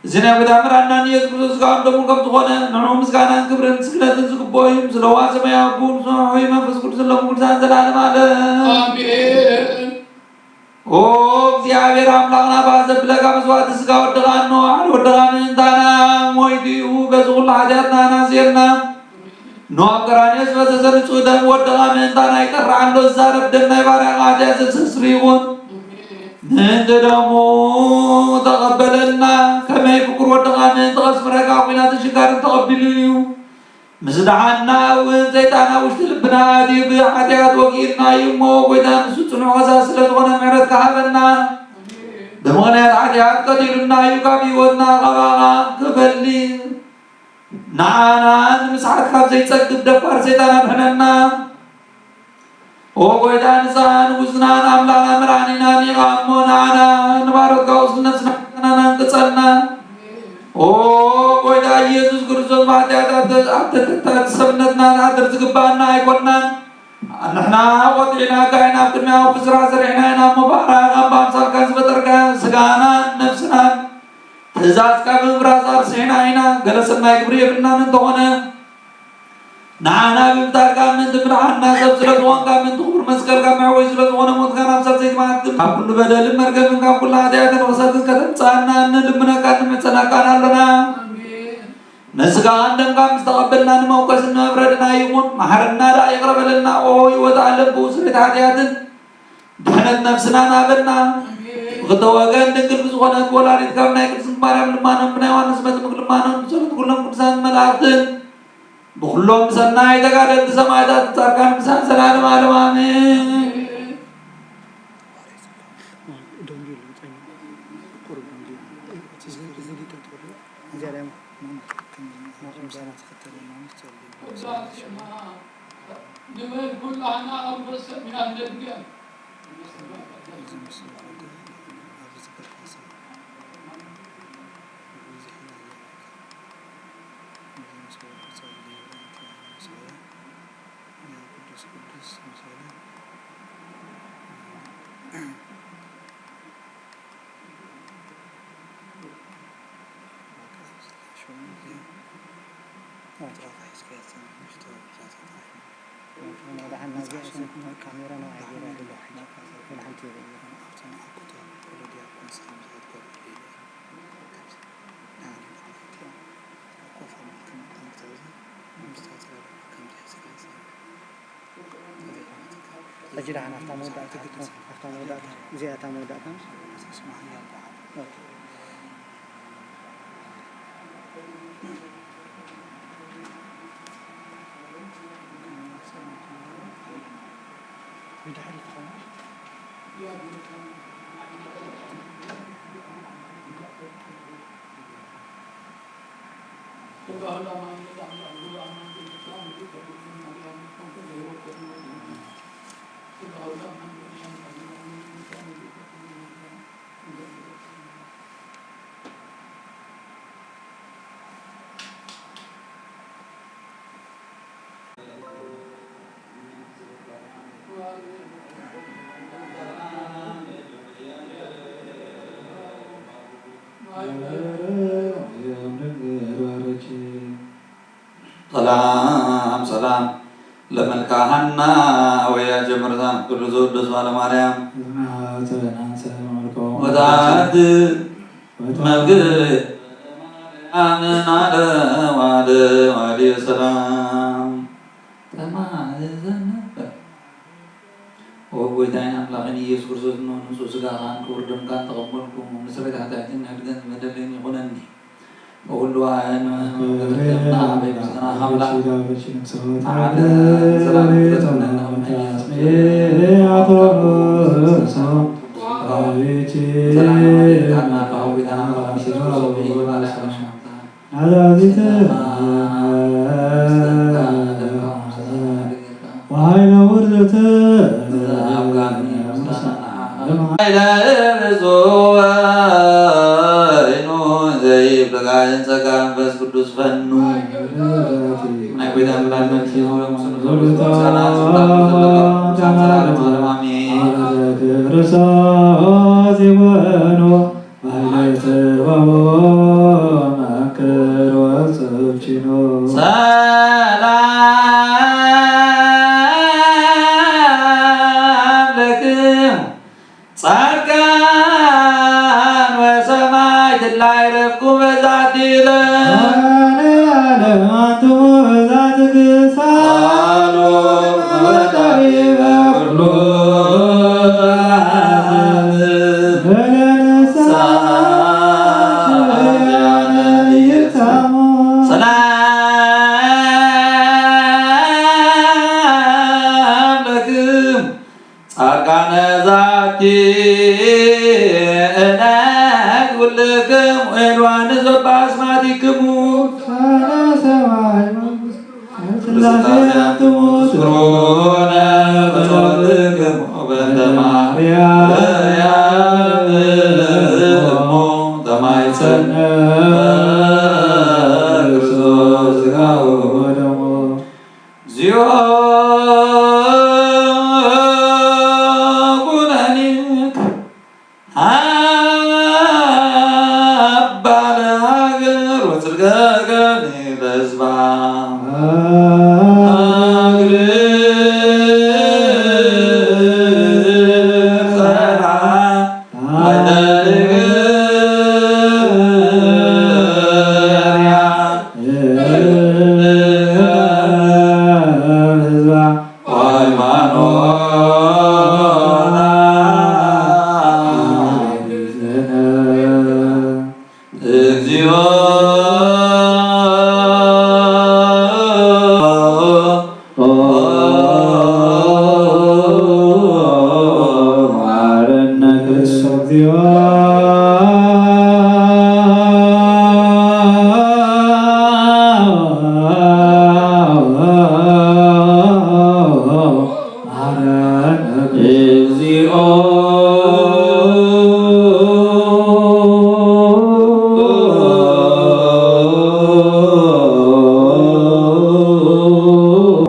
እዚ ናይ ጎይታ መድሓኒና ኢየሱስ ክርስቶስ ስጋን ደሙን ከም ዝኾነ ንዕኡ ምስጋናን ክብርን ስግደትን ዝግብኦ እዩ። ምስለ ዋህ ሰማያዊ ኣቦኡ ምስ መምርሒ መንፈስ ቅዱስ ለሙ ቅዱሳን ዘላለም ኣለም። ኣሜን። ኦ እግዚኣብሔር ኣምላኽና፣ ባህ ዘብለካ መስዋዕቲ ስጋ ወድኻ እኖ፣ ሓደ ወድኻ ምእንታና ሞይቱ እዩ፣ በዚ ኩሉ ሓጢኣትና ኣናስየልና። ኖ ኣብ ቀራንዮ ዝፈሰሰ ንጹህ ደም ወድኻ ምእንታና ይጠርዓሎ። ዝዛረብ ደም ናይ ባርያኻ ሓጢኣት ዘስተስሪ ይኹን። ምእንቲ ደሙ ተቐበለልና። ከመይ ፍቁር ወድኻ ምእንቲ ከስምረካ ኲናትን ሽጋርን ተቐቢሉ እዩ። ምስ ደሓንና እውን ሰይጣን ኣብ ውሽጢ ልብና ኣትዩ ብሓጢኣት ወጊእና እዩ። እሞ ጎይታ ንሱ ጽኑዕ ከሳሲ ስለ ዝኾነ ምሕረት ክሃበና። ብምኽንያት ሓጢኣት ቀቲሉና እዩ። ካብ ህይወትና ካባኻ ክፈሊ ንዓና ንምስሓት ካብ ዘይጸግብ ደፋር ሰይጣን ኣድሕነና። ኦ ጎይታ ንስኻ ንጉስናን ኣምላኽና መድሓኒናን ኢኻ እሞ ንዓና ንባሮትካ ቁስል ነፍስና ሕክምናና እንቅጸልና። ኦ ጎይታ ኢየሱስ ክርስቶስ ብሓጢኣት ኣብ ተ- ኣብ ተተታት ሰብነትና ንሓድር ዝግባኣና ኣይኮንናን። ንሕና ቆጢዕናካ ኢና፣ ኣብ ቅድሚያ ውፉይ ስራሕ ሰሪሕና ኢና እሞ ባዕራኻ ብኣምሳልካ ዝፈጠርካ ስጋናን ነፍስናን ትእዛዝካ ብምፍራስ ኣርስሒና ኢና። ገለ ሰናይ ግብሪ የብልናን እንተኾነ ንዓና ብምታርካ ምእንቲ ምድሓንና ሰብ ስለ ዝኾንካ ምእንቲ ክቡር መስቀልካ መዕወይ ስለ ዝኾነ ሞትካ ናብ ሳልሰይቲ መዓልቲ ካብ ኩሉ በደልን መርገምን ካብ ኩሉ ሓጢኣትን ርኽሰትን ከተምጽኣና እንልምነካን ንምሕጸነካን ኣሎና። ንስጋኻን ደምካ ምስ ተቐበልና ንመውቀስን ንመፍረድና ይኹን። መሓረና ደኣ ይቕረ በለልና። ኦ ህይወት ዓለም ብኡ ስርየት ሓጢኣትን ድሕነት ነፍስና ናበልና። ብክልተ ወገን ድንግል ብዝኾነት ወላዲት ካብ ናይ ቅድስት ማርያም ልማኖን ብናይ ዮሃንስ መጥምቅ ልማኖን ብጸሎት ኩሎም ቅዱሳን መላእኽትን ብኩሎም ሰናይ ተጋደልቲ ሰማዕታት ጻድቃን ቅዱሳን ዘላለም ዓለም ኣሜን። ደንጊሉ ጸኒሑ ቁሩብ ደንጊሉ። እዚ ሊጠጥ ወዲኡ እዚኣ ዳይማ ማርያም ሰላም ዝኽተለና ምስ ጸልዩ ኩሉ ኣስማ ንበል ኩላህና ኣብ ርእሰ ሚና ንደንግዕ። እዚ ምስ ወዲ ኣብዚ ዝገርፋ ሰብ ብዙሕ ኢና ዘይረክብ። እዚ ምስ ወዲ ጸልዩ ኣንቲ ምስ ወዲ ቅዱስ ቅዱስ ምስ በለ ሕጂ ደሓን ኣብታ መወዳእታ፣ ኣብታ መወዳእታ፣ እዚኣ እታ መወዳእታ። ኦኬ። ብድሕሪት ትኸውን። ሰላም ሰላም። ለመልካ ሃና ወያ ጀምርታ ኩሉ ዘወደሱ ባለ ማርያም። ወተዓት መግብ ኣምን ኣለ ዋደ ዋዲ ሰላም። ተማእዘነ። ኦ ጎይታይን ኣምላኽን ኢየሱስ ክርስቶስ፣ ንጹህ ሥጋኻን ክቡር ደምካን ተቐበልኩ። ንስርየት ኃጢኣትን ንሕድገት በደልን ይኹነኒ። ወኩሉ ኣየን መገደልና በይምስና ኻብላ ዓደ ሰላም ክትለጽነ ናዛዚተ ወኃይለ ውርደተ ኃይለ ብፁዕ ወይኑ ዘይብልጋይን ጸጋ መንፈስ ቅዱስ ፈኑ። ናይ ጎይታ ምላል መልሲ ምስሉ ምስጋና ዝብላ ዘለካ ቅዱሳን ዘላለሙ ዓለም ኣሜን። ክርስቶስ ይወኑ ባሕረ ጥበቡ መክር ወጽብጭኑ። ሰላም ለክሙ ጻድቃን ወሰማዕት እለ ይረፍቁ በዛቲ ዕለት። ሰላም ለክሙ በዛቲ ግሳት ቃሉ ወጠቢበ ኩሉ ሰላም ለክሙ ጻድቃነ ዛቲ ዕለት ኩልክሙ ሄልዋን ዘባስማቲክሙ። ሰላም ሰማይ ስላሴ ኣንትሙ ትዝክሩነ በጸሎትክሙ በእንተ ማርያም እሙ ተማይጸነ ክርስቶስ ሥጋሁ ወደሙ። እግዚኦ ኩነኒ አባ ለሀገር ወጽድቀከኒ ለሕዝባ። እግር ጸራ አይደርግያ ህዝባ። ሃይማኖት እግዚኦ መሐረነ ክርስቶስ እግዚኦ። መሐረነ እግዚኦ።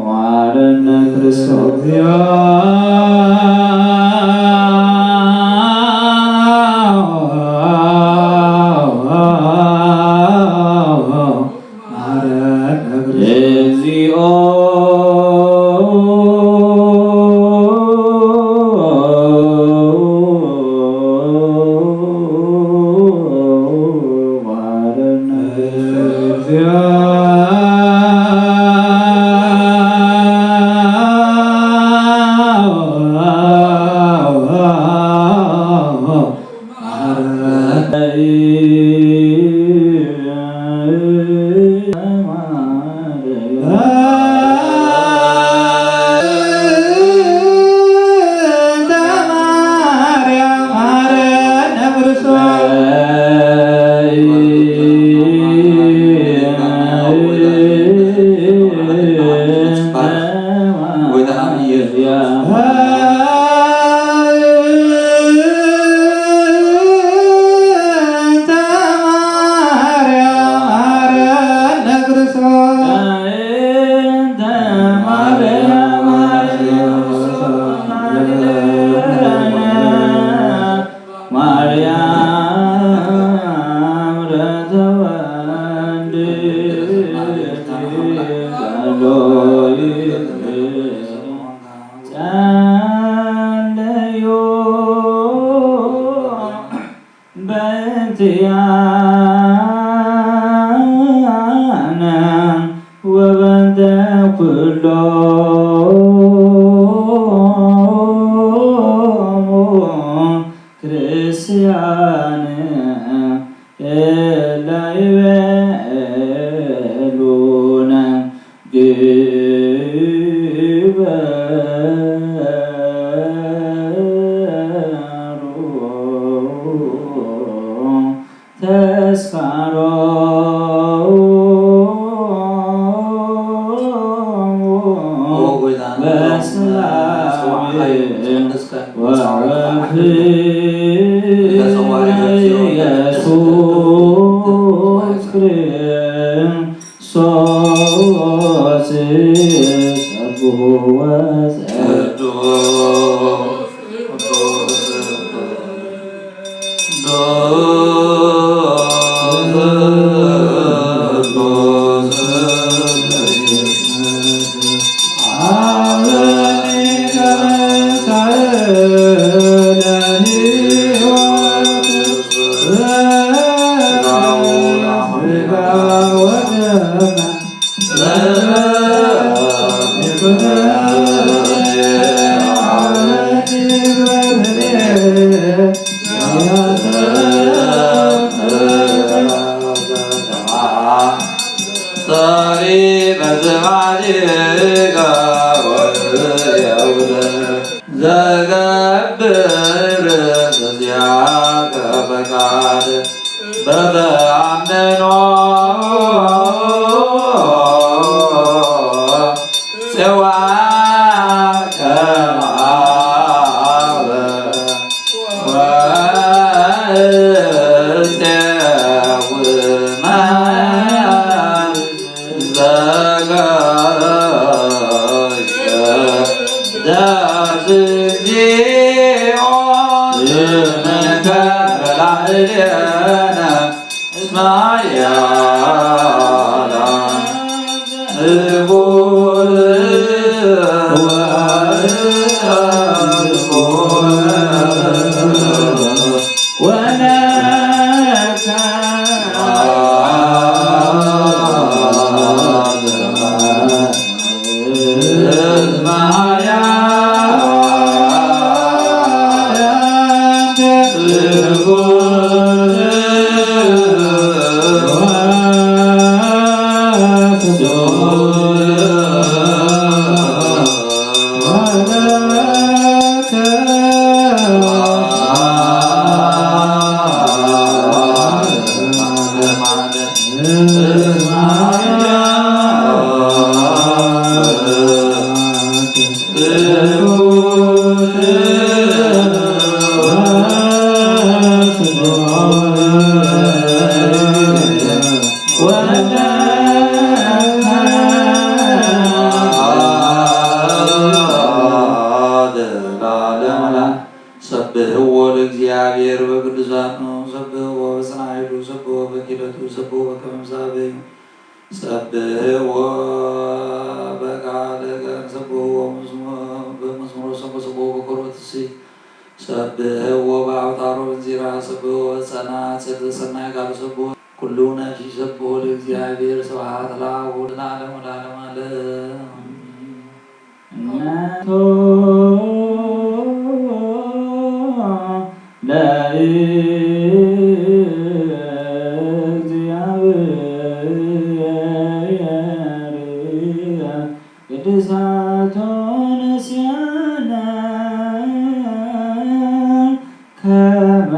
መሐረነ ክርስቶስ እግዚኦ። መሐረነ እግዚኦ። መሐረነ እግዚኦ። ማርያም ረተወንድ ክርስቲያን ወበንተ ኩሎም ክርስቲያን እለ ይቤሉነ ግበሩ ተስካሮሙ ኦ ጎይታና፣ በሰላም ጽዋዕ ሓይል ወፍቅር። ቅዱስ ጸዋዒ ኢየሱስ ክርስቶስ ሰብሖ ወጸ- ዘገብር በዚያከ ፈቃድ በተአምኖ ጽዋ ከማበ ወእንተ ውመ ዘገየ ዳስ እግዚኦ እምከ ላዕሌነ እስመ ኃያል ንጉሥ ወንጉሥ ሰብሕዎ ለእግዚኣብሔር በቅዱሳኑ፣ ሰብሕዎ በጽንዓቱ፣ ሰብሕዎ በኪደቱ፣ ሰብሕዎ በከመ ምሳበዩ፣ ሰብሕዎ በቃለ ገን፣ ሰብሕዎ በመዝሙር፣ ሰብሕዎ በኮረትሲ፣ ሰብሕዎ በአውታሮ እንዚራ፣ ሰብሕዎ በጸናጽል ዘሰናይ ቃሉ፣ ሰብሕዎ ኩሉ ነፍሲ፣ ሰብሕዎ ለእግዚኣብሔር። ስብሐት ለአብ ወወልድ ለዓለመ ለዓለመ ዓለም። እናቶ ለእግዚአብሔር ቅድሳቶ ነስያነ ከመ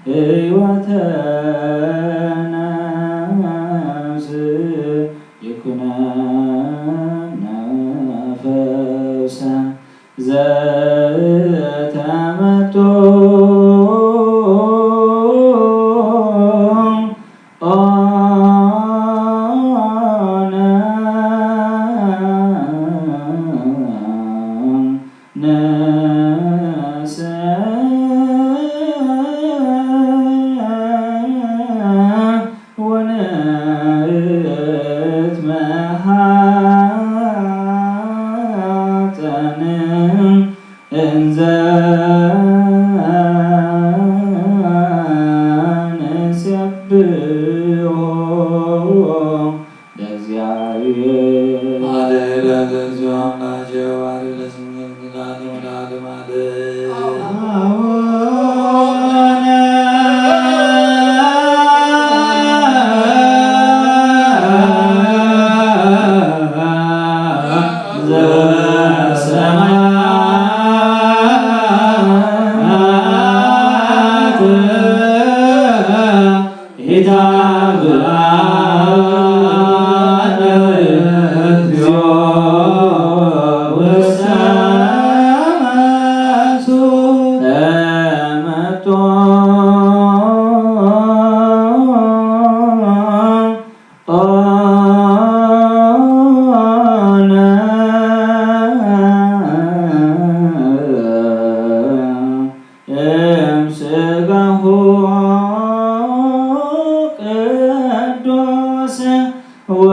ለህይወተ ነፍስ ይኩነነ ፈውሰ ዘተመቶ ኦነ ነሰ ወንትመሃፀን እንዘ ለዓለመ ዓለም።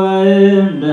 ተወልደ።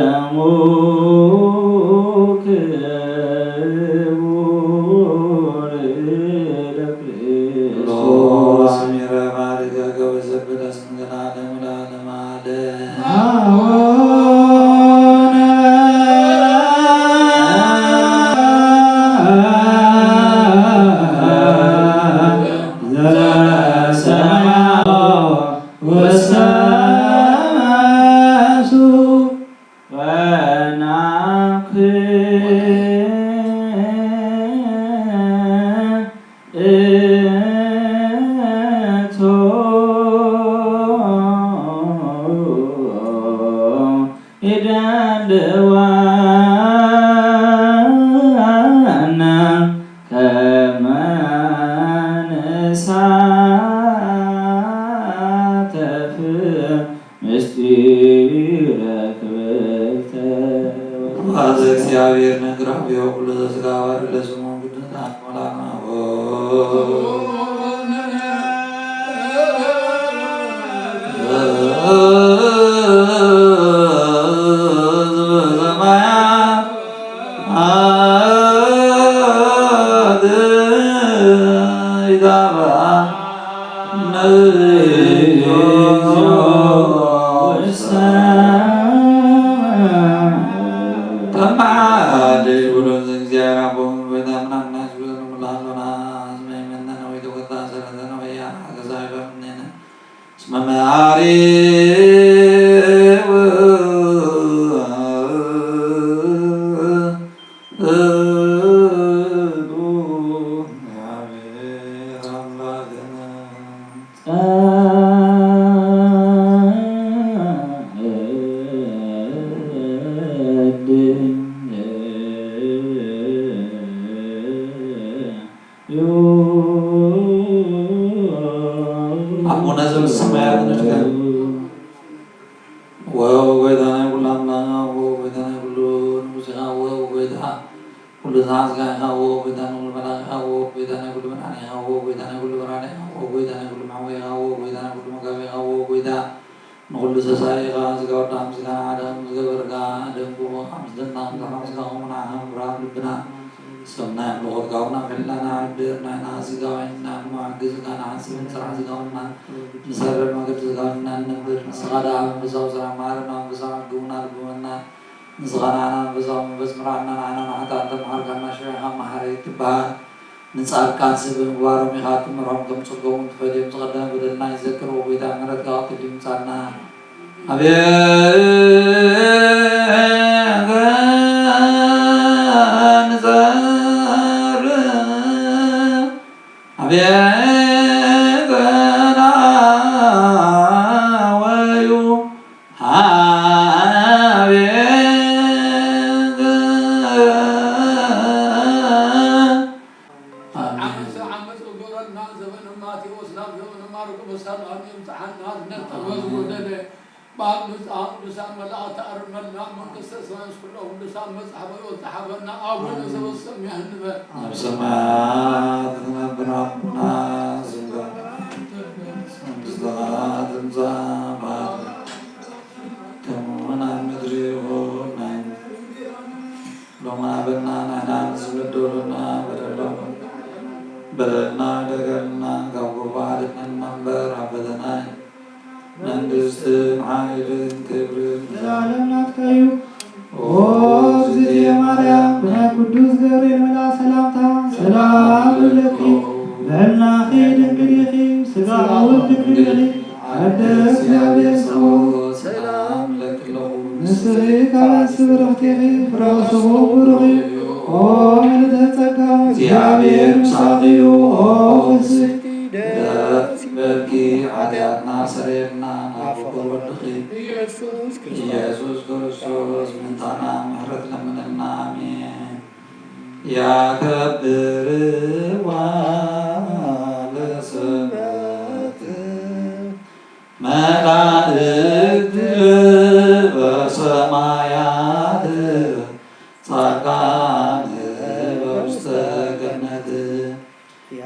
እግዚአብሔር ነግረው ኩሉ ዘስጋ ባር ለስሙ ቅዱሳን ሞላና ንጻድቃን ስብ ምግባሮም ኢኻ ትምሮም ከም ጽገቦም ትፈድዮም ዝቐደመ በደልና ይዘክር ወጎይታ ምሕረትካ ቀልጢፉ ይምጻልና። ኣቤት ንጸር ኣቤት ናወዩ ኣቤት ዓመት ዓመት እገረልና ዘበነ ማቴዎስ ናብ ዘበነ ማርቆስ ሰላም የምጽዓና። ዝነተ መዝጎደለ በዓል ብፁዓን ቅዱሳን መላእክት ኣርመልና። መንግስተ ሰማያት ኩሎ ቅዱሳን መጻሕፈ ወጻሕፈና። ኣቡነ ዘበሰማያት ንበል። ኣብ ሰማያት ትነብር ኣቦና ስምካ መንግስትኻ ትምጻእ። ፈቃድካ ከም ኣብ ምድሪ ይኹን። ናይ ሎሚ ሃበና ንሕና ንዝበደሉና በደሎም በደልና ይደገልና ካብ ክፉ ኣድሕነና እምበር ኣብ ፈተና መንግስትን ሓይልን ክብርን ለዓለም ናትካ እዩ። ኦ እግዝእትየ ማርያም ብናይ ቅዱስ ገብርኤል መልኣ ሰላምታ ሰላም እብለኪ። በናኺ ድንግል ኢኺ፣ ስጋኺ እውን ድንግል ኢኺ። ኣደ እግዚኣብሔር ጸባኦት ሰላም ለኪ ኣለኹ። ንስኺ ካብ ኣንስቲ ብርኽቲ ኢኺ፣ ፍረ ከርሥኺ ብሩኽ እዩ። ኦ ምልዕተ ጸጋ፣ እግዚኣብሔር ምሳኺ እዩ። ኦ ፍስሕቲ ደስ ይበልኪ፣ ሓጢኣትና ሰረየልና፣ ናብ ፍቑር ወድኺ ኢየሱስ ክርስቶስ ምእንታና ምሕረት ለምንልና። ኣሜን። ያከብርዋ ለሰንበት መላእክት በሰማያት ጻድቃን በውስተ ገነት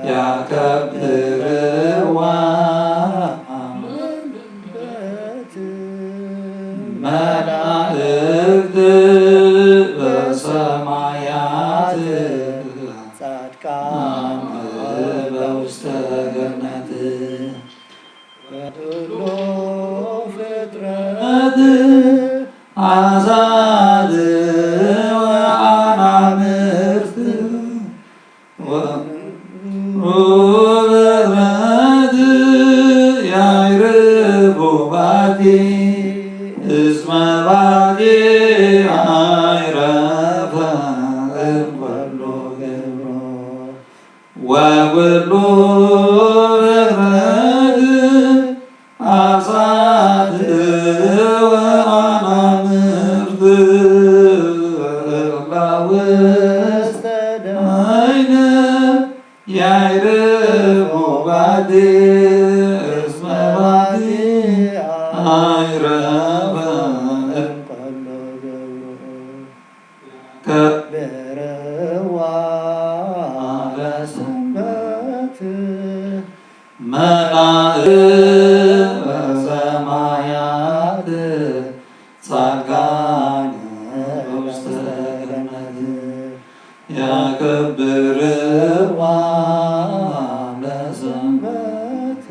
ያከብርዋ መላእክት በሰማያት ጻድቃን በውስተ ገነት ወኩሉ ፍጥረት አሳት ወአናምርት ወኩሉ ፍጥረት ያዕርፉ ባቲ እስመ ባቲ አይረፈ እምኩሉ ግብሮ። ወኩሉ ፍጥረት አሳት ወአናምርት እላ ውስተ ደይነ ያዕርፉ ባቲ እስመ ባቲ አይረፈ እምኩሉ ግብሮ። ከብርዋ ለሰንበት መላእክት በሰማያት ጻድቃን ውስተ ገነት ያከብርዋ ለሰንበት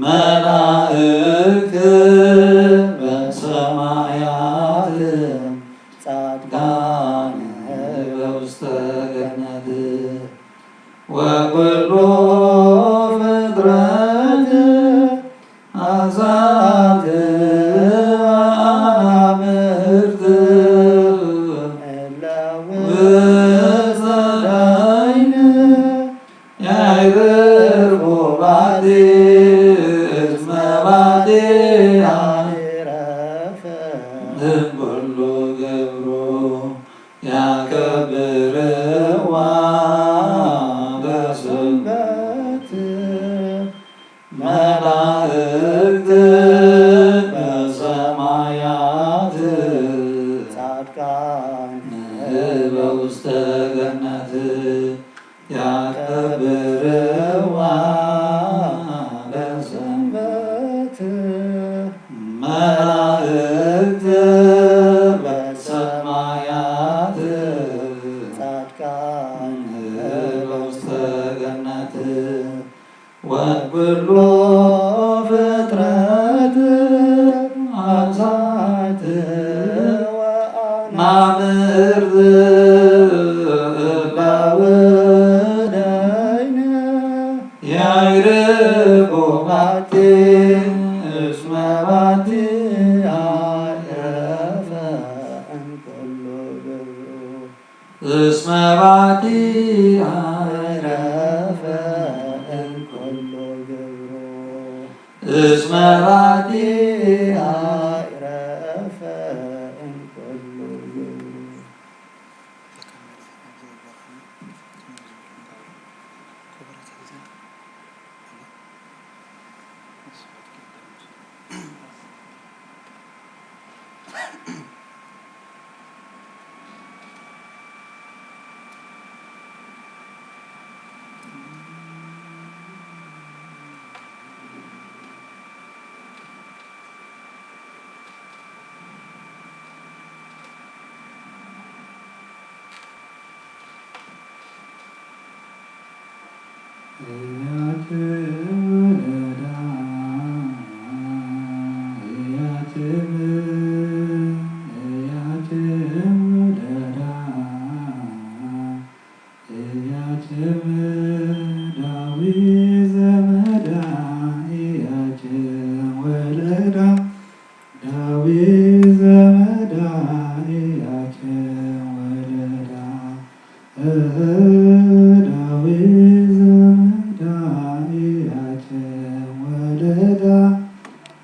መላእክት በሰማያት ጻድቃን በውስተ ገነት ወኩሉ ፍጥረት አሳት ወአናምርት እለ ውስተ ደይን ያዕርፉ ባቲ እስመ ባቲ አይረፈ እምኩሉ ግብሩ። ያከብርዋ ለሰንበት መላእክት በሰማያት ጻድቃን በውስተ ገነት ያከብርዋ ለሰንበት መላእክት በሰማያት ጻድቃን በውስተ ገነት ወኩሉ ፍጥረት አሳት ወአናምርት እለ ውስተ ደይን ያዕርፉ ባቲ እስመ ባቲ አይረፈ እምኩሉ ግብሩ። እስመ ባቲ አይረፈ እምኩሉ ግብሩ። እስመ ባቲ አይረፈ እምኩሉ ግብሩ። ዳዊት ዘመዳ ኢያቄም ወለዳ፣ ዳዊት ዘመዳ ኢያቄም ወለዳ፣ ዳዊት ዘመዳ ኢያቄም ወለዳ፣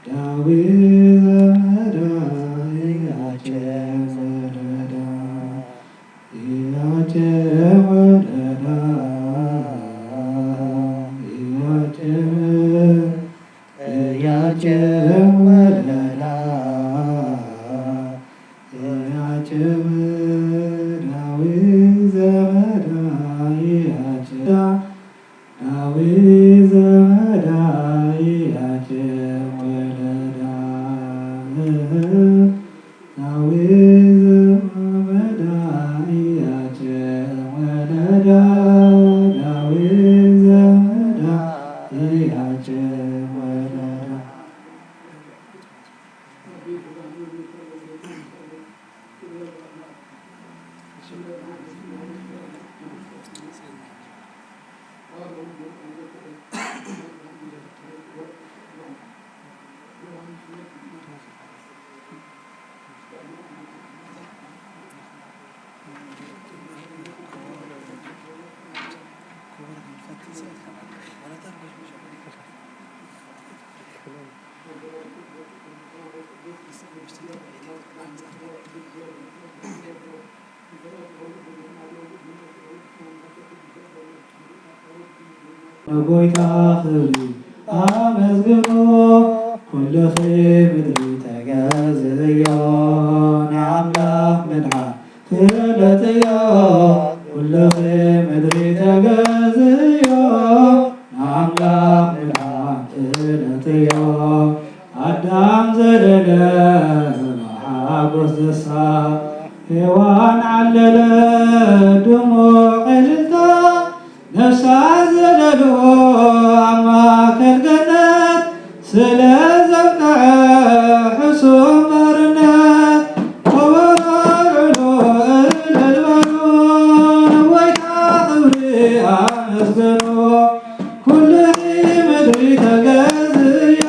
ዳዊት ዘመዳ ኢያቄም ወለዳ፣ ኢያቄም ወለዳ፣ ኢያቄም፣ ኢያቄም ወለዳ፣ ኢያቄም፣ ዳዊት ዘመዳ ኢያቄም፣ ዳዊት ዘመዳ ኢያቄም ወለዳ፣ ዳዊት ዘመዳ ኢያቄም ወለዳ፣ ዳዊት ዘመዳ ኢያቄም ወለዳ። ንጎይታ ክብሪ ኣመስግኑ፣ ኩልኺ ምድሪ ተገዝእዮ፣ ንኣምላኽ ምድሓን ፍለጥዮ፣ ኩልኺ ምድሪ ተገዝእዮ፣ ንኣምላኽ ምድሓን ፍለጥዮ። ኣዳም ዘለለ ብሓጎስ ዝሳቕ፣ ሄዋን ዓለለ ድሙቕ ዕልልታ፣ ነፍሳት ዘለልዎ ኣብ ማእከል ገነት፣ ስለ ዘብቅዐ ሕሱም ባርነት፣ ከበሮ ኣልዕሉ እልል በሉ፣ ንጎይታ ክብሪ ኣመስግኑ። ኩልኺ ምድሪ ተገዝእዮ፣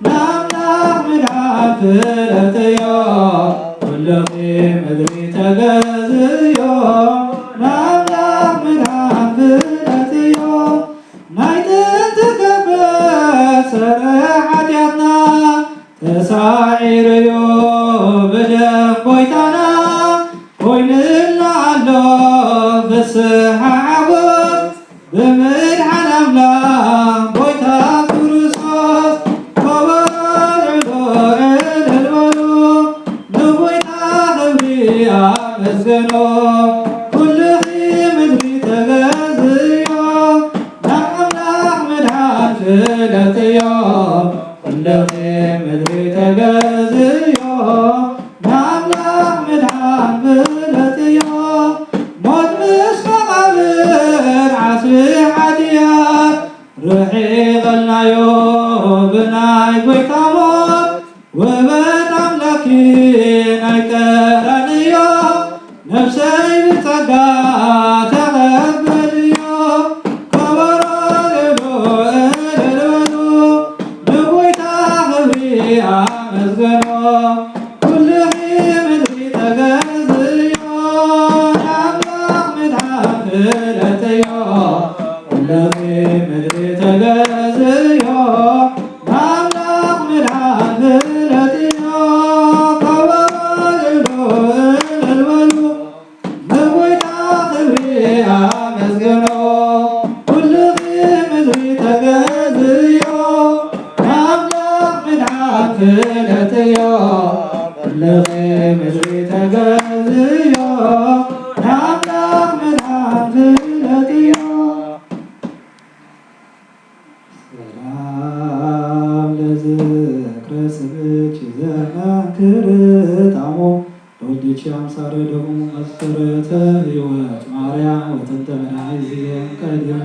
ንኣምላኽ ምድሓን ፍለጥዮ። ኩልኺ ምድሪ ተገዝእዮ፣ ንኣምላኽ ምድሓን ፍለጥዮ። ናይ ጥንቲ ከበድ ስረ ሓጢኣትና፣ ተሳዒሩ'ዩ ብደም ጎይታና፣ ኮይኑልና ኣሎ ፍስሓ ሓጎስ፣ ብምድሓን ኣምላኽ ጎይታ ክርስቶስ። ከበሮ ኣልዕሉ እልል በሉ፣ ንጎይታ ክብሪ ኣመስግኑ። ኩልኺ ምድሪ ተገዝእዮ፣ ንኣምላኽ ምድሓን ፍለጥዮ። ኩልኺ ምድሪ ተገዝእዮ፣ ንኣምላኽ ምድሓን ፍለጥዮ። ሞት ምስ መቓብር ዓስቢ ሓጢኣት፣ ርሒቐልናዮ ብናይ ጎይታ ሞት። ውበት ኣምላኪ ናይ ቀራንዮ፣ ነፍሰይ ብጸጋ ተቐበልዮ። ከበሮ ኣልዕሉ እልል በሉ፣ ንጎይታ ክብሪ ኣመስግኑ። ኩልኺ ምድሪ ተገዝእዮ፣ ንኣምላኽ ምድሓን ፍለጥዮ። ኩልኺ ምድሪ ተገዝእዮ፣ ንኣምላኽ ምድሓን ፍለጥዮ። ከበሮ ኣልዕሉ እልል በሉ፣ ንጎይታ ክብሪ ኣመስግኑ። ኩልኺ ምድሪ ተገዝእዮ፣ ንኣምላኽ ምድሓን ፍለጥዮ። ኩልኺ ምድሪ ተገዝእዮ፣ ንኣምላኽ ምድሓን ፍለጥዮ። ሰላም ለዝክረ ስምኪ ዘመንክር ጣዕሙ፣ ለወልድኪ አምሳለ ደሙ መሰረተ ሕይወት ማርያም ወጥንተ መድኃኒት ቀዲሙ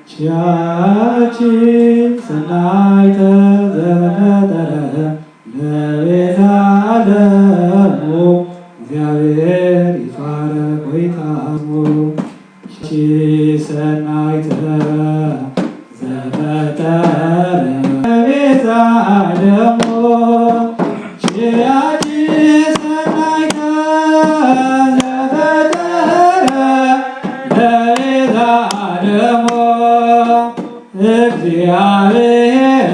ኪያኪ ሰናይተ ዘፈጠረ ለቤዛ ዓለሙ እግዚአብሔር ይትባረክ ወይትአሙ። ሰናይተ ዘፈጠረ ቤዛ ዓለሙ፣ ችያቺ ሰናይተ ዘፈጠረ ለቤዛ ዓለሙ፣ እግዚኣብሔር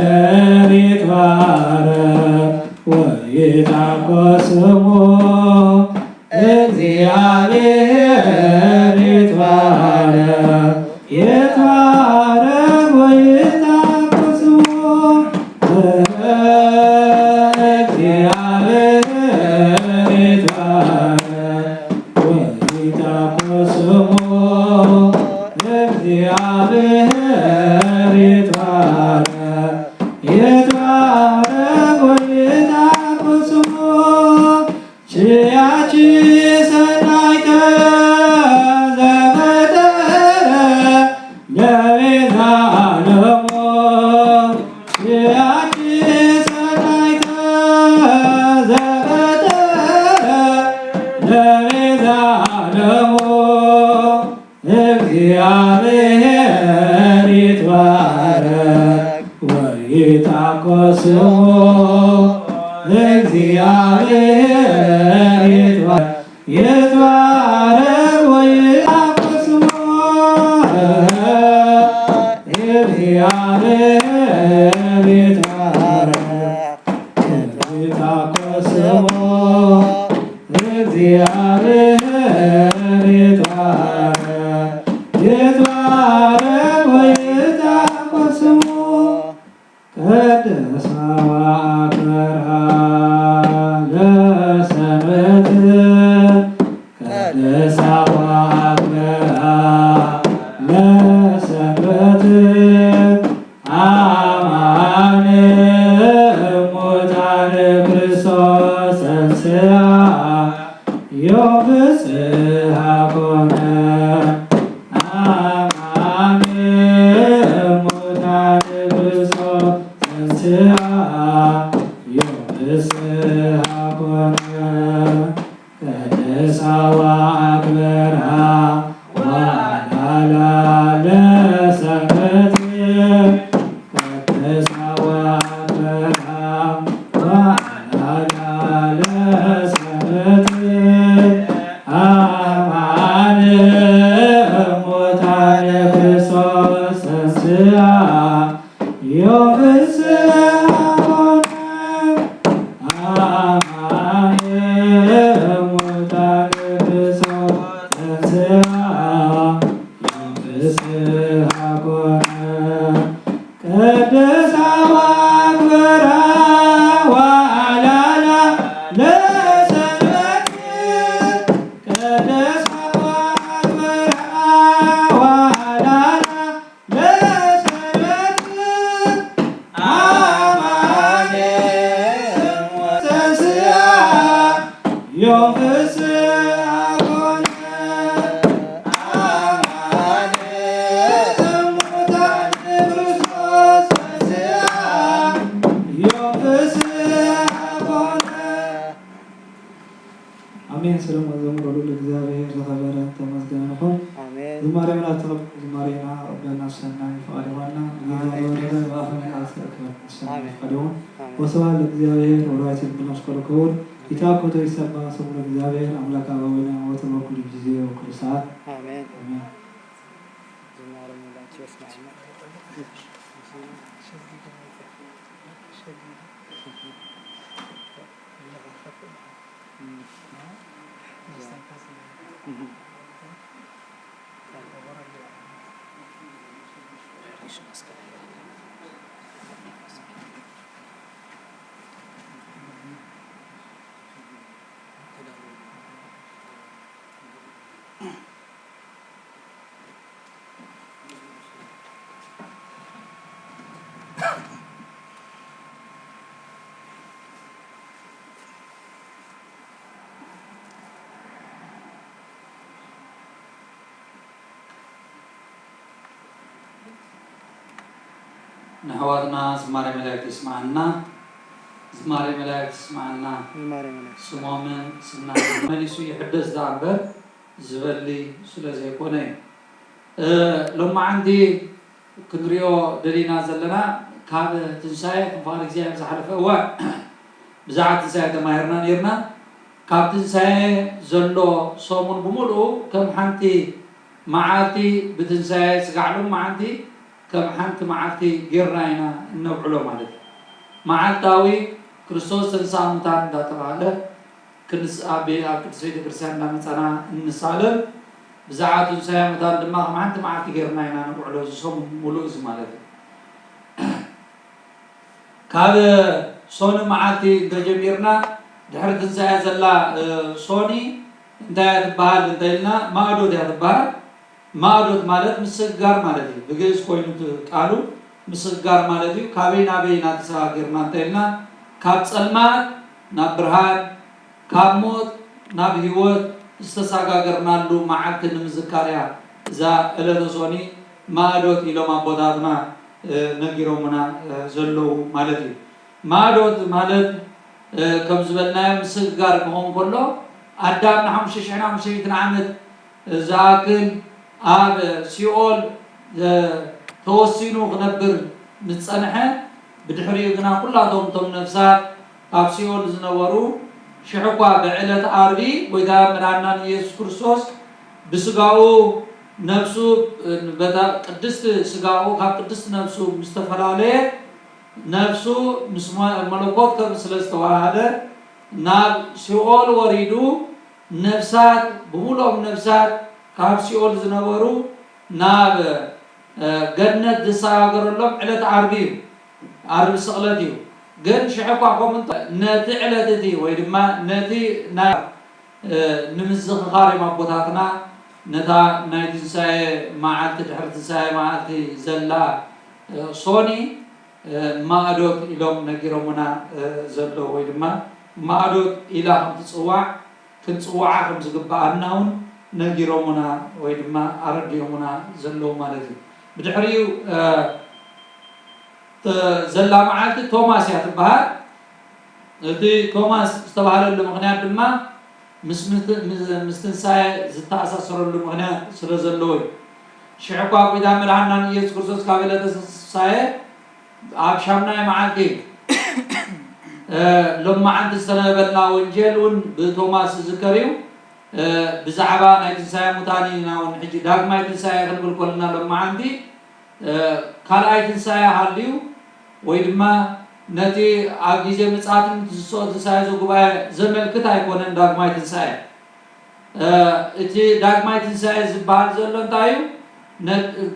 ይትባረክ ወይትሐጎስ ስሙ። እግዚኣብሔር ይትባረክ፣ ይትባረክ ወይትሐጎስ ስሙ። እግዚኣብሔር ይትባረክ ወይትሐጎስ ስሙ። እግዚኣብሔር ይትባረክ፣ ይትባረክ ወይትሐጎስ ስሙ። ችያቺ ሰናይተ ዘፈጠረ ለቤዛ ዓለሙ፣ ችያቺ ሰናይተ ዘፈጠረ ለቤዛ ዓለሙ፣ እግዚኣብሔር ይትባረክ ወይትሐጎስ ስሙ። እግዚኣብሔር ይትባረክ፣ ይትባረክ ወይትሐጎስ ስሙ። እግዚኣብሔር ይትባረክ ወይትሐጎስ ስሙ። እግዚኣብሔር ይትባረክ፣ ይትባረክ ወይትሐጎስ ስሙ። ቀደሳ ወአክበራ ለሰንበት፣ ቀደሳ ወአክበራ ለሰንበት፣ አማን እሙታን ክርስቶስ ተንሥአ ዮም ፍስሐ ኮነ። አማን እሙታን ክርስቶስ ተንሥአ ዮም ፍስሐ ኮነ። ቀደሳ ወአክበራ ወአዕላላ ለሰንበት። ቀደሳ ወአክበራ ወአዕላላ ለሰንበት። አማን እሙታን ክርስቶስ ተንሥአ ዮም ፍስሐ ኮነ። አማን እሙታን ክርስቶስ ተንሥአ ዮም ፍስሐ ኮነ። ቀደሳ ወአክበራ ወአዕላላ ለሰንበት። ቀደሳ ወአክበራ ወአዕላላ ለሰንበት። አማን ተንሥአ ዮም ፍስሐ ኮነ። አማን እሙታን ክርስቶስ ተንሥአ ዮም ፍስሐ ኮነ። ኣሜን። ስለ መዝሙር ልዑል እግዚኣብሔር ዝኸበረ ተመስገነ ይኹን። ኣሜን። ዝማሬ መላእክት ተቐበሉ። ዝማሬና ቀበልና ሰናይ ፍቓድ ይኹንና። ኣሜን። ብኣፈና ኣስተእክበን ሰናይ ኣሜን። ፍቓድ ይኹን። ኣሜን። ወስብሐት ለእግዚኣብሔር ወለወላዲቱ ድንግል ወለመስቀሉ ክቡር። ኢታኮቶ ይሰባ ስሙ ለእግዚኣብሔር አምላክ አበዊነ ወትር በኩሉ ጊዜ ወኩሉ ሰዓት። ኣሜን። ኣሜን። ዝማሬ መላእክት የስማዕና። ንኣሕዋትና ዝማሬ መላእክት ይስምዓና። ዝማሬ መላእክት ይስምዓና። ዝማሬ መላእክት። ስሞምን ስምና መሊሱ ይሕደስ ደኣ እምበር ዝበሊ ስለ ዘይኮነ እዩ። ሎማዓንቲ ክንሪኦ ደሊና ዘለና ካብ ትንሳኤ ከም ፍቓድ እግዚኣብሔር ዝሓለፈ እዋን ብዛዕባ ትንሳኤ ተማሂርና ነይርና። ካብ ትንሳኤ ዘሎ ሰሙን ብምሉኡ ከም ሓንቲ መዓልቲ ብትንሳኤ ስጋዕ ሎማዓንቲ ከም ሓንቲ መዓልቲ ጌርና ኢና እነውዕሎ ማለት እዩ። መዓልታዊ ክርስቶስ ተንሥአ እሙታን እንዳተባህለ ክንስ ኣብ ኣብ ቅድስት ቤተ ክርስቲያን እንዳመጻና እንሳለም ብዛዕባ ትንሳኤ ሙታን ድማ ከም ሓንቲ መዓልቲ ጌርና ኢና ንውዕሎ እዚ ሰሙን ሙሉእ እዚ ማለት እዩ። ካብ ሶኒ መዓልቲ እንተጀሚርና ድሕሪ ትንሳኤ ዘላ ሶኒ እንታይ እያ ትበሃል እንተኢልና ማእዶት እያ ትበሃል። ማእዶት ማለት ምስግጋር ማለት እዩ። ብግእዝ ኮይኑ እቲ ቃሉ ምስግጋር ማለት እዩ። ካበይ ናበይ ኢና ተሰጋጊርና እንተኢልና ካብ ጸልማት ናብ ብርሃን ካብ ሞት ናብ ህይወት ዝተሰጋገርናሉ መዓልቲ ንምዝካር እያ እዛ ዕለተ ሶኒ ማእዶት ኢሎም ኣቦታትና ነጊሮምና ዘለዉ ማለት እዩ። ማእዶት ማለት ከም ዝበልናዮ ምስግጋር ክኸውን ከሎ ኣዳም ንሓሙሽተ ሽሕን ሓሙሽተ ሚእትን ዓመት ዝኣክል ኣብ ሲኦል ተወሲኑ ክነብር ምስ ጸንሐ ብድሕሪኡ ግና ኩላቶም እቶም ነፍሳት ካብ ሲኦል ዝነበሩ ሽሕ እኳ ብዕለት ዓርቢ ጎይታ መድሓናን ኢየሱስ ክርስቶስ ብስጋኡ ነፍሱ በታ ቅድስቲ ስጋኡ ካብ ቅድስቲ ነፍሱ ምስ ተፈላለየ ነፍሱ ምስ መለኮት ከም ስለ ዝተዋሃደ ናብ ሲኦል ወሪዱ ነፍሳት ብምሉኦም ነፍሳት ካብ ሲኦል ዝነበሩ ናብ ገነት ዝሰጋገረሎም ዕለት ዓርቢ እዩ። ዓርቢ ስቕለት እዩ። ግን ሽሕ እኳ ከምኡ እንተ ነቲ ዕለት እቲ ወይ ድማ ነቲ ናይ ንምዝኽኻር እዮም ኣቦታትና ነታ ናይ ትንሳኤ መዓልቲ ድሕሪ ትንሳኤ መዓልቲ ዘላ ሶኒ ማእዶት ኢሎም ነጊሮምና ዘለዉ ወይ ድማ ማእዶት ኢላ ከም ትጽዋዕ ክንጽውዓ ከም ዝግብኣና እውን ነጊሮምና ወይ ድማ ኣረዲኦምና ዘለዉ ማለት እዩ። ብድሕሪኡ ዘላ መዓልቲ ቶማስ እያ ትበሃል። እቲ ቶማስ ዝተባህለሉ ምኽንያት ድማ ምስ ትንሳኤ ዝተኣሳሰረሉ ምኽንያት ስለ ዘለዎ እዩ። ሽሕ እኳ ጎይታ መድሓናን ኢየሱስ ክርስቶስ ካብ ዕለተ ትንሳኤ ኣብ ሻምናይ መዓልቲ ሎማዓንቲ ዝተነበበልና ወንጌል እውን ብቶማስ ዝዝከር እዩ። ብዛዕባ ናይ ትንሳኤ ሙታን ኢና እውን ሕጂ ዳግማይ ትንሳኤ ክንብል ከለና ሎማዓንቲ ካልኣይ ትንሳኤ ሃልዩ ወይ ድማ ነቲ ኣብ ግዜ ምጽኣትን ትንሳኤ ዘጉባኤ ዘመልክት ኣይኮነን። ዳግማይ ትንሳኤ እቲ ዳግማይ ትንሳኤ ዝበሃል ዘሎ እንታይ እዩ?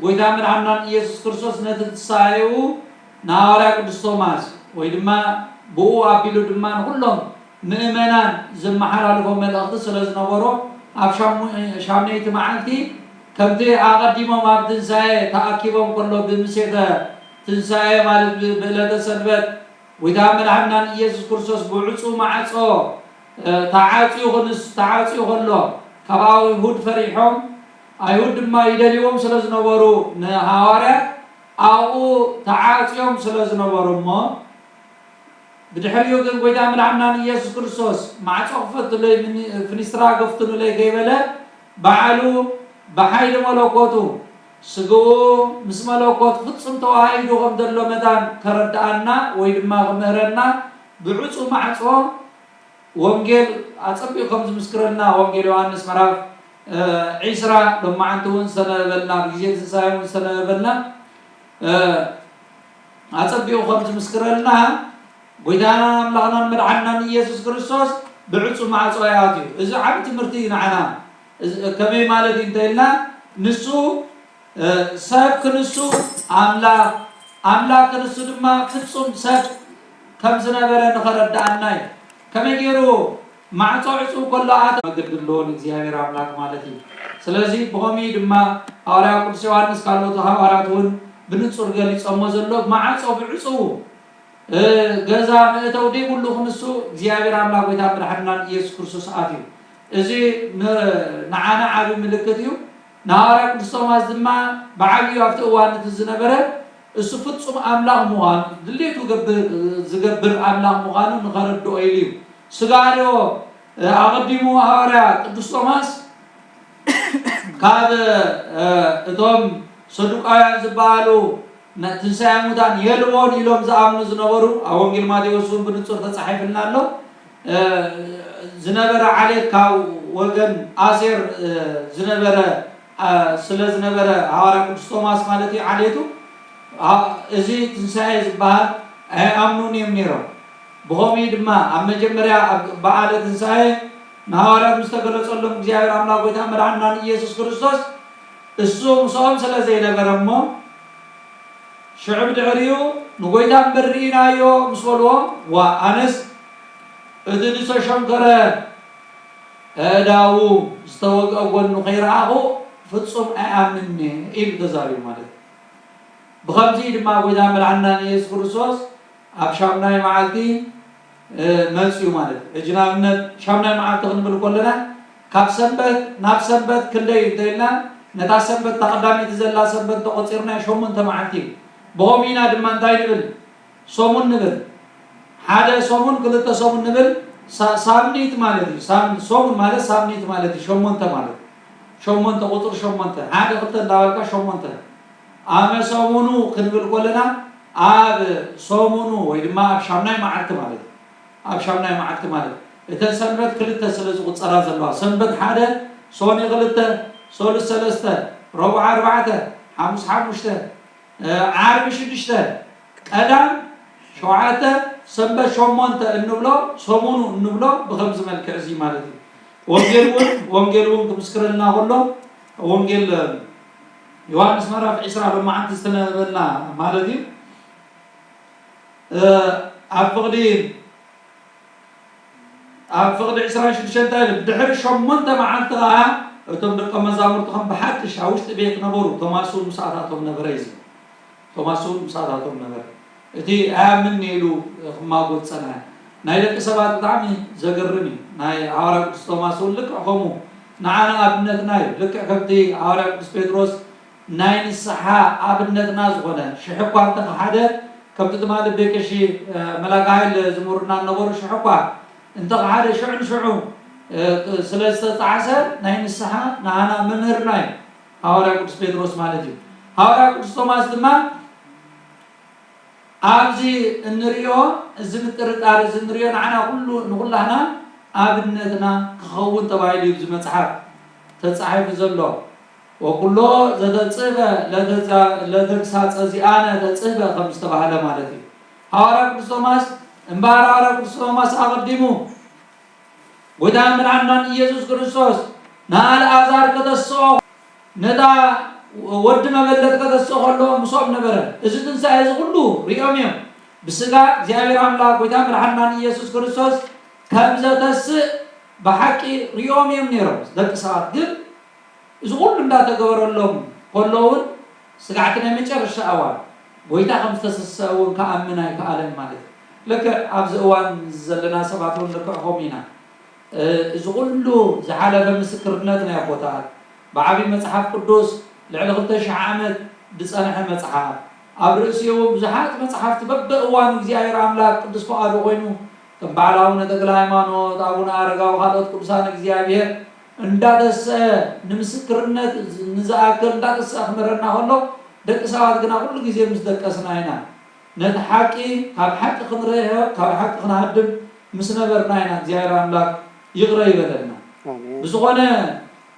ጎይታ መድሓናን ኢየሱስ ክርስቶስ ነቲ ትንሳኤኡ ንሃዋርያ ቅዱስ ቶማስ ወይ ድማ ብኡ ኣቢሉ ድማ ንኩሎም ምእመናን ዘመሓላልፎ መልእኽቲ ስለ ዝነበሮ ኣብ ሻምነይቲ መዓልቲ ከምቲ ኣቐዲሞም ኣብ ትንሳኤ ተኣኪቦም ከሎ ብምሴተ ትንሳኤ ማለት ብዕለተ ሰንበት ጎይታ መድሓናን ኢየሱስ ክርስቶስ ብዕፁ ማዕፆ ተዓፅዩ ክንስ ተዓፅዩ ከሎ ካብ ኣይሁድ ፈሪሖም ኣይሁድ ድማ ይደልይዎም ስለ ዝነበሩ ንሃዋርያት ኣብኡ ተዓፅዮም ስለ ዝነበሩ እሞ ብድሕሪኡ ግን ጎይታ መድሓናን ኢየሱስ ክርስቶስ ማዕፆ ክፈትለይ ፍኒስትራ ገፍትኑለይ ከይበለ ባዕሉ ብሓይሊ መለኮቱ ስግኡ ምስ መለኮት ፍጹም ተዋሃሂዱ ከም ዘሎ መታን ከረድኣና ወይ ድማ ክምህረና ብዕፁ ማዕፆ ወንጌል ኣጸቢቑ ከም ዝምስክረልና ወንጌል ዮሃንስ ምዕራፍ ዒስራ ሎማዓንቲ እውን ዝተነበበልና ብግዜ ትንሳኤ እውን ዝተነበበልና ኣጸቢቑ ከም ዝምስክረልና ጎይታናን ኣምላኽናን መድሓንናን ኢየሱስ ክርስቶስ ብዕጹ ማዕጾ ይኣትዩ። እዚ ዓቢ ትምህርቲ እዩ ንዓና። ከመይ ማለት እዩ እንተ ኢልና ንሱ ሰብ ክንሱ ኣምላኽ ኣምላኽ ክንሱ ድማ ፍጹም ሰብ ከም ዝነበረ ንኸረድኣና እዩ። ከመይ ገይሩ ማዕጾ ዕጹው ከሎ ኣተ መገዲ ኣለዎ ንእግዚኣብሔር ኣምላኽ ማለት እዩ። ስለዚ ብኸምኡ ድማ ሃዋርያ ቅዱስ ዮሃንስ ካልኦት ሃዋርያት እውን ብንጹር ገሊጾሞ ዘሎ ማዕጾ ብዕጹው ገዛ መእተው ደይብሉ ክንሱ እግዚኣብሔር ኣምላኽ ጎይታ መድሓንናን ኢየሱስ ክርስቶስ ኣትዩ። እዚ ንዓና ዓብዪ ምልክት እዩ። ንሃዋርያ ቅዱስ ቶማስ ድማ ብዓብዩ ኣብቲ እዋን እቲ ዝነበረ እሱ ፍጹም ኣምላኽ ምዃኑ ድሌቱ ዝገብር ኣምላኽ ምዃኑ ንኸረድኦ ኢሉ እዩ። ስጋዶ ኣቐዲሙ ሃዋርያ ቅዱስ ቶማስ ካብ እቶም ሰዱቃውያን ዝበሃሉ ትንሳኤ ሙታን የልቦን ኢሎም ዝኣምኑ ዝነበሩ ኣብ ወንጌል ማቴዎስ እውን ብንጹር ተጻሒፍልና ኣሎ። ዝነበረ ዓሌት ካብ ወገን ኣሴር ዝነበረ ስለ ዝነበረ፣ ሃዋርያ ቅዱስ ቶማስ ማለት እዩ፣ ዓሌቱ እዚ ትንሳኤ ዝበሃል ኣይኣምኑን እዮም ነይሮም። ብኸምኡ ድማ ኣብ መጀመርያ ኣብ በዓለ ትንሳኤ ንሃዋርያት ምስ ተገለጸሎም እግዚኣብሔር ኣምላኽ ጎይታ መድሓንና ንኢየሱስ ክርስቶስ እሱ ምስኦም ስለ ዘይነበረ እሞ፣ ሽዑ ብድሕሪኡ ንጎይታ እምበር ርኢናዮ ምስ በልዎ፣ ዋ ኣነስ እቲ ዝተሸንከረ ኣእዳዉ ዝተወግአ ጎኑ ከይረኣኹ ፍጹም ኣይኣምንን እየ ኢሉ ተዛሪቡ ማለት እዩ። ብኸምዚ ድማ ጎይታ መድሓንና ንኢየሱስ ክርስቶስ ኣብ ሻሙናይ መዓልቲ መፅኡ ማለት እዩ። ሕጂ ንኣብነት ሻሙናይ መዓልቲ ክንብል ከለና ካብ ሰንበት ናብ ሰንበት ክንደይ እንተኢልና ነታ ሰንበት እታ ቀዳመይቲ ዘላ ሰንበት እንተቆፂርና ሸሞንተ መዓልቲ እዩ። ብኸምኡ ኢና ድማ እንታይ ንብል? ሰሙን ንብል። ሓደ ሰሙን ክልተ ሰሙን ንብል። ሳምኒት ማለት እዩ። ሰሙን ማለት ሳምኒት ማለት እዩ። ሸሞንተ ማለት ሸሞንተ ቁፅሪ ሸሞንተ ሓደ ክልተ እንዳበልካ ሸሞንተ ኣመ ሰሙኑ ክንብል ከለና ኣብ ሰሙኑ ወይ ድማ ኣብ ሻምናይ መዓልቲ ማለት እዩ። ኣብ ሻምናይ መዓልቲ ማለት እተን ሰንበት ክልተ ስለ ዝቑጸራ ዘለዋ ሰንበት ሓደ፣ ሶኒ ክልተ፣ ሶሉስ ሰለስተ፣ ረቡዕ ኣርባዕተ፣ ሓሙስ ሓሙሽተ፣ ዓርቢ ሽዱሽተ፣ ቀዳም ሸውዓተ፣ ሰንበት ሸሞንተ እንብሎ ሰሙኑ እንብሎ ብኸምዚ መልክዕ እዚ ማለት እዩ። ወንጌል እውን ወንጌል እውን ክምስክረልና ከሎ ወንጌል ዮሃንስ ምዕራፍ ዕስራ ሎማዓንቲ ዝተነበበልና ማለት እዩ። ኣብ ፍቕዲ ኣብ ፍቕዲ ዕስራን ሽዱሽተን እንታይ ኢሉ? ድሕሪ ሸሞንተ መዓልቲ ኸዓ እቶም ደቀ መዛሙርቲ ከም ብሓድሽ ኣብ ውሽጢ ቤት ነበሩ፣ ቶማስ እውን ምሳታቶም ነበረ እዩ ዝብል። ቶማስ እውን ምሳታቶም ነበረ። እቲ ኣያምን ኢሉ ክማጎት ጸንሐ። ናይ ደቂ ሰባት ብጣዕሚ ዘገርም እዩ። ናይ ሃዋርያ ቅዱስ ቶማስ እውን ልክዕ ከምኡ ንዓና ኣብነትና እዩ። ልክዕ ከምቲ ሃዋርያ ቅዱስ ጴጥሮስ ናይ ንስሓ ኣብነትና ዝኾነ ሽሕ እኳ እንተኸሓደ ከምቲ ትማሊ ቤቀሺ መላካ ሃይል ዝምሩና ነበሩ ሽሕ እኳ እንተኸሓደ ሽዑ ንሽዑ ስለ ዝተጣዕሰ ናይ ንስሓ ንሃና መምህርና እዩ። ሃዋርያ ቅዱስ ጴጥሮስ ማለት እዩ። ሃዋርያ ቅዱስ ቶማስ ድማ ኣብዚ እንሪኦ እዚ ምጥርጣር እዚ እንሪኦ ንዓና ኩሉ ንኩላህና ኣብነትና ክኸውን ተባሂሉ እዩ እዚ መጽሓፍ ተጻሒፉ ዘሎ። ወኩሎ ዘተጽህፈ ለተግሳጸ ዚኣነ ተጽህፈ ከም ዝተባህለ ማለት እዩ። ሃዋርያ ቅዱስ ቶማስ እምበኣር ሃዋርያ ቅዱስ ቶማስ ኣቐዲሙ ጎይታ መድሓንናን ኢየሱስ ክርስቶስ ንኣልኣዛር ከተስኦ ነታ ወዲ መበለት ከተስኦ ከሎ ምስኦም ነበረ። እዚ ትንሳኤ እዚ ኩሉ ሪኦም እዮም። ብስጋ እግዚኣብሔር ኣምላኽ ጎይታ መድሓንናን ኢየሱስ ክርስቶስ ከም ዘተስእ ብሓቂ ሪኦም እዮም ነይሮም። ደቂ ሰባት ግን እዚ ኩሉ እንዳተገበረሎም ከሎ እውን ስጋዕቲ ናይ መጨረሻ እዋን ጎይታ ከም ዝተሰሰ እውን ክኣምን ኣይከኣለን ማለት እዩ። ልክዕ ኣብዚ እዋን ዘለና ሰባት እውን ልክዕ ከምኡ ኢና። እዚ ኩሉ ዝሓለፈ ምስክርነት ናይ ኣቦታት ብዓብዪ መጽሓፍ ቅዱስ ልዕሊ ክልተ ሽሕ ዓመት ዝጸንሐ መጽሓፍ ኣብ ርእሲኡ እውን ብዙሓት መጽሓፍቲ በበእዋኑ እግዚኣብሔር ኣምላኽ ቅዱስ ፍቓዱ ኮይኑ ከም በዓል ኣቡነ ተክለ ሃይማኖት ኣቡነ ኣረጋዊ ካልኦት ቅዱሳን እግዚኣብሔር እንዳተስአ ንምስክርነት ንዝኣክል እንዳተስአ ክምህረና ከሎ ደቂ ሰባት ግና ኩሉ ግዜ ምስ ደቀስና ኢና ነቲ ሓቂ ካብ ሓቂ ክንርሕቕ ካብ ሓቂ ክንሃድም ምስ ነበርና ኢና እግዚኣብሔር ኣምላኽ ይቕረ ይበለልና። ብዝኾነ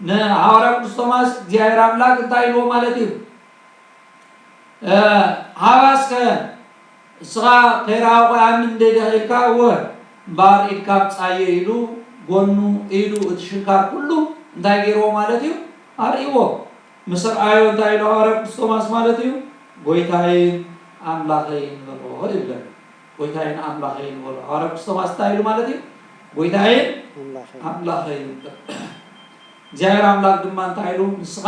ንሃዋርያ ቅዱስ ቶማስ እግዚኣብሔር ኣምላኽ እንታይ ኢልዎ ማለት እዩ? ሃባስከ እስኻ ከይረኣኹ ኣምን እንደ ዲኻ ኢልካ እወ እምበኣር ኢድካ ኣብጻየ ኢሉ ጎኑ ኢዱ እቲ ሽንካር ኩሉ እንታይ ገይርዎ ማለት እዩ ኣርእይዎ። ምስ ረኣዮ እንታይ ኢሉ ሃዋርያ ቅዱስ ቶማስ ማለት እዩ ጎይታይን ኣምላኸይን በሎ ይብለና። ጎይታይን ኣምላኸይን በሎ ሃዋርያ ቅዱስ ቶማስ እንታይ ኢሉ ማለት እዩ ጎይታይን ኣምላኸይን። እግዚኣብሔር ኣምላኽ ድማ እንታይ ኢሉ ንስኻ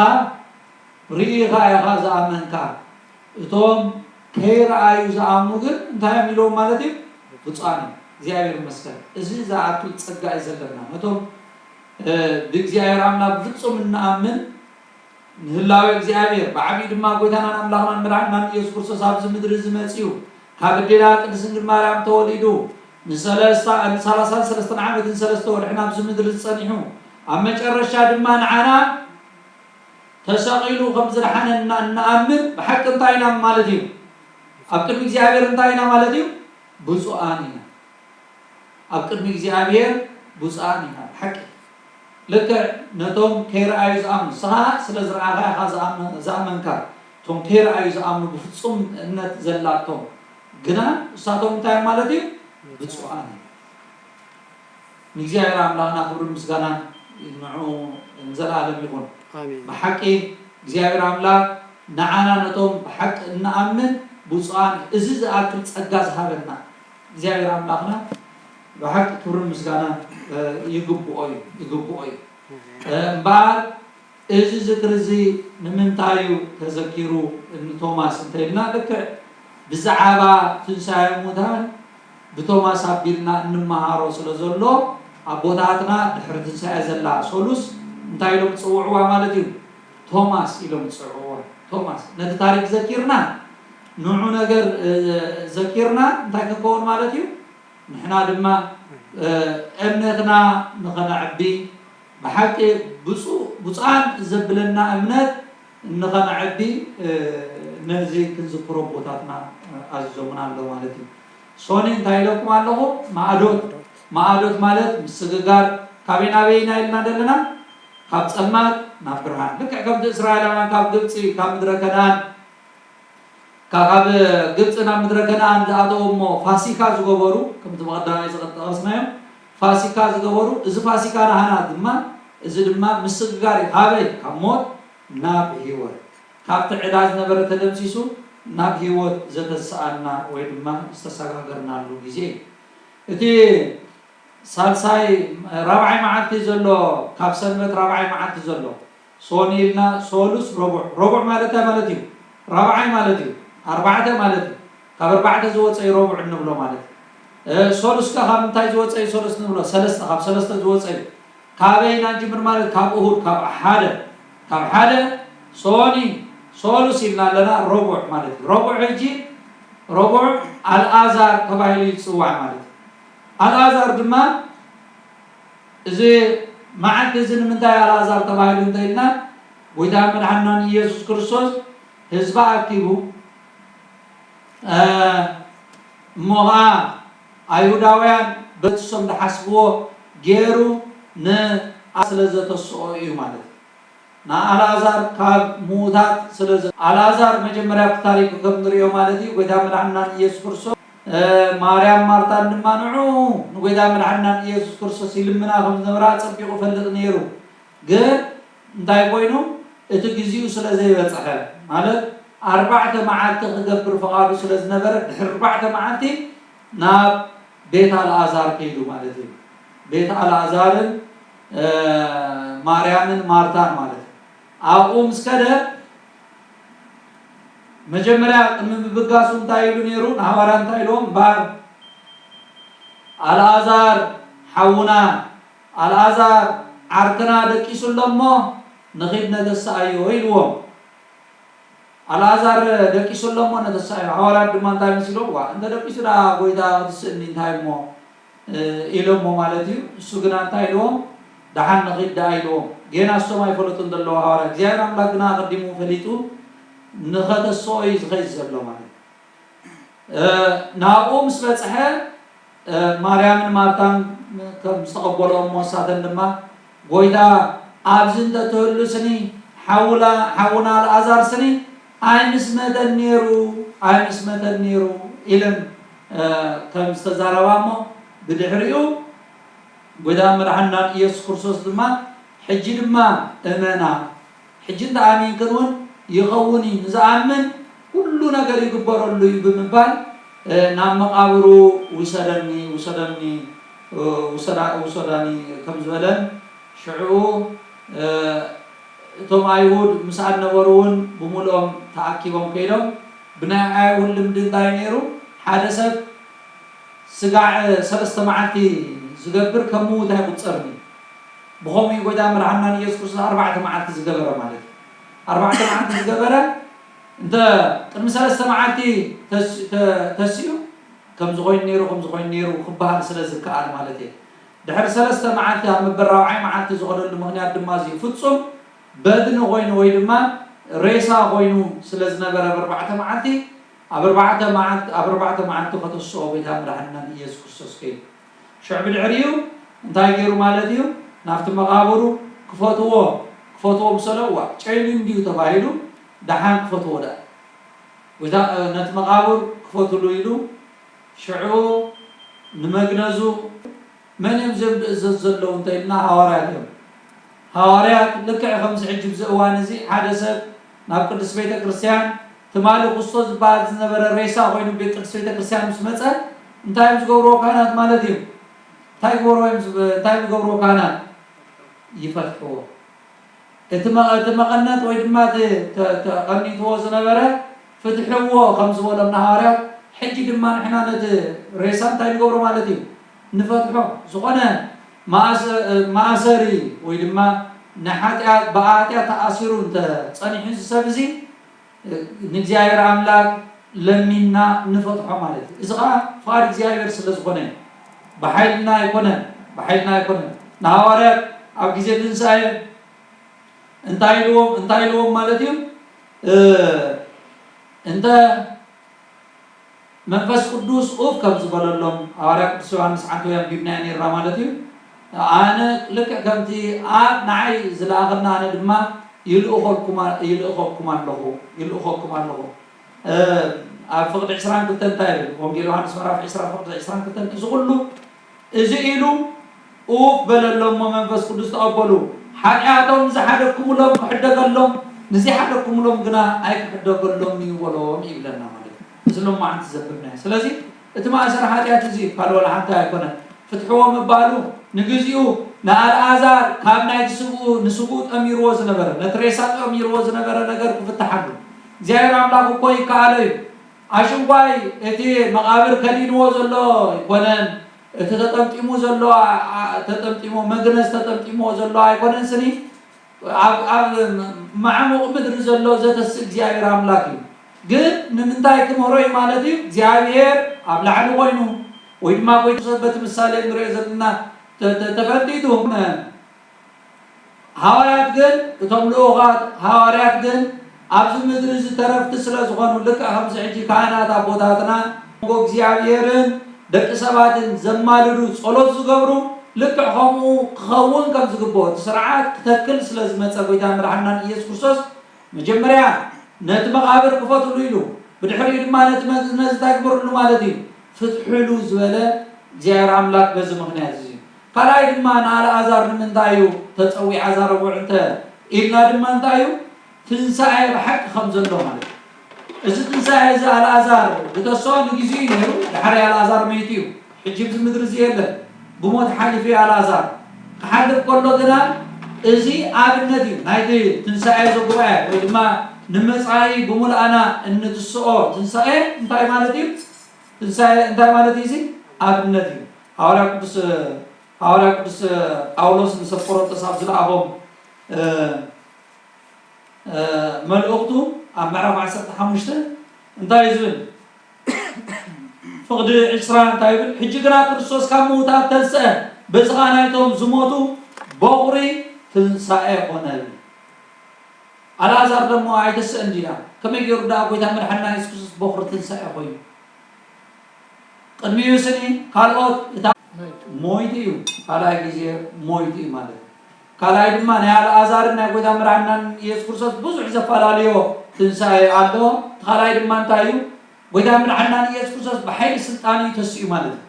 ርኢኻ ኢኻ ዝኣመንካ እቶም ከይረኣዩ ዝኣምኑ ግን እንታይ እዮም ኢሎም ማለት እዩ ብፁዓን እዮም። እግዚኣብሔር ይመስገን። እዚ ዝኣክል ጸጋ እዩ ዘለና ነቶም ብእግዚኣብሔር ኣምላኽ ብፍጹም እንኣምን ንህላዌ እግዚኣብሔር ብዓብዩ ድማ ጎይታናን ኣምላኽናን መድሓንናን ኢየሱስ ክርስቶስ ኣብዚ ምድሪ እዚ መጺኡ ካብ ኣዴና ቅድስት ድንግል ማርያም ተወሊዱ ንሰለስተ ንሰላሳን ሰለስተን ዓመትን ሰለስተ ወርሕን ኣብዚ ምድሪ ዝጸኒሑ ኣብ መጨረሻ ድማ ንዓና ተሰቒሉ ከም ዝደሓነ እና-፣ እንኣምን ብሓቂ እንታይ ኢና ማለት እዩ? ኣብ ቅድሚ እግዚኣብሔር እንታይ ኢና ማለት እዩ? ብፁዓን ኢና። ኣብ ቅድሚ እግዚኣብሔር ብፁዓን ኢና ብሓቂ። ልክዕ ነቶም ከይረኣዩ ዝኣምኑ፣ ንስኻ ስለ ዝረኣኻ ኢኻ ዝኣመ-፣ ዝኣመንካ። እቶም ከይረኣዩ ዝኣምኑ ብፍጹም እምነት ዘላቶም ግና ንሳቶም እንታይ ማለት እዩ? ብፁዓን እዮም። ንእግዚኣብሔር ኣምላኽና ክብርን ምስጋናን ንዕኡ ንዘለኣለም ይኹን። ኣሜን። ብሓቂ እግዚኣብሔር ኣምላኽ ንዓና ነቶም ብሓቂ እንኣምን ብፁዓን እዚ ዝኣክል ጸጋ ዝሃበና እግዚኣብሔር ኣምላኽና ብሓቂ ክብርን ምስጋናን፣ እ፣ ይግብኦ እዩ፣ ይግብኦ እዩ። ኣሜን። እ፣ እምበኣር እዚ ዝክሪ እዚ ንምንታይ እዩ ተዘኪሩ ንቶማስ እንተ ኢልና፣ ልክዕ ብዛዕባ ትንሳኤ ሙታን ብቶማስ ኣቢልና እንመሃሮ ስለ ዘሎ፣ ኣቦታትና ድሕሪ ትንሳኤ ዘላ ሰሉስ እንታይ ኢሎም ዝጽውዕዋ ማለት እዩ? ቶማስ ኢሎም ዝጽውዕዋ። ቶማስ፣ ነቲ ታሪክ ዘኪርና፣ ንዑ ነገር፣ እ፣ ዘኪርና እንታይ ክንከውን ማለት እዩ? ንሕና ድማ፣ እ፣ እምነትና ንኸነዕቢ፣ ብሓቂ ብፁ-፣ ብፁዓን ዘብለና እምነት ንኸነዕቢ፣ እ፣ ነዚ ክንዝክሮ ኣቦታትና ኣዚዞምና ኣሎ ማለት እዩ። ሶኒ እንታይ ኢለኩም ኣለኹ? ማዕዶት። ማዕዶት ማለት ምስግጋር፣ ካበይ ናበይ ኢና ኢልና ዘለና? ካብ ጸልማት ናብ ብርሃን። ልክዕ ከምቲ እስራኤላውያን ካብ ግብጺ፣ ካብ ምድረ ከነኣን፣ ካብ፣ ካብ ግብጺ ናብ ምድረ ከነኣን ዝኣተዉ እሞ ፋሲካ ዝገበሩ፣ ከምቲ ብቐዳማይ ዝጠቐስናዮ፣ ፋሲካ ዝገበሩ፣ እዚ ፋሲካ ናህና ድማ፣ እዚ ድማ ምስግጋር እዩ። ካበይ? ካብ ሞት ናብ ህይወት። ካብቲ ዕዳ ዝነበረ ተደምሲሱ፣ ናብ ህይወት ዘተስኣና ወይ ድማ ዝተሰጋገርናሉ ግዜ እዩ። እቲ ሳልሳይ፣ ራብዓይ መዓልቲ ዘሎ፣ ካብ ሰንበት ራብዓይ መዓልቲ ዘሎ፣ ሶኒ ኢልና፣ ሶሉስ፣ ረቡዕ። ረቡዕ ማለት እንታይ ማለት እዩ? ራብዓይ ማለት እዩ። ኣርባዕተ ማለት እዩ። ካብ ኣርባዕተ ዝወፀ እዩ ረቡዕ እንብሎ ማለት እዩ። እ፣ ሶሉስ ከ ካብ ምንታይ ዝወፀ እዩ ሶሉስ እንብሎ? ሰለስተ፣ ካብ ሰለስተ ዝወፀ እዩ። ካበይ ኢና ንጅምር ማለት? ካብ እሁድ፣ ካብ ሓደ። ካብ ሓደ ሶኒ፣ ሶሉስ ኢልና ኣለና፣ ረቡዕ ማለት እዩ። ረቡዕ ሕጂ፣ ረቡዕ ኣልኣዛር ተባሂሉ ይፅዋዕ ማለት እዩ። ኣልኣዛር ድማ፣ እዚ መዓልቲ እዚ ንምንታይ ኣልኣዛር ተባሂሉ እንተ ኢልና፣ ጎይታ መድሓንናን ኢየሱስ ክርስቶስ ህዝቢ ኣኪቡ፣ እ፣ እሞ ኸዓ ኣይሁዳውያን በቲ እሶም ዝሓስብዎ ገይሩ ንኣ ስለ ዘተስኦ እዩ ማለት እዩ። ንኣልኣዛር ካብ ምዉታት ስለ ዘ-፣ ኣልኣዛር መጀመርያ ኣብቲ ታሪኩ ከም ንሪኦ ማለት እዩ፣ ጎይታ መድሓንናን ኢየሱስ ክርስቶስ፣ እ፣ ማርያም ማርታን ድማ ንዕኡ ንጎይታ መድሓንናን ኢየሱስ ክርስቶስ ይልምና ከም ዝነበራ ኣጸቢቑ ይፈልጥ ነይሩ። ግን እንታይ ኮይኑ? እቲ ግዜኡ ስለ ዘይበጽሐ፣ ማለት ኣርባዕተ መዓልቲ ክገብር ፍቓዱ ስለ ዝነበረ፣ ድሕሪ ኣርባዕተ መዓልቲ ናብ ቤት ኣልኣዛር ከይዱ ማለት እዩ። ቤት ኣልኣዛርን፣ እ፣ ማርያምን ማርታን ማለት እዩ። ኣብኡ ምስ ከደ፣ መጀመርያ ቅድሚ ምብጋሱ እንታይ ኢሉ ነይሩ? ንሃዋርያ እንታይ ኢልዎም? እምበኣር ኣልኣዛር ሓውና፣ ኣልኣዛር ዓርክና ደቂሱ ኣሎ እሞ ንኺድ ነተስኣዮ ኢልዎም። ኣልኣዛር ደቂሱ ኣሎ እሞ ነተስኣዮ። ሃዋርያት ድማ እንታይ መሲሎም? ዋ፣ እንተ ደቂሱ ደኣ ጎይታ ክትስእኒ እንታይ እሞ፣ እ፣ ኢሎሞ ማለት እዩ። እሱ ግና እንታይ ኢልዎም? ደሓን ንኺድ ደኣ ኢልዎም። ጌና እሶም ኣይፈለጡን ዘለዉ ሃዋርያት። እግዚኣብሔር ኣምላኽ ግና ኣቐዲሙ ፈሊጡ ንኸተስኦ እዩ ዝኸይድ ዘሎ ማለት እዩ። እ፣ ናብኡ ምስ በጽሐ፣ እ፣ ማርያምን ማርታን ከም ዝተቐበልኦ እሞ ንሳተን ድማ፣ "ጐይታ፣ ኣብዚ እንተ ትህሉ ስኒ ሓውላ-፣ ሓውና ኣልኣዛር ስኒ ኣይምስመተን ነይሩ፣ ኣይምስመተን ነይሩ" ኢለን፣ እ፣ ከም ዝተዛረባ እሞ፣ ብድሕሪኡ ጐይታን መድሓንናን ኢየሱስ ክርስቶስ ድማ፣ "ሕጂ ድማ እመና፣ ሕጂ እንተ ኣሚንክን እውን ይኸውን እዩ፣ ንዝኣምን ኩሉ ነገር ይግበረሉ እዩ" ብምባል፣ እ፣ "ናብ መቓብሩ ውሰደኒ፣ ውሰደኒ፣ እ፣ ውሰዳ-፣ ውሰዳኒ" ከም ዝበለን፣ ሽዑ፣ እ፣ እቶም ኣይሁድ ምስኣን ነበሩ እውን ብምሉኦም ተኣኪቦም ከይዶም፣ ብናይ ኣይሁድ ልምዲ እንታይ ነይሩ? ሓደ ሰብ ስጋዕ ሰለስተ መዓልቲ ዝገብር ከም ምዉት ኣይቁጸርን እዩ። ብኸምኡ እዩ ጐይታ መድሓንና ንኢየሱስ ክርስቶስ ኣርባዕተ መዓልቲ ዝገበረ ማለት እዩ። ኣርባዕተ መዓልቲ ዝገበረ፣ እንተ ቅድሚ ሰለስተ መዓልቲ ተስ-፣ ተ-፣ ተሲኡ፣ ከምዚ ኮይኑ ነይሩ፣ ከምዚ ኮይኑ ነይሩ ክበሃል ስለ ዝከኣል ማለት እዩ። ድሕሪ ሰለስተ መዓልቲ ኣብ መበል ራብዓይ መዓልቲ ዝኸደሉ ምኽንያት ድማ እዚ እዩ። ፍጹም በድኒ ኮይኑ ወይ ድማ ሬሳ ኮይኑ ስለ ዝነበረ ኣብ ኣርባዕተ መዓልቲ ኣብ ኣርባዕተ መዓልቲ ኣብ ኣርባዕተ መዓልቲ ከተስኦ ጎይታ መድሓንና ኢየሱስ ክርስቶስ ከይዱ። ሽዑ ብድሕሪኡ እንታይ ገይሩ ማለት እዩ? ናብቲ መቓብሩ ክፈትዎ ክፈትዎ ምሰለ እዋ ጨልዩ እንድዩ ተባሂሉ ደሓን ክፈትዎ ደኣ ጎይታ ነቲ መቓብር ክፈትሉ ኢሉ ሽዑ ንመግነዙ መን እዮም እዚኦም ዝእዘዙ ዘለዉ እንተ ኢልና፣ ሃዋርያት እዮም። ሃዋርያት ልክዕ ከምዚ ሕጂ ኣብዚ እዋን እዚ ሓደ ሰብ ናብ ቅድስት ቤተ ክርስቲያን ትማሊ ኩስቶ ዝበሃል ዝነበረ ሬሳ ኮይኑ ቤት ቅድስት ቤተ ክርስቲያን ምስ መጸ እንታይ እዮም ዝገብርዎ ካህናት ማለት እዩ? እንታይ ይገብርዎ እዮም ዝብ- እንታይ እዮም ዝገብርዎ ካህናት? ይፈትሕዎ። እቲ መ- እቲ መቐነት ወይ ድማ እቲ ተ- ተቐኒትዎ ዝነበረ ፍትሕዎ ከም ዝበሎም ንሃዋርያት ሕጂ ድማ ንሕና ነቲ ሬሳ እንታይ ንገብሮ ማለት እዩ? ንፈትሖ። ዝኾነ ማእሰ- ማእሰሪ ወይ ድማ ንሓጢኣት ብኣጢኣት ተኣሲሩ እንተ ጸኒሑ እዚ ሰብ እዚ ንእግዚኣብሔር ኣምላክ ለሚና ንፈትሖ ማለት እዩ። እዚ ከዓ ፍቓድ እግዚኣብሔር ስለ ዝኾነ እዩ። ብሓይልና ኣይኮነን፣ ብሓይልና ኣይኮነን። ንሃዋርያት ኣብ ግዜ ትንሳኤ እንታይ ኢልዎም እንታይ ኢልዎም ማለት እዩ? እንተ መንፈስ ቅዱስ ኡፍ ከም ዝበለሎም ሃዋርያ ቅዱስ ዮሃንስ ዓንተውያ ኣንቢብናዮ ነርና ማለት እዩ። ኣነ ልክዕ ከምቲ ኣብ ንዓይ ዝለኣኸና ኣነ ድማ ይልእኸልኩም ይልእኸኩም ኣለኹ ይልእኸኩም ኣለኹ። ኣብ ፍቕዲ ዕስራን ክልተን እንታይ ይብል? ወንጌል ዮሃንስ ምዕራፍ ዕስራ ፍቕዲ ዕስራን ክልተን እዚ ኩሉ እዚ ኢሉ ኡፍ በለሎም እሞ መንፈስ ቅዱስ ተቐበሉ። ሓጢኣቶም ንዝሓደግኩምሎም ክሕደገሎም፣ ንዘይሓደግኩምሎም ግና ኣይክሕደገሎም እዩ በሎም ይብለና ማለት እዩ። እዚ ሎማዓንቲ ዘንበብናዮ። ስለዚ እቲ ማእሰር ሓጢኣት እዚ ካልእ ዋላ ሓንቲ ኣይኮነን። ፍትሕዎ ምባሉ ንግዚኡ ንኣልኣዛር ካብ ናይቲ ስግኡ ንስግኡ ጠሚርዎ ዝነበረ ነቲ ሬሳ ጠሚርዎ ዝነበረ ነገር ክፍትሓሉ እግዚኣብሔር ኣምላኽ እኮ ይከኣሎ እዩ። ኣሽንኳይ እቲ መቓብር ከዲንዎ ዘሎ ኣይኮነን። እቲ ተጠምጢሙ ዘሎ ተጠምጢሙ መግነዝ ተጠምጢምዎ ዘሎ ኣይኮነን ስኒ ኣብ ኣብ ማዕሙቕ ምድሪ ዘሎ ዘተስእ እግዚኣብሔር ኣምላክ እዩ። ግን ንምንታይ ክምህሮ እዩ ማለት እዩ እግዚኣብሔር ኣብ ላዕሊ ኮይኑ ወይ ድማ ጎይታ በቲ ምሳሌ ንሪኦ ዘለና ተፈንዲዱ ሃዋርያት ግን እቶም ልኡኻት ሃዋርያት ግን ኣብዚ ምድሪ እዚ ተረፍቲ ስለ ዝኾኑ ልክዕ ከምዚ ሕጂ ካህናት ኣቦታትና መንጎ እግዚኣብሔርን ደቂ ሰባትን ዘማልዱ ጸሎት ዝገብሩ ልክዕ ከምኡ ክኸውን ከም ዝግብኦ እቲ ስርዓት ክተክል ስለ ዝመጸ ጎይታ መድሓንናን ኢየሱስ ክርስቶስ መጀመርያ ነቲ መቓብር ክፈትሉ ኢሉ ብድሕሪኡ ድማ ነቲ መዝነዚ እንታይ ግበርሉ ማለት እዩ ፍትሕሉ ዝበለ እግዚኣብሔር ኣምላክ በዚ ምኽንያት እዚ እዩ። ካልኣይ ድማ ንኣልኣዛር ንምንታይ እዩ ተጸዊዓ እዛ ረቡዕ እንተ ኢልና ድማ እንታይ እዩ ትንሳኤ ብሓቂ ከም ዘሎ ማለት እዩ። እዚ ትንሳኤ እዚ ኣልኣዛር ዝተስኦ ንግዜኡ እዩ ነይሩ። ድሓር ኣልኣዛር መይቱ እዩ። ሕጂ ኣብዚ ምድሪ እዚ የለን። ብሞት ሓሊፉ እዩ ኣልኣዛር። ክሓልፍ ከሎ ግና እዚ ኣብነት እዩ ናይቲ ትንሳኤ ዘጉባኤ ወይ ድማ ንመጻኢ ብምልኣና እንትስኦ ትንሳኤ እንታይ ማለት እዩ? ትንሳኤ እንታይ ማለት እዩ? እዚ ኣብነት እዩ። ሃዋርያ ቅዱስ ሃዋርያ ቅዱስ ጳውሎስ ንሰብ ቆሮንቶስ ኣብ ዝለኣኾም መልእኽቱ ኣብ ምዕራፍ ዓሰርተ ሓሙሽተ እንታይ እዩ ዝብል? ፍቕዲ ዕስራ እንታይ ይብል? ሕጂ ግና ክርስቶስ ካብ ምዉታት ተንስአ፣ በዚ ኸኣ ናይቶም ዝሞቱ በኹሪ ትንሳኤ ኾነ። ኣልኣዛር ደሞ ኣይተስእን ዲና? ከመይ ገይሩ ደኣ ጎይታ መድሓንና የሱስ ክርስቶስ በኹሪ ትንሳኤ ኮይኑ? ቅድሚኡ ስኒ ካልኦት እታ ሞይቱ እዩ፣ ካልኣይ ግዜ ሞይቱ እዩ ማለት እዩ። ካልኣይ ድማ ናይ ኣልኣዛርን ናይ ጎይታ መድሓንናን ኢየሱስ ክርስቶስ ብዙሕ ዘፈላለዮ ትንሳኤ ኣሎ። እቲ ካልኣይ ድማ እንታይ እዩ? ጎይታ መድሓንናን ኢየሱስ ክርስቶስ ብሓይሊ ስልጣን እዩ ተሲኡ ማለት እዩ።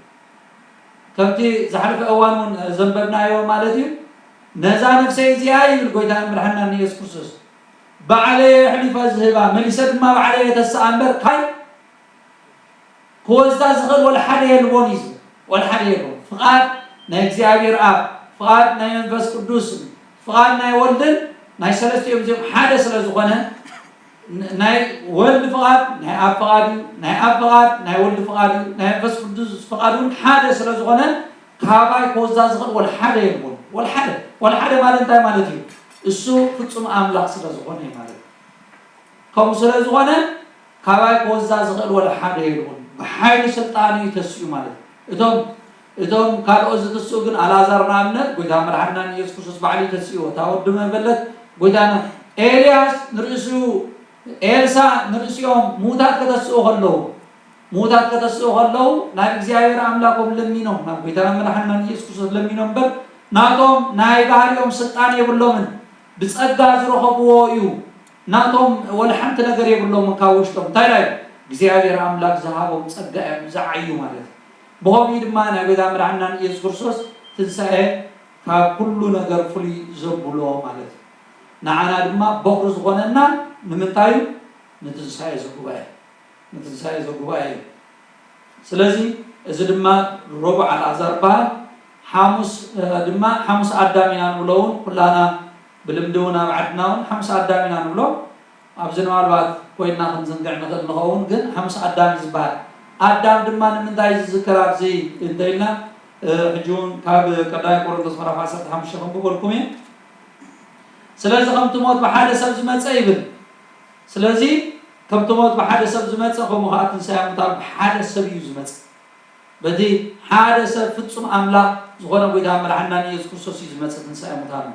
ከምቲ ዝሓለፈ እዋን እውን ዘንበብናዮ ማለት እዩ። ነዛ ነፍሰይ እዚኣ ይብል ጎይታ መድሓንናን ኢየሱስ ክርስቶስ ባዕለየ ኣሕሊፈ ዝህባ መሊሰ ድማ ባዕለየ ተስኣ እምበር ካይ ክወስዳ ዝኽእል ወላ ሓደ የልቦን እዩ ዝብል። ወላ ሓደ የልቦን። ፍቓድ ናይ እግዚኣብሔር ኣብ፣ ፍቓድ ናይ መንፈስ ቅዱስ፣ ፍቓድ ናይ ወልድን ናይ ሰለስቲኦም እዚኦም ሓደ ስለ ዝኾነ ናይ ወልድ ፍቓድ ናይ ኣብ ፍቓድ እዩ፣ ናይ ኣብ ፍቓድ ናይ ወልድ ፍቓድ እዩ፣ ናይ መንፈስ ቅዱስ ፍቓድ እውን ሓደ ስለ ዝኾነ ካባይ ክወስዳ ዝኽእል ወላ ሓደ የልቦን። ወላ ሓደ ወላ ሓደ ማለት እንታይ ማለት እዩ? እሱ ፍጹም ኣምላኽ ስለ ዝኾነ እዩ ማለት እዩ። ከምኡ ስለ ዝኾነ ካባይ ክወዛ ዝኽእል ወላ ሓደ የልቦን። ብሓይሊ ስልጣኑ እዩ ተሲኡ ማለት እዩ። እቶም እቶም ካልኦት ዝተስኡ ግን ኣልኣዛር ንኣብነት ጎይታ መድሓንና ንኢየሱስ ክርስቶስ ባዕሉ እዩ ተሲእዎ። እታ ወዲ መበለት ጎይታና ኤልያስ ንርእሱ፣ ኤልሳ ንርእሲኦም ምዉታት ከተስኡ ከለዉ፣ ምዉታት ከተስኡ ከለዉ ናብ እግዚኣብሔር ኣምላኮም ለሚኖም፣ ናብ ጎይታና መድሓንና ኢየሱስ ክርስቶስ ለሚኖም እምበር፣ ናቶም ናይ ባህሪኦም ስልጣን የብሎምን። ብጸጋ ዝረኸብዎ እዩ። ናቶም ወላ ሓንቲ ነገር የብሎምን ካብ ውሽጦም። እንታይ ኢላ እዩ እግዚኣብሔር ኣምላክ ዝሃቦም ጸጋ እዮም ዝዓዩ ማለት እዩ። ብኸምኡ ድማ ናይ ጎይታ መድሓንና ኢየሱስ ክርስቶስ ትንሳኤ ካብ ኩሉ ነገር ፍሉይ ዘብሎ ማለት እዩ። ንዓና ድማ በኹሪ ዝኾነና ንምንታይ እዩ? ንትንሳኤ እዚ ጉባኤ፣ ንትንሳኤ እዚ ጉባኤ እዩ። ስለዚ እዚ ድማ ረቡዕ ኣልኣዛር ይበሃል። ሓሙስ እ፣ ድማ ሓሙስ ኣዳም ኢና ንብሎ እውን ኩላና ብልምዲ እውን ኣብ ዓድና እውን ሓሙስ ኣዳም ኢና ንብሎ። ኣብዚ ምናልባት ኮይንና ክንዝንግዕ ንኽእል ንኸውን፣ ግን ሓሙስ ኣዳም እዩ ዝበሃል። ኣዳም ድማ ንምንታይ ዝዝከር ኣብዚ እንተኢልና እ፣ ሕጂ እውን ካብ ቀዳማይ ቆሮንቶስ ምዕራፍ ዓሰርተ ሓሙሽተ ከንብበልኩም እየ። ስለዚ ከምቲ ሞት ብሓደ ሰብ ዝመጸ ይብል። ስለዚ ከምቲ ሞት ብሓደ ሰብ ዝመጸ ከምኡ ከዓ ትንሳኤ ሙታን ብሓደ ሰብ እዩ ዝመጸ። በቲ ሓደ ሰብ ፍጹም ኣምላኽ ዝኾነ ጎይታ መድሓንና ኢየሱስ ክርስቶስ እዩ ዝመጸ ትንሳኤ ሙታን።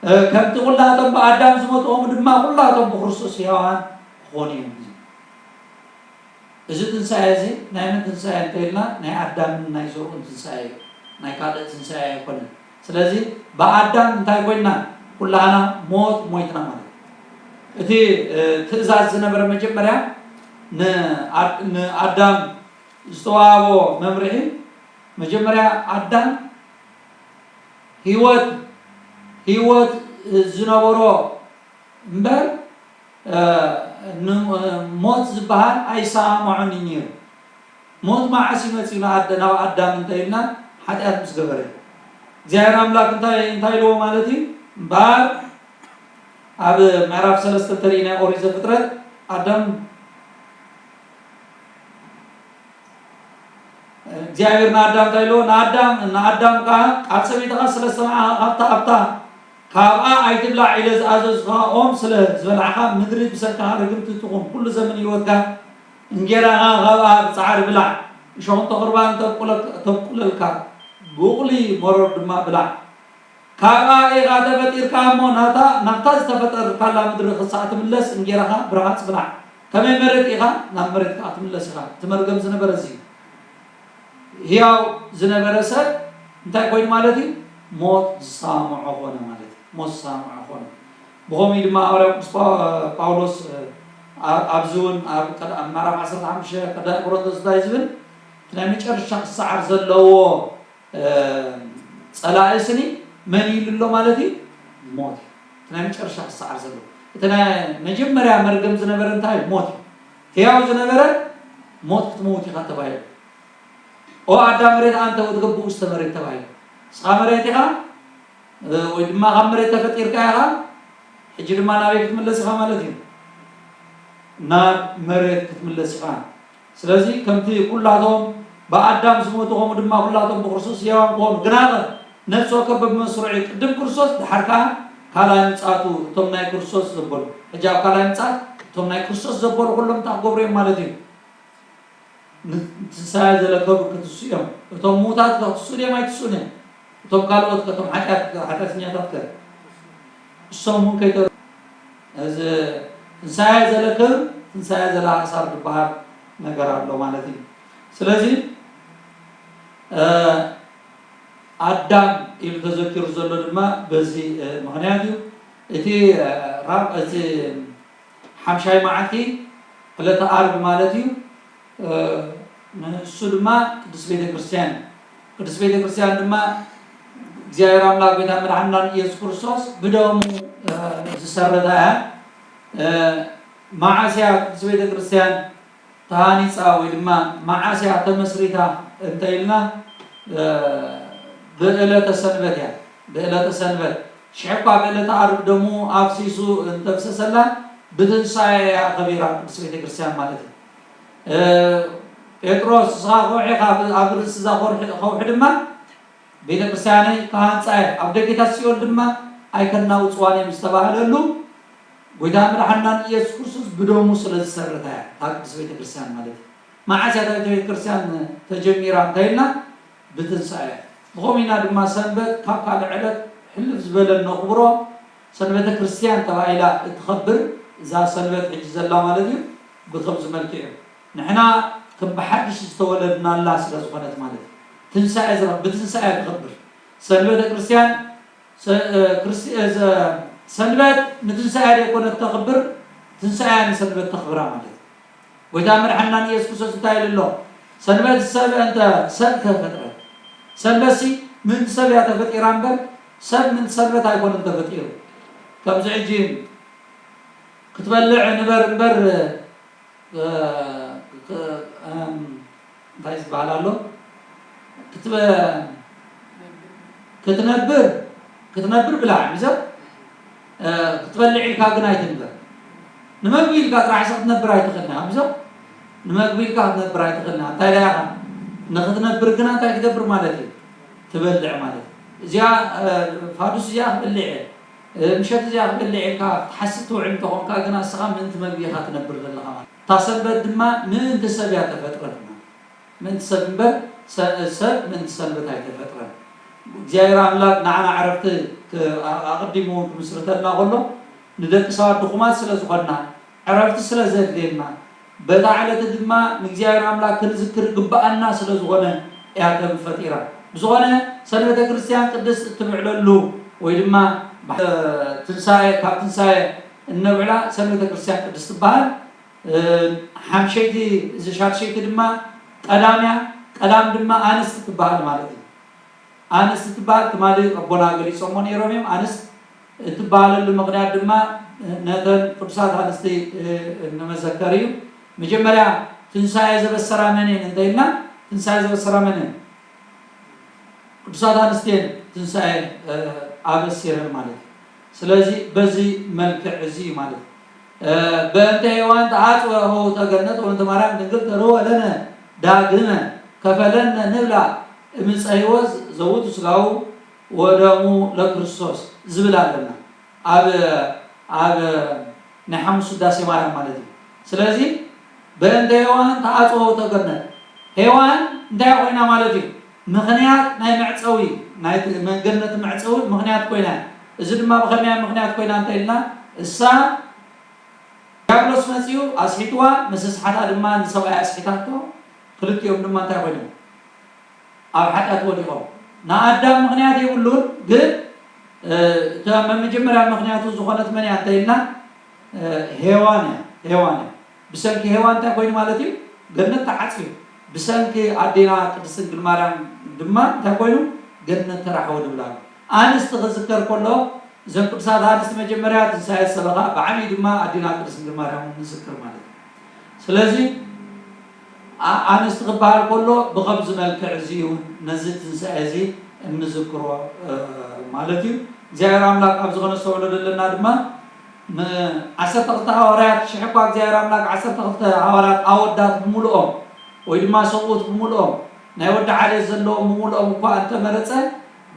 እ፣ ከምቲ ኩላቶም ብኣዳም ዝሞቱ ከምኡ ድማ ኩላቶም ብክርስቶስ ሕያዋን ክኾኑ እዮም። እዚ ትንሳኤ እዚ ናይ መን ትንሳኤ እንተ ኢልና ናይ ኣዳምን ናይ ዘርኡን ትንሳኤ እዩ። ናይ ካልእ ትንሳኤ ኣይኮነን። ስለዚ ብኣዳም እንታይ ኮይና? ኩላህና ሞት ሞይትና ማለት እዩ። እቲ እ፣ ትእዛዝ ዝነበረ መጀመርያ ንኣ- ንኣዳም ዝተዋሃቦ መምርሒ መጀመርያ ኣዳም ህይወት ህይወት ዝነበሮ እምበር እ፣ ን- ሞት ዝበሃል ኣይሰማማዖን እዩ ነይሩ። ሞት መዓስ እዩ መፂኡ ንኣደ- ናብ ኣዳም እንተ ኢልና ሓጢኣት ምስ ገበረ እግዚኣብሔር ኣምላክ እንታይ እንታይ ኢልዎ ማለት እዩ እምበኣር ኣብ ምዕራፍ ሰለስተ እንተሪኢና ኦሪት ዘፍጥረት ኣዳም እግዚኣብሔር ንኣዳም እንታይ ኢልዎ ንኣዳም ንኣዳም ከዓ ቃል ሰበይትኻ ስለ ዝሰማዕኻ ካብታ ኣብታ ካብኣ ኣይትብላዕ ኢለ ዝኣዘዝኻ ኦም ስለ ዝበላዕኻ ምድሪ ብሰንክኻ ርግምቲ ትኹን ኩሉ ዘመን ህይወትካ እንጌራኻ ካብኣ ብፃዕሪ ብላዕ እሾኽን ተቑርባን ተብቁለልካ ቡቕሊ መሮር ድማ ብላዕ ካብኣ ኢኻ ተፈጢርካ እሞ ናታ ናብታ ዝተፈጠርካላ ምድሪ ክሳዕ ትምለስ እንጌራኻ ብረሃፅ ብላዕ ከመይ መሬት ኢኻ ናብ መሬት ከዓ ትምለስ ኢኻ እቲ መርገም ዝነበረ እዚ ህያው ዝነበረ ሰብ እንታይ ኮይኑ ማለት እዩ ሞት ዝሰማምዖ ኮነ ማለት እዩ ሞት ዝሰማምዖ ኮነ ብኸምኡ ድማ ሃዋርያ ቅዱስ ጳውሎስ ኣብዚ እውን ኣብ ምዕራፍ ዓሰርተ ሓሙሽተ ቀዳማይ ቆሮንቶስ እንታይ ዝብል እቲ ናይ መጨረሻ ክሰዓር ዘለዎ ፀላኢ ስኒ መን ይሉ ኣሎ ማለት እዩ ሞት እዩ እቲ ናይ መጨረሻ ክሰዓር ዘለዎ እቲ ናይ መጀመርያ መርገም ዝነበረ እንታይ ሞት እዩ ህያው ዝነበረ ሞት ክትመውት ኢኻ ተባሂሉ ኦ ኣዳም መሬት ኣንተ ወትገብኡ ውስተ መሬት ተባሂሉ ንስኻ መሬት ኢኻ ወይ ድማ ካብ መሬት ተፈጢርካ ኢኻ ሕጂ ድማ ናበይ ክትምለስ ኢኻ ማለት እዩ ናብ መሬት ክትምለስ ኢኻ ስለዚ ከምቲ ኩላቶም ብኣዳም ዝሞቱ ከምኡ ድማ ኩላቶም ብክርስቶስ ህያዋን ክኾኑ ግናኸ ነፍሲ ወከፍ በብመስርዑ ቅድም ክርስቶስ ድሓር ከዓ ካልኣይ ምፅኣቱ እቶም ናይ ክርስቶስ ዘበሉ ሕጂ ኣብ ካልኣይ ምፅኣት እቶም ናይ ክርስቶስ ዘበሉ ኩሎም እንታይ ክገብሩ እዮም ማለት እዩ ንትንሳኤ ዘለከቡ ክትስኡ እዮም እቶም ምዉታት ከ ክትስኡ ድዮም ኣይትስኡን እዮም እቶም ካልኦት ከቶም ሓጢኣት ሓጢኣተኛታት ከ እሶም እውን ከይተ እዚ ትንሳኤ ዘለክብ ትንሳኤ ዘለኣሳር ዝበሃል ነገር ኣሎ ማለት እዩ ስለዚ ኣዳም ኢሉ ተዘኪሩ ዘሎ ድማ በዚ ምክንያት እዩ እቲ ራብ እቲ ሓምሻይ መዓልቲ ዕለተ ኣርብ ማለት እዩ ንሱ ድማ ቅድስት ቤተ ክርስቲያን ቅድስት ቤተ ክርስቲያን ድማ እግዚኣብሔር ኣምላክ ቤታ መድሓንናን ኢየሱስ ክርስቶስ ብደሙ ዝሰረታ እያ መዓስያ ቅድስት ቤተ ክርስቲያን ተሃኒፃ ወይ ድማ መዓስያ ተመስሪታ እንተ ኢልና ብእለተ ሰንበት እያ ብእለተ ሰንበት ሽሕ እኳ ብእለተ ዓርብ ደሙ ኣፍሲሱ እንተፍሰሰላ ብትንሳኤ እያ ከቢራ ቅድስት ቤተ ክርስቲያን ማለት እዩ ጴጥሮስ እስኻ ከውሒ ኣብ ርእሲ እዛ ከውሒ ድማ ቤተ ክርስቲያነይ ክሃንፃ እየ ኣብ ደጌታት ሲኦል ድማ ኣይከናውፅዋን እዮም ዝተባህለሉ ጎይታ መድሓንናን ኢየሱስ ክርስቶስ ብደሙ ስለ ዝሰርታ እያ እታ ቅድስት ቤተ ክርስቲያን ማለት እዩ መዓስ እያ ቤተ ክርስቲያን ተጀሚራ እንተኢልና ብትንሳኤ እያ ብኸምኡ ኢና ድማ ሰንበት ካብ ካልእ ዕለት ሕልፍ ዝበለ ነኽብሮ ሰንበተ ክርስቲያን ተባሂላ እትኸብር እዛ ሰንበት ሕጂ ዘላ ማለት እዩ። ብኸምዚ መልክዕ እዩ። ንሕና ከም ብሓድሽ ዝተወለድናላ ስለ ዝኾነት ማለት እዩ። ትንሳኤ ዝረ-፣ ብትንሳኤ ትኸብር። ሰንበተ ክርስቲያን ሰ-፣ እ፣ ክርስቲ-፣ እ፣ ዘ-፣ ሰንበት ንትንሳኤ ዘይኮነት ተኽብር፣ ትንሳኤ ንሰንበት ተኽብራ ማለት እዩ። ጎይታ መድሓንና ንኢየሱስ ክርስቶስ እንታይ ኢሉ ኣሎ? ሰንበት ሰብ እንተ ሰብ ተፈጥረት። ሰንበትሲ ምእንቲ ሰብ እያ ተፈጢራ እምበር፣ ሰብ ምእንቲ ሰንበት ኣይኮነን ተፈጢሩ። ከምዚ ሕጂ ክትበልዕ ንበር እምበር፣ እ፣ ክ-፣ እም፣ እንታይ ዝበሃል ኣሎ? ክትበ-፣ ክትነብር፣ ክትነብር ብላዕ፣ ምዘ-፣ እ፣ ክትበልዕ ኢልካ ግን ኣይትንበር። ንመግቢ ኢልካ ጥራሕ ኢኻ ክትነብር ኣይትኽእልን ኢኻ፣ ምዘ-፣ ንመግቢ ኢልካ ክትነብር ኣይትኽእልን ኢኻ። እንታይ ደኣ ኢኻ? ንኽትነብር ግና እንታይ ክትገብር ማለት እዩ? ትበልዕ ማለት እዩ። እዚኣ፣ እ፣ ፋዱስ እዚኣ ክበልዕ እየ። እ፣ ምሸት እዚኣ ክበልዕ ኢልካ ክትሓስብ ትውዕል እንተኾንካ ግና ንስኻ ምእንቲ መግቢ ኢኻ ትነብር ዘለኻ ማለት እዩ። እታ ሰንበት ድማ ምእንቲ ሰብ እያ ተፈጥረት ማለት እዩ። ምእንቲ ሰብ እምበር፣ ሰ-፣ ሰብ ምእንቲ ሰንበት ኣይተፈጥረን። እግዚኣብሔር ኣምላክ ንዓና ዕረፍቲ ክ-፣ ኣ-፣ ኣቐዲሙ እውን ክምስርተልና ከሎ፣ ንደቂ ሰባት ድኹማት ስለ ዝኾንና፣ ዕረፍቲ ስለ ዘድልየና፣ በታ ዕለት ድማ ንእግዚኣብሔር ኣምላክ ክንዝክር ግብኣና ስለ ዝኾነ እያ ከም ፈጢራ። ብዝኾነ፣ ሰንበተ ክርስቲያን ቅድስት እትብዕለሉ ወይ ድማ ብ-፣ ትንሳኤ፣ ካብ ትንሳኤ እነብዕላ ሰንበተ ክርስቲያን ቅድስት ትበሃል። እ፣ ሓምሸይቲ፣ እዚ ሻድሸይቲ ድማ ቀዳም እያ። ቀዳም ድማ ኣንስቲ ትበሃል ማለት እዩ። ኣንስቲ ትበሃል ትማሊ ኣቦና ገሊጾሞ ነይሮም እዮም። ኣንስት እትበሃለሉ ምኽንያት ድማ ነተን ቅዱሳት ኣንስቲ፣ እ፣ ንመዘከር እዩ። መጀመርያ ትንሳኤ ዘበሰራ መን እየን እንተ ኢልና፣ ትንሳኤ ዘበሰራ መን እየን? ቅዱሳት ኣንስትየን ትንሳኤ፣ እ፣ ኣበሲረን ማለት እዩ። ስለዚ በዚ መልክዕ እዚ ማለት እዩ። እ፣ በእንተ ሔዋን ተአጽወ ኆኅተ ገነት ወእንተ ማርያም ድንግል ተርወ ለነ ዳግመ ከፈለነ ንብላ እምፀ ሕይወት ዘውቱ ስጋሁ ወደሙ ለክርስቶስ ዝብል ኣለና። ኣብ፣ ኣብ ናይ ሓሙስ ውዳሴ ማርያም ማለት እዩ። ስለዚ በእንተ ሔዋን ተአጽወ ኆኅተ ገነት፣ ሔዋን እንታይ ኮይና ማለት እዩ? ምኽንያት ናይ መዕጸዊ፣ ናይ ገነት መዕጸዊ ምኽንያት ኮይና። እዚ ድማ ብኸመይ ምኽንያት ኮይና እንተ ኢልና፣ እሳ ዲያብሎስ መጺኡ ኣስሒትዋ፣ ምስስሓታ ድማ ንሰብኣይ ኣስሒታቶ፣ ክልቲኦም ድማ እንታይ ኮይኖም? ኣብ ሓጢኣት ወዲቖም። ንኣዳም ምኽንያት የብሉን፣ ግን፣ እ፣ እታ መጀመርያ ምኽንያቱ ዝኾነት መን እያ እንተ ኢልና፣ እ፣ ሄዋን እያ፣ ሄዋን እያ። ብሰንኪ ሄዋን እንታይ ኮይኑ ማለት እዩ? ገነት ተዓጽዩ። ብሰንኪ ኣዴና ቅድስት ድንግል ማርያም ድማ እንታይ ኮይኑ? ገነት ተራሕወ ንብላ። ኣንስቲ ክዝከር ከሎ፣ እዘን ቅዱሳት ኣንስቲ መጀመርያ ትንሳኤ ሰበኻ፣ ብዓብዪ ድማ ኣዴና ቅድስት ድንግል ማርያም ንዝክር ማለት እዩ። ስለዚ፣ ኣ-፣ ኣንስቲ ክበሃል ከሎ ብኸምዚ መልክዕ እዚ እውን ነዚ ትንሳኤ እዚ እንዝክሮ፣ እ፣ ማለት እዩ። እግዚኣብሔር ኣምላክ ኣብዚ ከነስተውዕሎ ዘለና ድማ ን-፣ ዓሰርተ ክልተ ሃዋርያት፣ ሽሕ እኳ እግዚኣብሔር ኣምላክ ዓሰርተ ክልተ ሃዋርያት ኣወዳት ብምልኦም ወይ ድማ ሰብኡት ብምልኦም ናይ ወዲ ዓሌት ዘለዎም ብምልኦም እኳ እንተመረጸ፣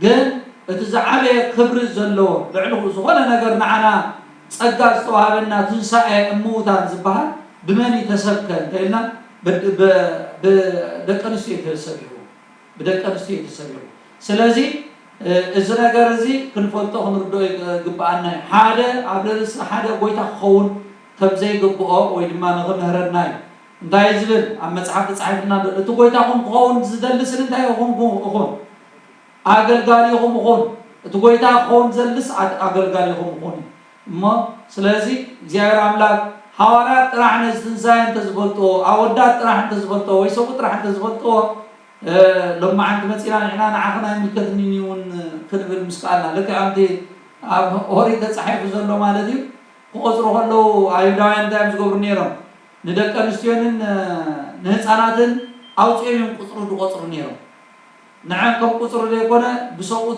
ግን እቲ ዝዓበየ ክብሪ ዘለዎ ልዕሊ ዝኾነ ነገር ንዓና ጸጋ ዝተዋህበና ትንሳኤ እምውታን ዝበሃል ብመን እዩ ተሰብከ እንተ ኢልና፣ ብ-፣ ብ-፣ ብደቂ ኣንስትዮ እዩ ተሰቢኹ። ብደቂ ኣንስትዮ እዩ ተሰቢኹ። ስለዚ፣ እ፣ እዚ ነገር እዚ ክንፈልጦ ክንርድኦ ይግ-፣ ይግብኣና እዩ። ሓደ ኣብ ርእሲ ሓደ ጎይታ ክኸውን ከም ዘይግብኦ ወይ ድማ ንኽምህረና እዩ። እንታይ እዩ ዝብል? ኣብ መጽሓፍ ተጻሒፉልና ኣሎ። እቲ ጎይታኹም ክኸውን ዝደሊ ስለምንታይ ይኹን፣ ይኹን። ኣገልጋሊኹም ይኹን። እቲ ጎይታ ክኸውን ዝደልስ ኣግ-፣ ኣገልጋሊኹም ይኹን እዩ። እሞ ስለዚ እግዚኣብሔር ኣምላክ ሃዋርያት ጥራሕ ነዚ ትንሳኤ እንተዝፈልጥዎ፣ ኣወዳት ጥራሕ እንተዝፈልጥዎ፣ ወይ ሰብኡት ጥራሕ እንተዝፈልጥዎ፣ እ፣ ሎማዓንቲ መጺና ንሕና ንዓኽን ኣይምልከትንን እዩ እውን ክንብል ምስ ከኣልና፣ ልክዕ ከምቲ ኣብ ኦሪት ተጻሒፉ ዘሎ ማለት እዩ። ክቆጽሩ ከለዉ ኣይሁዳውያን እንታይ እዮም ዝገብሩ ነይሮም? ንደቂ ኣንስትዮንን፣ እ፣ ንህጻናትን ኣውጺኦም እዮም ቁጽሪ ዝቆጽሩ ነይሮም። ንዐን ከም ቁጽሪ ዘይኮነ ብሰብኡት